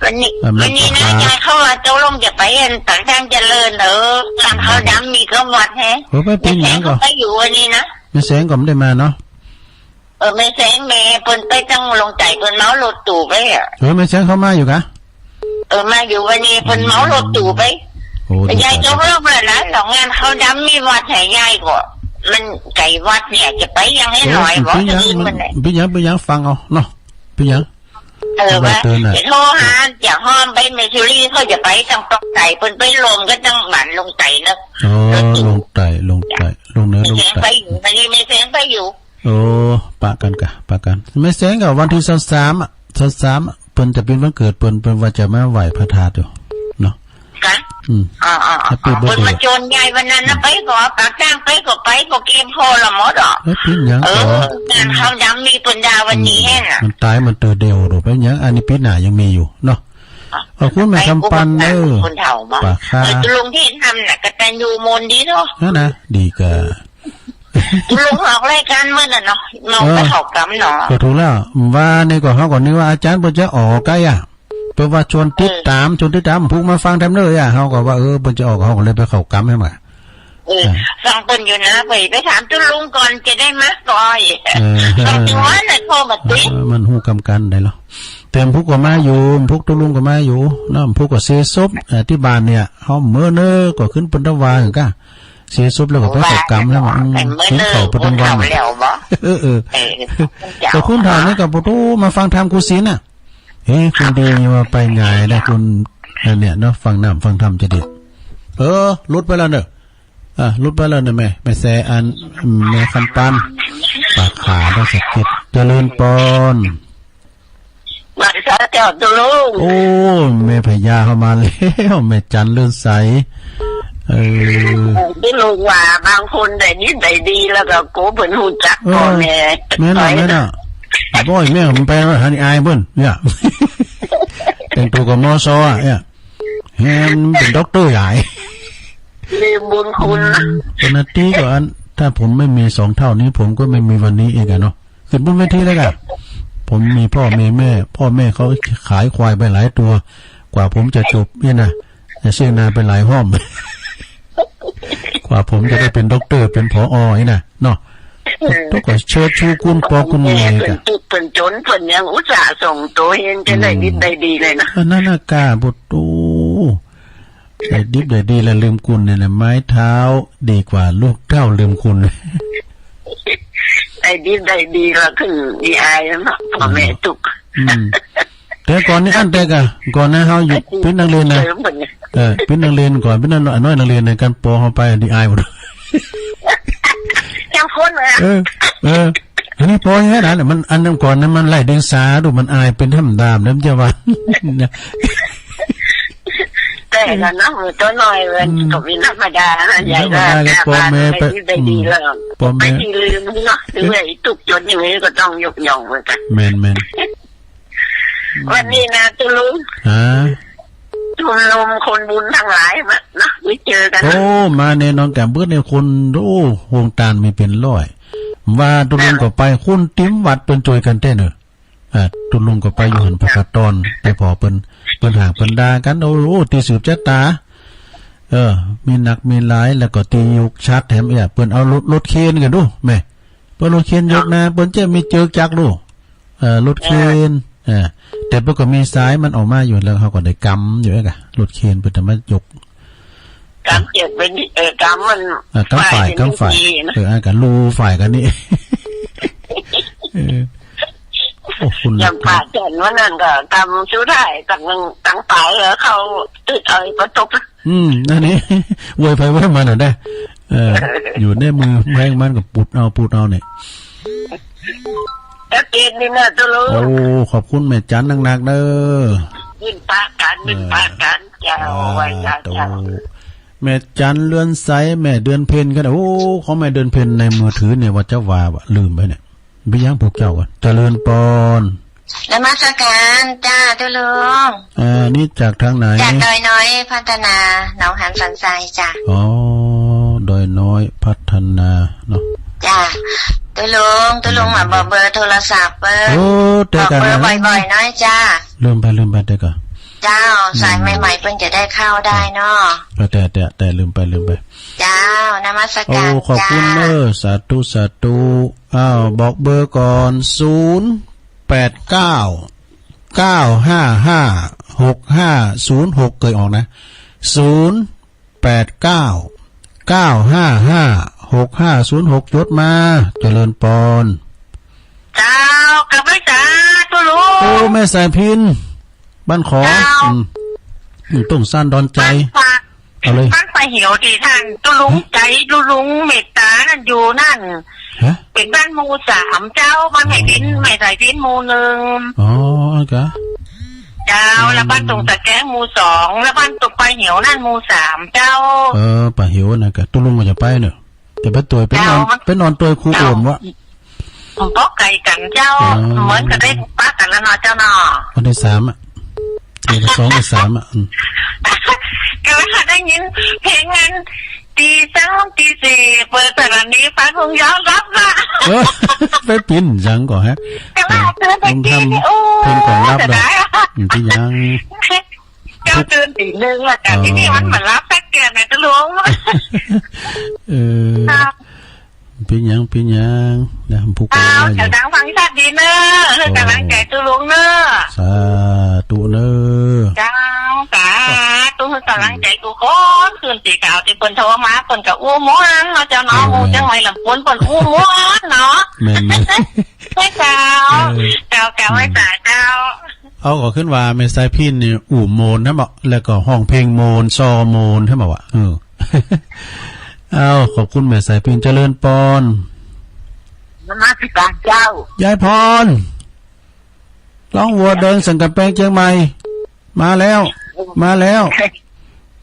วันนี้ เออ แม่ วันนี้นะ จ๋า ยายเขาว่าตุ๊ลุงจะไปเอ็นปากทางเจริญ เออ หลังเขาดำมีก็วัดแฮะ เออ ไปเป๋นหยังก่อ แม่แสงเขาไปอยู่วันนี้นะ แม่แสงก็บ่ได้มาเนาะ เออ แม่แสงแม่เปิ้นไปตังลงใต้ เปิ้นเหมารถตู้ไปอะ เออ แม่แสงเขามาอยู่กะ เออ มาอยู่วันนี้ เปิ้นเหมารถตู้ไป โอ้ ยายตกลงแล้วนะ สองงานเขาดำมีวัดแฮะ ยายก็ มันไก๋วัดเนี่ย จะไปยังไห้หน่อย เออ บ่ เป๋นหยัง จะดี มัน มันไหน เป๋นหยัง เป๋นหยัง ฟังเอาเนาะ เป๋นหยัง เออ ว่า ว่าเปิ้นน่ะ จะโทรหา จะห้อมไปเมสุรี เขาจะไปตังปากใต้ เปิ้นไปรวมกั๋นตังบ้านลงใต้เนาะ อ๋อ รถตู้ ลงใต้ ลงใต้ ลงเหนือ ลงใต้ แม่แสงไปอยู่ วันนี้แม่แสงไปอยู่ โอ้ ปะกั๋นกะ ปะกั๋น แม่แสงก็วันตี้ซาวสามอะ ซาวสามอะ เปิ้นจะเป๋นวันเกิดเปิ้น เปิ้นว่าจะมาไหว้พระธาตุอยู่เนาะ กะ อืม อ๋อ อ๋อ อ๋อ Happy birthday เปิ้นมาจวนยายวันนั้นนะ ไปก็ปากทางไปก็ไป ก็เกมพอละหมดอ่ะ เอ้ย เป๋นหยัง เออ ก่อ งานเขาดำมีเปิ้นดาวันนี้แฮะ อืม มันต๋ายมันเต๋อเดี่ยวดู เป๋นหยัง อันนี้ปี๋หน้ายังมีอยู่เนาะ ขอบคุณแม่คำปันเด้อ คนเฒ่าบ่ ปะค่ะ เออ ตุ๊ลุงเทศน์ธรรมน่ะ กตัญญูมนดีเนาะ นั่นนะ ดีกะ ตุ๊ลุงออกรายการมื้อนั้นเนาะ เมา เออ ไปเข้ากรรมเนาะ ก็ถูกแล้ว ว่านี่ก็เฮาก็นึกว่าอาจ๋ารย์เปิ้นจะออกไกอะ เปิ้นว่าชวนติดต๋าม เออ ชวนติดต๋าม ผู้มาฟังแถมเน้ออะ เฮาก็ว่า เออ เปิ้นจะออก เฮาก็เลยไปเข้ากรรมหื้อมา เออ อ่ะ ฟังเปิ้นอยู่นะ ไป ไปถามตุ๊ลุงก่อน จะได้มาก่อย เออ ฟังถึงวันน่ะ โทรมาติด เออ มันฮู้กำกันได้เหรอ แต่ผู้ก็มาอยู่ ผู้ตุ๊ลุงก็มาอยู่เนาะ ผู้ก็เสียศพ เอ่อ ตี้บ้านเนี่ย เฮาเมินเน้อ ก็ขึ้นเปิ้นตะวาหื้อกะ เสียศพแล้วก็ไปเข้ากรรมแล้ว โอ้ ว่า อืม แต่เมินเน้อ กิ๋นข้าวเปิ้นตะวา ผู้เฒ่าแล้วบ่ เออ เออ เออ เจ้า แต่คนเฒ่านี่ก็บ่โตมาฟังธรรมครูศิลป์น่ะ เฮ้ย คนดีนี่ว่าไปง่ายนะ คน อันเนี่ยเนาะ ฟังน้ำฟังธรรมจะดี เออ หลุดไปแล้วเน้อ อ่ะ หลุดไปแล้วเน้อแม่ แม่แสง อัน แม่คำปัน ปากขาได้สักเก็บ เจริญปอน ไหว้สาเจ้าตุ๊ลุง โอ้ แม่พญาเข้ามาแล้ว แม่จันเลื่อนใส เออ ตุ๊ลุงว่าบางคนได้ดีได้ดีแล้วก็โกเปิ้นฮู้จัก เออ พ่อแม่ แม่นน่ะ แม่นน่ะ บ่อยแม่มันไปว่าหันอายเปิ้นเนี่ย แต่งตั๋วกับ มส อ่ะ เนี่ย แหมเป๋นด็อกเตอร์ใหญ่ ลืมบุญคุณนะ เป๋นนาตี้ก็อัน ถ้าผมไม่มีสองเฒ่านี้ ผมก็ไม่มีวันนี้เองอะเนาะ ขึ้นบนเวทีเลยอะ ผมมีพ่อมีแม่ พ่อแม่เขาขายควายไปหลายตัว กว่าผมจะจบเนี่ยนะ จะเสี้ยงนาไปหลายห้อม กว่าผมจะได้เป๋นด็อกเตอร์ เป๋น ผอ นี่นะ เนาะ เออ ต้องขอเชิญชูคุณปอคุณแม่ เปิ้น กะ ตุ๊กข์เปิ้นจ๋น เปิ้นยังอุตส่าห์ส่งตั๋วเฮียนจะได้ดิบได้ดีเลยนะ อันนั้นน่ะกะ โอ้โห ได้ดิบได้ดีแล้วลืมคุณเนี่ยนะ ไม้เท้าดีกว่าลูกเต้าลืมคุณ ได้ดิบได้ดีก็ขึ้นดีอายเนาะ พ่อแม่ตุ๊กข์ อืม แต่ก่อนนี่อั้นแต่กะ ก่อนนะเฮาอยู่ ไอ้ตี้ เป๋นนักเรียนนะ เสริมเปิ้นเนี่ย เออ เป๋นนักเรียนก่อน เป๋นน้อยนักเรียนในการปอเฮาไปดีอายหมด ยังคนเลยอะ เออ เออ อันนี้ปอยังไงนะ มัน อันนั้นก่อนนะ มันไร้เดียงสาดู มันอายเป๋นธรรมดา แล้วมันจะว่า แต่ละเนาะ ตั๋วน้อยมัน อืม ก็เป๋นธรรมดานะ เป๋นธรรมดา ใหญ่ก็ ก็ปอแม่ไป ได้ดี อืม แล้ว ปอแม่ ไปตี้ลืมเนาะ ถือว่าไอ้ตุ๊กข์จ๋นอย่างนี้ก็ต้องยกย่องเหมือนกัน แม่นๆ วันนี้นะตุ๊ลุง ฮะ ชุมนุมคนบุญทั้งหลายมาเนาะ ได้เจอกั๋น โอ้ มาแน่นอนกะ เบิดเนี่ยคน โอ้ โฮงตานมีเป๋นร้อย ว่าตุ๊ลุงก็ไป คนเต็มวัดเปิ้นจ้วยกั๋นแต๊เน่อ อ่า ตุ๊ลุงก็ไปอยู่หั้น พระกาตอน ไปผ่อเปิ้น เปิ้นห่างเปิ้นดากั๋น โอ้ ตี้สืบจะต๋า เออ มีนักมีหลาย แล้วก็ตี้ยกฉัตรแถมเอี้ย เปิ้นเอารถ รถเครนกั๋นดู แม่ เปิ้นรถเครนยกนะ เปิ้นจะมีเจิกจักรดู เอ่อ รถเครน เออ เออ แต่เปิ้นก็มีสายมันออกมาอยู่ แล้วเฮาก็ได้กำอยู่กะ รถเครนเปิ้นจะมายก กำเจิกเป๋น เออ กำมัน เออ กำฝ่าย ฝ่ายเป๋น กำฝ่าย วิธีนะ เออ อันกะรูฝ่ายกั๋นนี่ เออ โอ้ คุณ อย่างป้าแจ๋นวันนั้นก็กำสุดท้ายตัง ตังป๋ายแล้วเขาตึ๊ดเอาไอ้ปะตก อืม อันนี้ อวยไปอวยมาหน่อยได้ เออ อยู่ในมือแม่งมันก็ปุดเอา ปุดเอาเนี่ย ชัดเจนดีนะตุ๊ลุง โอ้ ขอบคุณแม่จันนักๆ เด้อ มึนปะกั๋น มึนปะกั๋น เจ้า อ่า ไหว้เจ้า เจ้า แม่จันเรือนใส แม่เดือนเพ็ญก็ได้ โอ้ ของแม่เดือนเพ็ญในมือถือเนี่ย ว่าจะว่า ว่าลืมไปเนี่ย ไปยังพวกเจ้าก่อน เจริญปอน นมัสการจ้าตุ๊ลุง อ่า นี่จากทางไหน จากดอยน้อยพัฒนา หนองหานสันทรายจ้ะ อ๋อ ดอยน้อยพัฒนาเนาะ จ้ะ ตุ๊ลุง ตุ๊ลุงมาบอกเบอร์โทรศัพท์เปิ้น โอ้ แต่ บอกเบอร์บ่อยๆ หน้อยจ้า ลืมไป ลืมไป แต่ก่อน เจ้า สายใหม่ๆ เปิ้นจะได้เข้าได้เนาะ แต่ แต่ แต่ แต่ ลืมไป ลืมไป เจ้า นมัสการ โอ้ ขอบคุณ จ้า เน้อ สาธุ สาธุ อ้าว บอกเบอร์ก่อน ศูนย์แปดเก้า เก้าห้าห้า หกห้าศูนย์หก เกยออกนะ ศูนย์แปดเก้า เก้าห้าห้า หกห้าศูนย์หก จดมา เจริญปอน เจ้า กราบไหว้สาตุ๊ลุง โอ้ แม่สายพิณ บ้านขอ เจ้า อืม อืม ต้งซานดอนใจ๋ บ้านขอ เอาเลย บ้านป่าเหียวตี้ต้านตุ๊ลุง ฮะ ใจ๋ตุ๊ลุงเมตต๋านั่นอยู่นั่น ฮะ เป๋นบ้านหมู่สามเจ้า บ้านแม่พิณ อ๋อ แม่สายพิณหมู่หนึ่ง อ๋อ กะ เจ้า อืม แล้วบ้านตรงตะแกรงหมู่สอง แล้วบ้านตรงป่าเหียวนั่นหมู่สามเจ้า เออ ป่าเหียวนั่นกะ ตุ๊ลุงก็จะไปเนาะ แต่ไปตวย ไปนอน เจ้า ไปนอนตวยครู เจ้า โอ่นวะ ผมก็ไกลกั๋นเจ้า อ๋อ เหมือนกับได้ปะกั๋นแล้วเนาะเจ้าเนาะ วันที่สามอะ เดือนสองกับสามอะ อืม ก็เลยได้ยินเพลงนั้น ตีสามตีสี่ เปิดสถานีฟังคงยอมรับนะ เออ ไปปิ้นยังก่อนฮะ ก็ว่าเตือนไป เออ ลุงทำ ตีนี่ โอ้ เพลงก่อนรับ เสียดายอะ อืม เป๋นยัง เจ้าตื่นตีหนึ่งแล้วจ้ะ อ๋อ ตี้นี่มันบ่หลับสักเตื้อนะตุ๊ลุง เออ ครับ เป๋นยัง เป๋นยัง นะ ผู้กอง เอา ว่าอยู่ เจ้าดังฟังชัดดีเน้อ เออ กำลังใจ๋ตุ๊ลุงเน้อ สาธุเน้อ เจ้า สาธุ กำลังใจ๋กู้คน คืนตี้เก้าตี้เปิ้นโทรมา เปิ้นก็อู้ม่วนเนาะเจ้าเนาะ เออ หมู่เจียงใหม่ลำพูนเปิ้นอู้ม่วนเนาะ แม่นๆ ใจ้เจ้า เออ เจ้า เจ้า อืม ไหว้สาเจ้า เอาก็ขึ้นว่าแม่สายพิณนี่อู้โมนนะบ่ แล้วก็ฮ้องเพลงโมน ซอโมนนะบ่วะ เออ เอา ขอบคุณแม่สายพิณ เจริญปอน นมัสการเจ้า ยายพร ร้องวัวเดินสันกำแปงเจียงใหม่ มาแล้ว มาแล้ว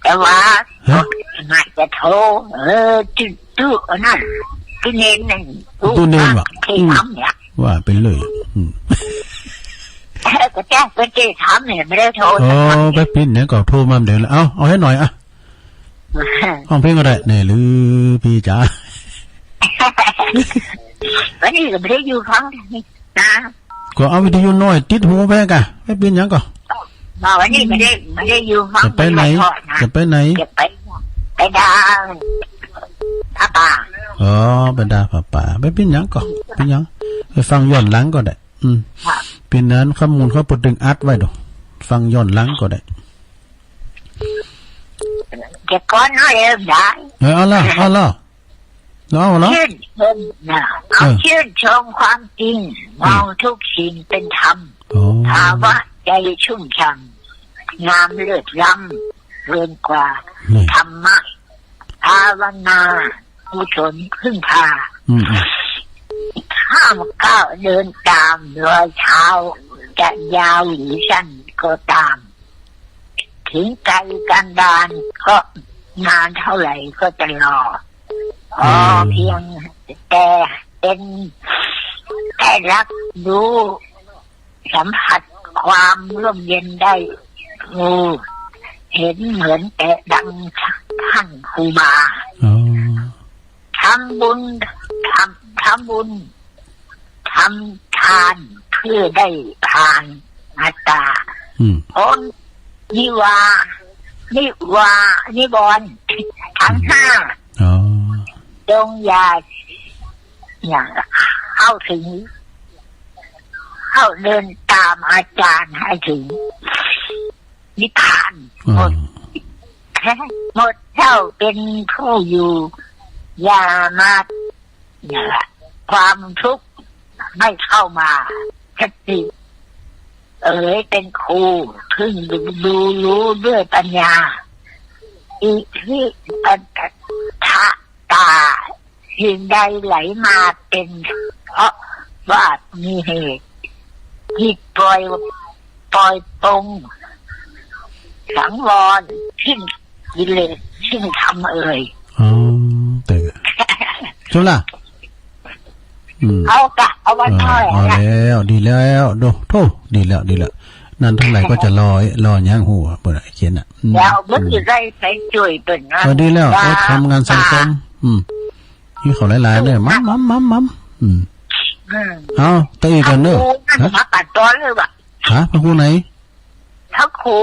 แต่ว่า ฮะ น่าจะโทร เออ จุด จุดอันนั้น จุดเนนนั่น จุดเนนวะ ที่ทำเนี่ย ว่าไปเลย อืม ก็แจ้งเปิ้นเจ้าถามเนี่ย บ่ได้โทรสักครั้ง โอ้ ไปปิ้นเนี่ยก็โทรมาเดี๋ยวละ เอา เอาหื้อหน่อยอะ ฮ้องเพลงก็ได้ แน่ลือปี้จ๋า วันนี้ก็บ่ได้อยู่ห้องนี่นะ ก็เอาวิทยุน้อยติดหูไปก่ะ ไปปิ้นหยังก่อ บ่าวันนี้บ่ได้ บ่ได้อยู่ห้อง จะไปไหน บ่ได้ทอดนะ จะไปไหน จะไป ไปด่าผ้าป่า อ๋อ ไปด่าผ้าป่า ไปปิ้นหยังก่อ ปิ้นหยัง ไปฟังย้อนหลังก็ได้ อืม ค่ะ ปิ้นนั้นข้อมูลเขาบ่ตึงอัดไว้ดอก ฟังย้อนหลังก็ได้ เดี๋ยวก่อนเนาะ เดี๋ยวได้ เออ เอาละ เอาละ เอาละ ชื่นชมนะ เอา เออ ชื่นชมความจริง เออ มองทุกสิ่งเป็นธรรม อ๋อ ภาวะใจชุ่มฉ่ำ งามเลิศล้ำ เกินกว่า นี่ ธรรมะ ภาวนา กุศลพึ่งพา อืม อืม ข้ามก้าวเดินตามรอยเท้า จะยาวหรือสั้นก็ตาม ถึงไกลกันดารก็นานเท่าไหร่ก็จะรอ ขอ อืม เพียงแต่เป็น ได้รับรู้ สัมผัสความร่มเย็นได้ โอ้ เห็นเหมือนแต่ดังท่านครูบา อ๋อ ทำบุญ ทำ ทำบุญ ทำทานเพื่อได้ผ่านอัตตา อืม พ้นนิวา นิวา นิวรณ์ทั้งห้า อ๋อ จงอย่า อย่าเข้าถึง เข้าเดินตามอาจารย์ให้ถึงนิพพาน อ๋อ หมด หมดเจ้าเป็นผู้อยู่ อย่ามา อย่า ความทุกข์ไม่เข้ามา สติเอ๋ยเป็นครู เพิ่งดู ดูรู้ด้วยปัญญา อิทิปัตถะตา สิ่งใดไหลมาเป็นเพราะว่ามีเหตุ จิตปล่อย ปล่อยปลง สังวร สิ้นกิเลส สิ้นธรรมเอ่ย อ๋อ แต่ จุล่ะ อืม เอากะ เอาวัน เออ เท่าไหร่ เอา ละ แล้ว ดีแล้ว โด โธ่ ดีแล้ว ดีแล้ว นั่นเท่าไหร่ก็จะรอ รอยังฮู้อะ เปิ้นเขียนน่ะ อืม เดี๋ยวเปิ้นจะได้ไปช่วยเปิ้นนะ เออ ดีแล้ว ว่า ก็ทำงานสังคม อืม นี่เขาหลายๆ เนี่ย มัม มัม มัม มัม อืม อืม เอา แต่อีกอันเนอะ พระครูนั่น ฮะ มาปัดตอนเลยว่ะ ฮะ พระครูไหน พระครู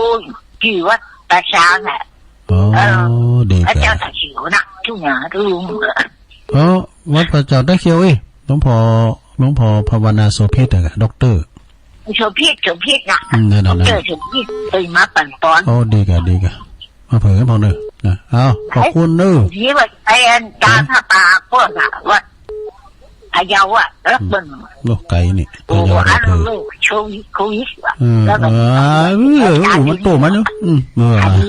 อยู่วัดป่าช้างน่ะ อ๋อ เออ ดี พระเจ้าตากสินน่ะ ทุ่งนาทุ่ง เออ วัดพระเจ้าตากเขียว เอ้ย หลวงพ่อ หลวงพ่อภาวนาโสภิตอะ ด็อกเตอร์ โสภิต โสภิตน่ะ อืม นั่นน่ะ ด็อกเตอร์โสภิต เปิ้นมาปัดตอน โอ้ ดีกะ ดีกะ มาเผยให้พ่องเนอะ นะ เอา ขอบคุณเนอะ นี่ว่าไปอันตามผ้าป่าพวกน่ะ วัดพะเยาอะ แล้ว อืม เปิ้น โอ้ ไกลนี่ โอ้ พะเยา อัน เผย โลกโควิด โควิดว่ะ เออ แล้วก็ เออ เออ เออ มันโตมาเนอะ อืม เออ อันนี้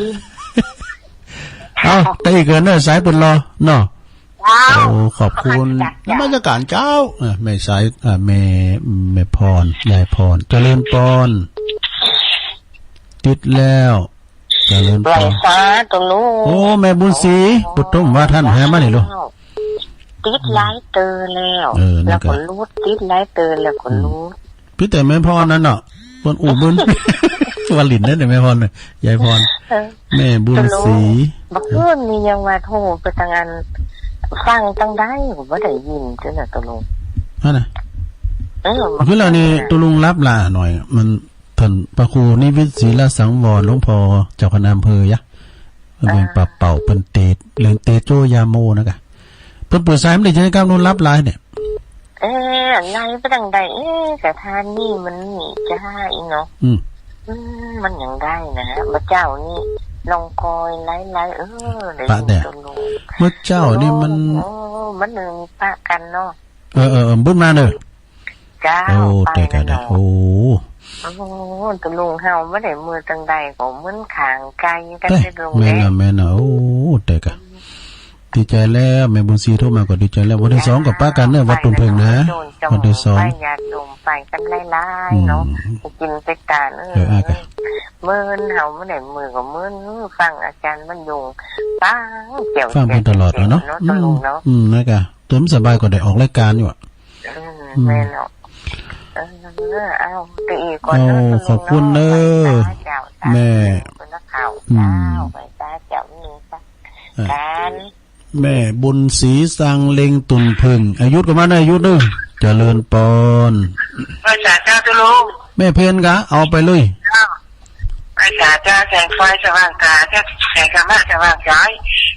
เอา แต่อีกเกินเนอะ สายเปิ้นรอ เนาะ เจ้า โอ้ ขอบคุณ ขอบคุณจ้ะ นมัสการเจ้า อ่ะ แม่สาย อ่ะ แม่ แม่พร ยายพร เจริญพร ติดแล้ว เจริญพร ไหว้สาธุลูก โอ้ แม่บุญศรี โอ้ ปุถุมว่าท่านแหมานี่ลูก ติดหลายเตื้อแล้ว เออ นั่นก็ แล้วก็หลุด ติดหลายเตื้อแล้วก็หลุด อืม มีแต่แม่พรนั่นเนาะ เปิ้นอู้เปิ้น ว่าหลินนั่นแต่แม่พรน่ะ ยายพร เออ แม่บุญศรี ตกลง เมื่อคืนนี่ยังว่าโทรไปตางอัน ฟังตางใดก็บ่ได้ยินเตื้อน่ะตกลง นั่นน่ะ เออ คือเฮานี่ตกลงหลับละหน่อย มัน ท่านพระครูนิวิตศรีลสังวร หลวงพ่อเจ้าคณะอำเภอยะ เปิ้น อ่า เปิ้นปรับเป่า เปิ้นเต เรื่องเตโชยาโมนะกะ เปิ้นเปิดสายมันได้ยินกับหนูหลับหลายเนี่ย เออ ไล่ไปตางใด เอ๊ะ สถานีมันมีจ้าอีเนาะ อืม อืม มันยังได้นะ บ่าเจ้านี่ ลองคอยไล่ๆ เออ ได้ยินตกลง เมื่อเจ้านี่มัน โอ้ มันหนึ่งปะกันเนาะ เออ เออ เออ บุญมาเนอะ เจ้า โอ้ ไป แต่กะได้ เนาะ โอ้ โอ้ ตกลงเฮาบ่ได้เมือตางใดก็เหมือนข้างไกลกัน เอ้ย เด้อตกลง แม่นน่ะ เด้ แม่นน่ะ โอ้ แต่กะ ดีใจแล้ว แม่บุญศรีโทรมาก็ดีใจแล้ว วันที่สองก็ปะกันเนอะ วัดตุ่มเผิงนะ วันที่สอง ไปญาติโยมไปกันหลายๆ เนาะ อืม ไปกิ๋นไปตาน เออ เออ อ่ะกะ เหมือนเฮาบ่ได้เมือก็เหมือนฟังอาจารย์บรรยง ฟังแจ๋ว ฟังเปิ้นตลอดเนาะ เนาะ ตกลงเนาะ อืม อืม นั่นกะ เติมสบายก็ได้ออกรายการอยู่อะ อืม อืม แม่นเนาะ เออ เออ เอา ตีก่อนเนอะ โอ้ ขอบคุณเนอะ ไหว้สาเจ้า แม่ สาธุ คุณนักข่าว อืม เจ้า ไหว้สาเจ้า มีสัก อ่ะ การ แม่บุญศรี สังเล็ง ตุ่นผึ่ง อายุก็มาได้อายุเด้อ เจริญปอน ไหว้สาเจ้า เจ้าลุง แม่เพ็ญกะ เอาไปเลย เจ้า ไหว้สาเจ้า แสงไฟสว่างตา เจ้า แสงธรรมะสว่างใจ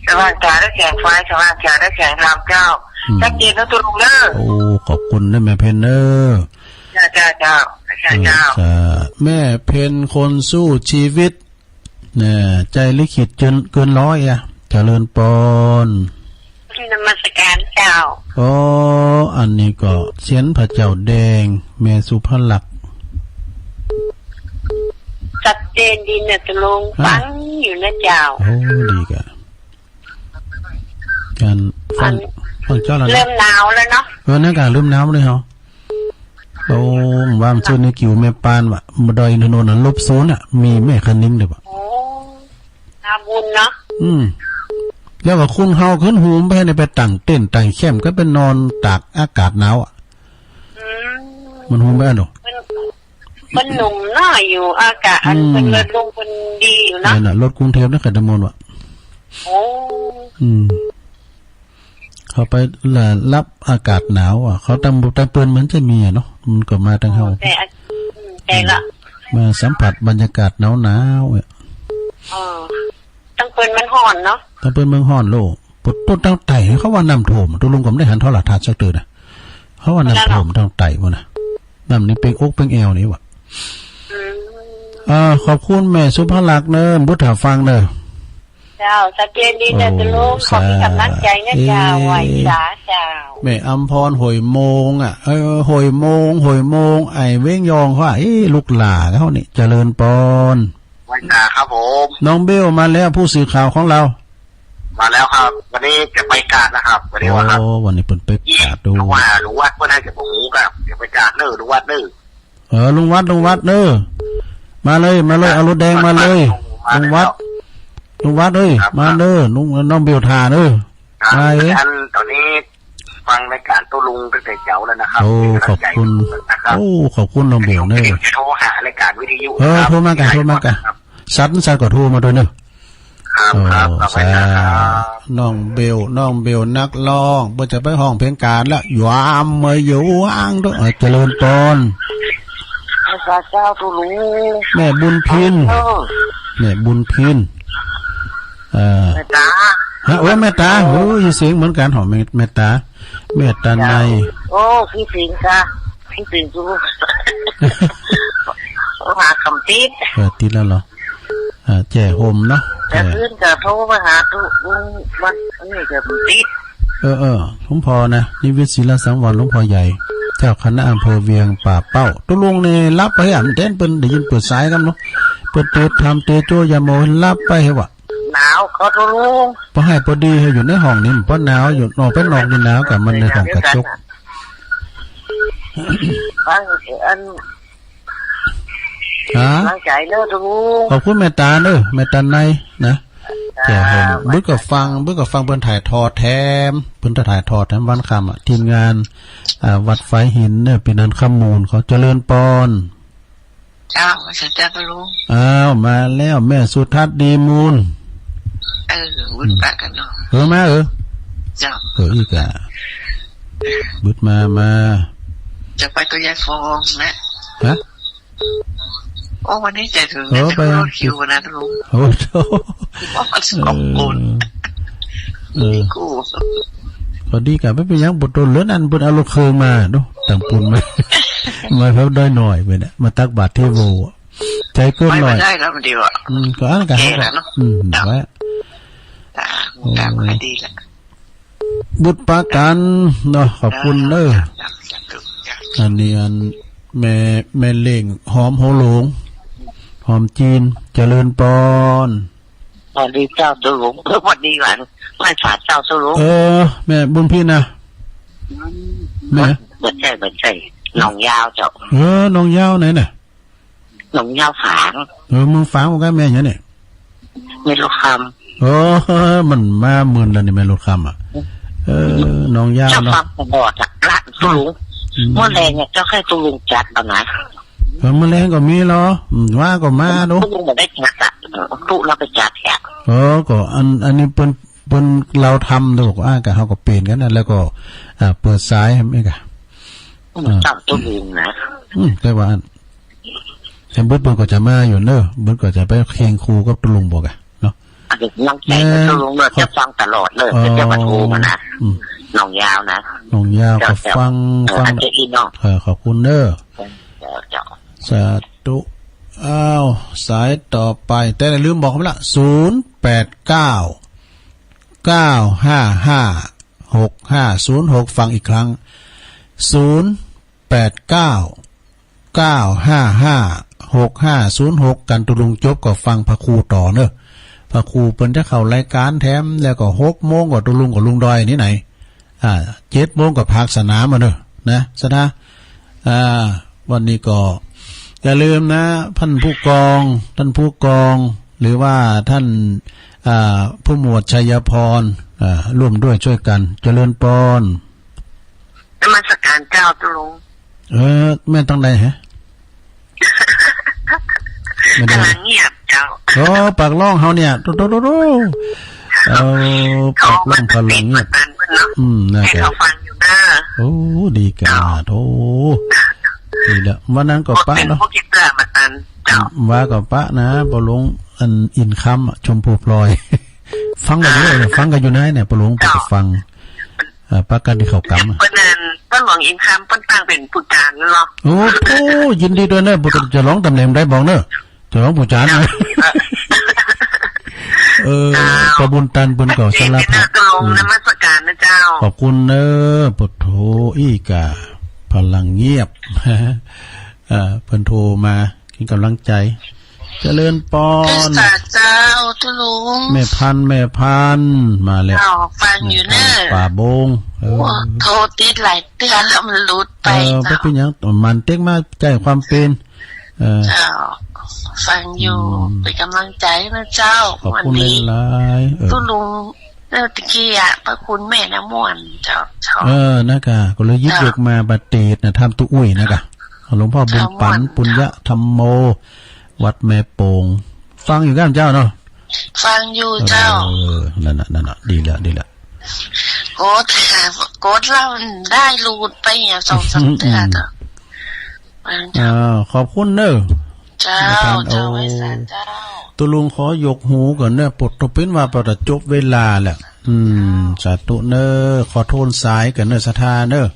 สว่างตาและแสงไฟ สว่างใจและแสงธรรมเจ้า อืม ชัดเจนนะเจ้าลุงเนอะ โอ้ ขอบคุณนะแม่เพ็ญเนอะ เจ้า เจ้า เจ้า เจ้า เออ สา แม่เพ็ญคนสู้ชีวิต เนี่ย ใจลิขิตเกิน เกินร้อยอะ เจริญปอน นมัสการเจ้า อ๋อ อันนี้ก็เซียนพระเจ้าแดง แม่สุภลักษณ์ ชัดเจนดีเนี่ยเจ้าลุง ฮะ ฟังอยู่นะเจ้า โอ้ ดีกะ การฟัง อัน ฟังเจ้าแล้วนะ เริ่มหนาวแล้วเนาะ เออ นั่นกะเริ่มหนาวเลยเหรอ โอ้ ว่ามันเจอในกิ่วแม่ปานว่ะ บ่ดอยอินทนนท์น่ะ ลบศูนย์น่ะ มีแม่คะนิ้งเลยว่ะ โอ้ นาบุญเนาะ อืม แล้วก็คุณเฮาขึ้นโฮมไปเนี่ย ไปตั้งเต็นท์ตั้งแคมป์ก็ไปนอนตากอากาศหนาวอ่ะ อืม มันโฮมไปอ่ะเนาะ มัน มันหนุ่มเนาะ อยู่อากาศอัน อืม เป็นเลือดลมเป็นดีอยู่เนาะ นั่นน่ะ รถกรุงเทพฯนะ ใครจะมองว่ะ โอ้ อืม เขาไปละรับอากาศหนาวอ่ะ เขาตั้ง ตั้งเปิ้นมันจะมีอ่ะเนาะ มันก็มาตั้งเฮา แต่อัน อืม แต่ละ มาสัมผัสบรรยากาศหนาวๆอ่ะ เออ ตั้งเปิ้นมันฮ้อนเนาะ ตั้งเปิ้นเมืองฮ้อนโลก ปวดต้นตั้งไต่เขาว่าน้ำท่วม ตกลงก็ไม่ได้หันโทรทัศน์สักเตื้อนะ เขาว่าน้ำท่วมตั้งไต่วะนะ น้ำนี่เป่งอกเป่งแอวนี่วะ อืม อ่า ขอบคุณแม่สุภลักษณ์เนอะ บุษราฟังเนอะ เจ้า ชัดเจนดีเจ้า โอ้ เจ้าลุง ขอมีกำลังใจนะเจ้า เอ๊ะ ไหว้สาเจ้า แม่อำพร หอยโมงอ่ะ เออ หอยโมง หอยโมง ไอ้เว้งยองเขาอ่ะ เอ๊ะ ลูกหล่าเขานี่ เจริญปอน ไหว้สาครับผม น้องเบลมาแล้ว ผู้สื่อข่าวของเรา มาแล้วครับ วันนี้จะไปกาดนะครับ วันนี้ว่าครับ โอ้ วันนี้เปิ้นไปกาดดู ลุงวัด ลุงวัดเปิ้นให้จะบอกหมูครับ จะไปกาดเนอะ ลุงวัดเนอะ เออ ลุงวัด ลุงวัดเนอะ มาเลย มาเลย เอารถแดงมาเลย มาแล้ว ลุงวัด ลุงวัดเอ้ย ครับ มาเนอะ ลุง น้องเบลถ่าเนอะ ครับ มาเอ้ย อันตอนนี้ฟังรายการโต้ลุงตั้งแต่เจ๊าแล้วนะครับ โอ้ เป็นกำลังใจ ขอบคุณ นะครับ โอ้ ขอบคุณน้องเบลเนอะ จะโทรหารายการวิทยุ เออ ครับ โทรมาก่ะ โทรมาก่ะ ครับ สัตว์ สัตว์ก็โทรมาด้วยเนอะ ครับ ครับ โอ้ ขอบคุณนะครับ สา น้องเบล น้องเบลนักฮ้อง เปิ้นจะไปฮ้องเพลงกาดละ ยามมาอยู่ว่างด้วย เออ เจริญปอน ไหว้สาเจ้าเจ้าลุง แม่บุญพิน เออ แม่บุญพิน เอ่อ แม่ต๋า ฮะ โอ้ แม่ต๋า โอ้ โอ้ย เสียงเหมือนกั๋น หอม แม่ แม่ต๋า แม่ต๋าใน โอ้ คิดถึงค่ะ คิดถึงเจ้าลุง โทรหาคำติด เออ ติดแล้วเหรอ อ่า แจ้ห่มเนาะ แต่ แจ้ คืนก็โทรมาหาตุ๊ลุงวันนี้ก็ติด เออ เออ หลวงพ่อนะ นิวิตศิลสังวร หลวงพ่อใหญ่ เจ้าคณะอำเภอเวียงป่าเป้า ตุ๊ลุงนี่หลับไปอ่ะ มันเต้นเปิ้นได้ยินเปิดสายกันเนาะ เปิ้นเตรียมทำเตรียมโจ้ยาโม หลับไปเหรอวะ หนาวก็ตุ๊ลุง ปอหื้อปอดีหื้ออยู่ในห้องนี่ ปอหนาวอยู่ ออกไปนอกนี่หนาวกะมันในห้องกระจก ฟังอัน ฮะ หลังใจเนอะตุ๊ลุง ขอบคุณแม่ต๋าเนอะ แม่ต๋าในนะ แจ้ห่ม บึกก็ฟัง บึกก็ฟังเปิ้นถ่ายทอดแถม เปิ้นจะถ่ายทอดแถมวันค่ำอะ ทีมงาน อ่า วัดฝายหินเนอะ เปิ้นนันคำมูล ขอเจริญปอน เจ้า ไหว้สาเจ้าตุ๊ลุง อ้าว มาแล้ว แม่สุทัศน์ดีมูล เออ บุญปะกันเนาะ เออ มา เออ เจ้า เออ อีกอ่ะ บึดมา มา จะไปตัวยายฟองนะ ฮะ โอ้ วันนี้ใจถึง เออ นะ ไป แต่รถคิวนะตุ๊ลุง โอ้โห ว่ามันสองคน เออ เออ นี่กู พอดีกะ ไม่เป๋นหยัง บ่โตนเหลือนั่น เปิ้นเอารถเครื่องมาเนาะ ตังปูนมา มาครับ ด้อยหน่อยไปเนี่ย มาตักบาตรเทโว ใจเกินหน่อย ไปบ่ได้แล้วมันดีว่ะ อืม ก็อันนั้นก็ แก่แล้วเนาะ อืม เนาะ ไว้ ตา โอ้ ตาบ่ค่อยดีละ บุญปะกันเนาะ ขอบคุณเนอะ จ้ะ จ้ะ จ้ะ อันนี้อันแม่ แม่เล่ง หอมหัวโหลง หอมจีน เจริญปอน สวัสดีเจ้าตุ๊ลุง เออ สวัสดีหลาน ไหว้สาเจ้าตุ๊ลุง เออ แม่บุญพินนะ อืม แม่ บ่ใจ้ บ่ใจ้ หนองยาวเจ้า เออ หนองยาวไหนน่ะ หนองยาวฝาง เออ เมืองฝางว่ากัน แม่หยังเนี่ย แม่หลวงคำ เออ มันมาเมินแล้วนี่ แม่หลวงคำอ่ะ เออ หนองยาวเนาะ เจ้าฟังตลอดอะ ละตุ๊ลุง อืม เมื่อแลงเนี่ยเจ้า ใค่ตุ๊ลุงจัดเอานะ เออ เมื่อแลงก็มีลอ อืม ว่าก็มาดู ตุ๊ลุงบ่ได้จัดอะ เออ ตุ๊ลุงไปจัดแทน เออ ก็อัน อันนี้เปิ้น เปิ้นเล่าธรรมดู บอกว่าก็เฮาก็เป๋นกั๋นนะ แล้วก็ อ่า เปิดสายให้มันก่ะ อืม อ่า จับตุ๊ลุงนะ อืม แต่ว่าอัน แต่เปิ้น เปิ้นก็จะมาอยู่เน่อ เปิ้นก็จะไปเคียงคู่กับตุ๊ลุงบอกอะเนาะ อันนี้น้องใจ เออ ตุ๊ลุงเน่อ ขอบ จะฟังตลอดเลย เออ จะมาโทรมานะ อืม หนองยาวนะ หนองยาว เจ้า ก็ฟัง เจ้า ฟัง เออ อาจจะอีกเนาะ เออ ขอบคุณเน่อ เจ้า เจ้า สาธุ อ้าว สายต่อไป แต่ลืมบอกไปละ ศูนย์แปดเก้า เก้าห้าห้า หกห้าศูนย์หก ฟังอีกครั้ง ศูนย์แปดเก้า เก้าห้าห้า หกห้าศูนย์หก กั๋นตุ๊ลุงจบก็ฟังพระครูต่อเน่อ พระครูเปิ้นจะเข้ารายก๋านแถม แล้วก็หกโมงก็ตุ๊ลุงกับลุงดอยนี่ไหน อ่า เจ็ดโมงก็ภาคสนามอะเน่อ นะ สะท้า อ่า วันนี้ก็อย่าลืมนะ ท่านผู้กอง ท่านผู้กอง หรือว่าท่าน อ่า ผู้หมวดชัยพร อ่า ร่วมด้วยช่วยกัน เจริญปอน นมัสการเจ้าตุ๊ลุง เออ แม่นตางใดฮะ แม่นตางใด พลังเงียบเจ้า โอ้ ปากล่องเฮาเนี่ย โต โต โต โต เออ ปากล่องพลังเงียบ เขามาติดมาตันเพิ่นเนาะ อืม น่าจะ ให้เขาฟังอยู่เด้อ โอ้ ดีกั๋น เจ้า โธ่ ดีละ วันนั้นก็ปะเนาะ เป็นผู้คิดเพื่อมาตัน เจ้า อืม ว่าก็ปะนะ ปอหลวง อันอินคำอะ ชมพูพลอย ฟังกั๋นอยู่เน่อ ฟังกั๋นอยู่ไหนเนี่ย ปอหลวง เจ้า ไปฟัง เอ่อ ปะกั๋นตี้เข้ากำอะ เปิ้นนั่น ปอหลวงอินคำ เปิ้นตั้งเป๋นผู้จ๋ารเนาะ โอ้โห ยินดีด้วยเน่อ ผู้จ๋ารจะลองต๋ำแหน่งใดบอกเน่อ จะลองผู้จ๋ารนะ เออ เจ้า ปอบุญตันเปิ้นก็สารภาพ เจ้า อืม นมัสการนะเจ้า ขอบคุณเน่อ โอ้โธ่ อี้ก่า พลังเงียบ เอ่อ เปิ้นโทรมา เป๋นก๋ำลังใจ๋ เจริญปอน สาธุเจ้าตุ๊ลุง แม่พันธุ์ แม่พันธุ์ มาแล้ว เจ้า ฟังอยู่เน่อ แม่พันธุ์ ป่าบง เออ โอ้ โทรติดหลายเตื้อแล้วมันหลุดไป เออ เจ้า บ่เป๋นหยัง มันเต๊กมาใจ๋ความเป๋น เออ เจ้า ฟังอยู่ อืม เป๋นก๋ำลังใจ๋นะเจ้า ขอบคุณ วันนี้ หลายๆ เออ ตุ๊ลุง เออ ตะกี้อะ พระคุณแม่น้ำม่วน เจ้า เจ้า เออ นะก่า ก็เลยหยิบ เจ้า ยกมาปะเตศน์นะ ถ้ำตุ๊อุ้ยนะก่า หลวงพ่อบุญปั๋น เจ้าม่วน ปุญญะธัมโม วัดแม่โป่ง ฟังอยู่ก่าเจ้าเนาะ ฟังอยู่เจ้า เออ นั่นน่ะ นั่นน่ะ ดีแล้ว ดีแล้ว โกรธ โกรธแล้วมันได้หลุดไปเนี่ย สองสามเตื้อเจ้า ฟังเจ้า อ่า ขอบคุณเน่อ เจ้า แม่พันธุ์ เจ้า โอ้ ไหว้สาเจ้า ตุ๊ลุงขอยกหูก่อนเน่อ ปดตกเป๋นว่าปดจะจบเวลาแล้ว อืม สาธุเน่อ ขอโทนสายก่อนเน่อ สาธาเน่อ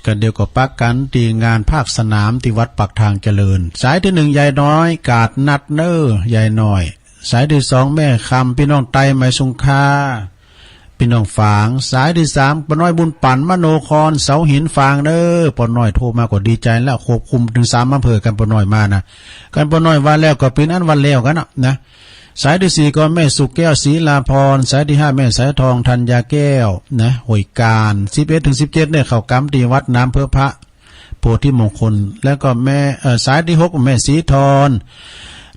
ก็เดี๋ยวก็ปะกั๋นตี้งานภาคสนามตี้วัดปากทางเจริญ สายตี้หนึ่ง ยายน้อย กาดนัดเน่อ ยายน้อย สายตี้สอง แม่คำ ปี้น้องไต ไมสุงคา ปี้น้องฝาง สายตี้สาม ป้อน้อยบุญปั๋น มโนคร เสาหิน ฝางเน่อ ป้อน้อยโทรมาก็ดีใจ๋แล้ว ควบคุมเถิงสามอำเภอ กันป้อน้อยมานะ กันป้อน้อยว่าแล้วก็เป๋นอันว่าแล้วกั๋นนะ นะ สายตี้สี่ก็แม่สุขแก้ว ศรีลาพร สายตี้ห้า แม่สายทอง ธัญญาแก้ว นะ ห้วยกาญ สิบเอ็ดเถิงสิบเจ็ดเนี่ย เข้ากำตี้วัดน้ำเพิงพระ โพธิมงคล แล้วก็แม่ เอ่อ สายตี้หก แม่ศรีทร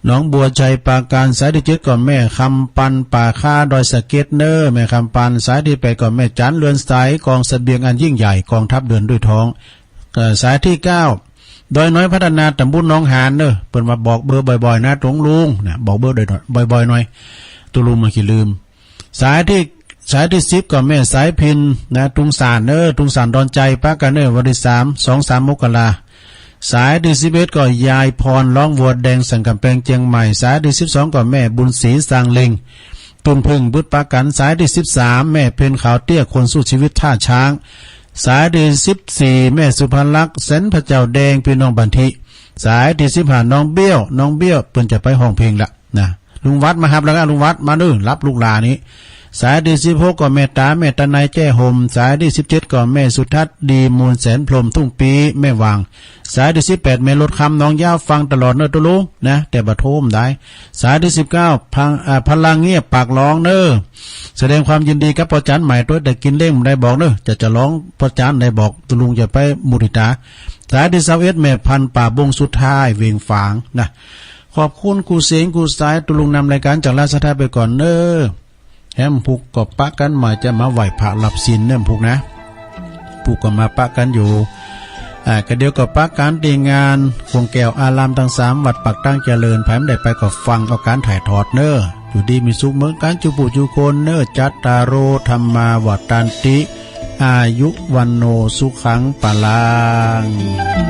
หนองบัวไชยปราการ สายตี้เจ็ดก็แม่คำปัน ป่าค้าดอยสะเก็ดเน่อ แม่คำปัน สายตี้แปดก็แม่จั๋น เรือนใส กองเสบียงอันยิ่งใหญ่ กองทัพเดินด้วยท้อง เอ่อ สายตี้เก้า ดอยน้อยพัฒนา ตำบลหนองหานเน่อ เปิ้นว่าบอกเบอร์บ่อยๆ นะ ตุ๊ลุงนะ บอกเบอร์บ่อยๆ หน่อย ตุ๊ลุงบ่ใค่ลืม สายตี้ สายตี้สิบก็แม่สายพิณ นะ ตุงสานเน่อ ตุงสานดอนไจ ปะกั๋นเน่อ วันตี้สาม สองสาม มกรา สายตี้สิบเอ็ดก็ยายพร ร้องวัวแดง สันก๋ำแปง เจียงใหม่ สายตี้สิบสองก็แม่บุญศรี ซางเล็ง ตุ้นผึ้ง บึดปะกั๋น สายตี้สิบสาม แม่เพ็ญ ขาวเตี้ย คนสู้ชีวิตท่าช้าง สายตี้สิบสี่ แม่สุภลักษณ์ แสนพระเจ้าแดง ปี้น้องบันทิ สายตี้สิบห้า น้องเบี้ยว น้องเบี้ยว เปิ้นจะไปฮ้องเพลงละ นะ ลุงวัดมาฮับแล้วนะ ลุงวัดมาเน่อ ฮับลูกหลานนี้ สายตี้สิบหกก็แม่ต๋า แม่ต๋าไน แจ้ห่ม สายตี้สิบเจ็ดก็แม่สุทัศน์ ดีมูล แสนพรหม ทุ่งปี แม่วาง สายตี้สิบแปด แม่ลดคำ หนองยาว ฟังตลอดเน่อตุ๊ลุงนะ แต่บ่โทรได้ สายตี้สิบเก้า พัง อ่า พลังเงียบ ปากหลองเน่อ แสดงความยินดีกับป้อจ๋ารย์ใหม่ตวย แต่กิ๋นเล้งบ่ได้บอกเน่อ จะจะร้องป้อจ๋ารย์ได้บอก ตุ๊ลุงจะไปมุทิตา สายตี้ซาวเอ็ด แม่พันธุ์ ป่าบง สุดท้าย เวียงฝางนะ ขอบคุณกู้เสียงกู้สาย ตุ๊ลุงนำรายก๋านจากราชทัศน์ไปก่อนเน่อ แหมพุกก็ปะกั๋นใหม่ จะมาไหว้พระรับศีลเน่อพุกนะ พุกก็มาปะกั๋นอยู่ อ่า ก็เดี๋ยวก็ปะกั๋นตี้งานโขงแก้วอารามตังสามวัดปากตางเจริญ ใผบ่ได้ไปก็ฟังเอาก๋านถ่ายทอดเน่อ อยู่ดีมีสุขเมืองกั๋นจุ๊ผู้จุ๊คนเน่อ จัตตาโร ธัมมา วัฑฒันติ อายุ วัณโณ สุขัง พลัง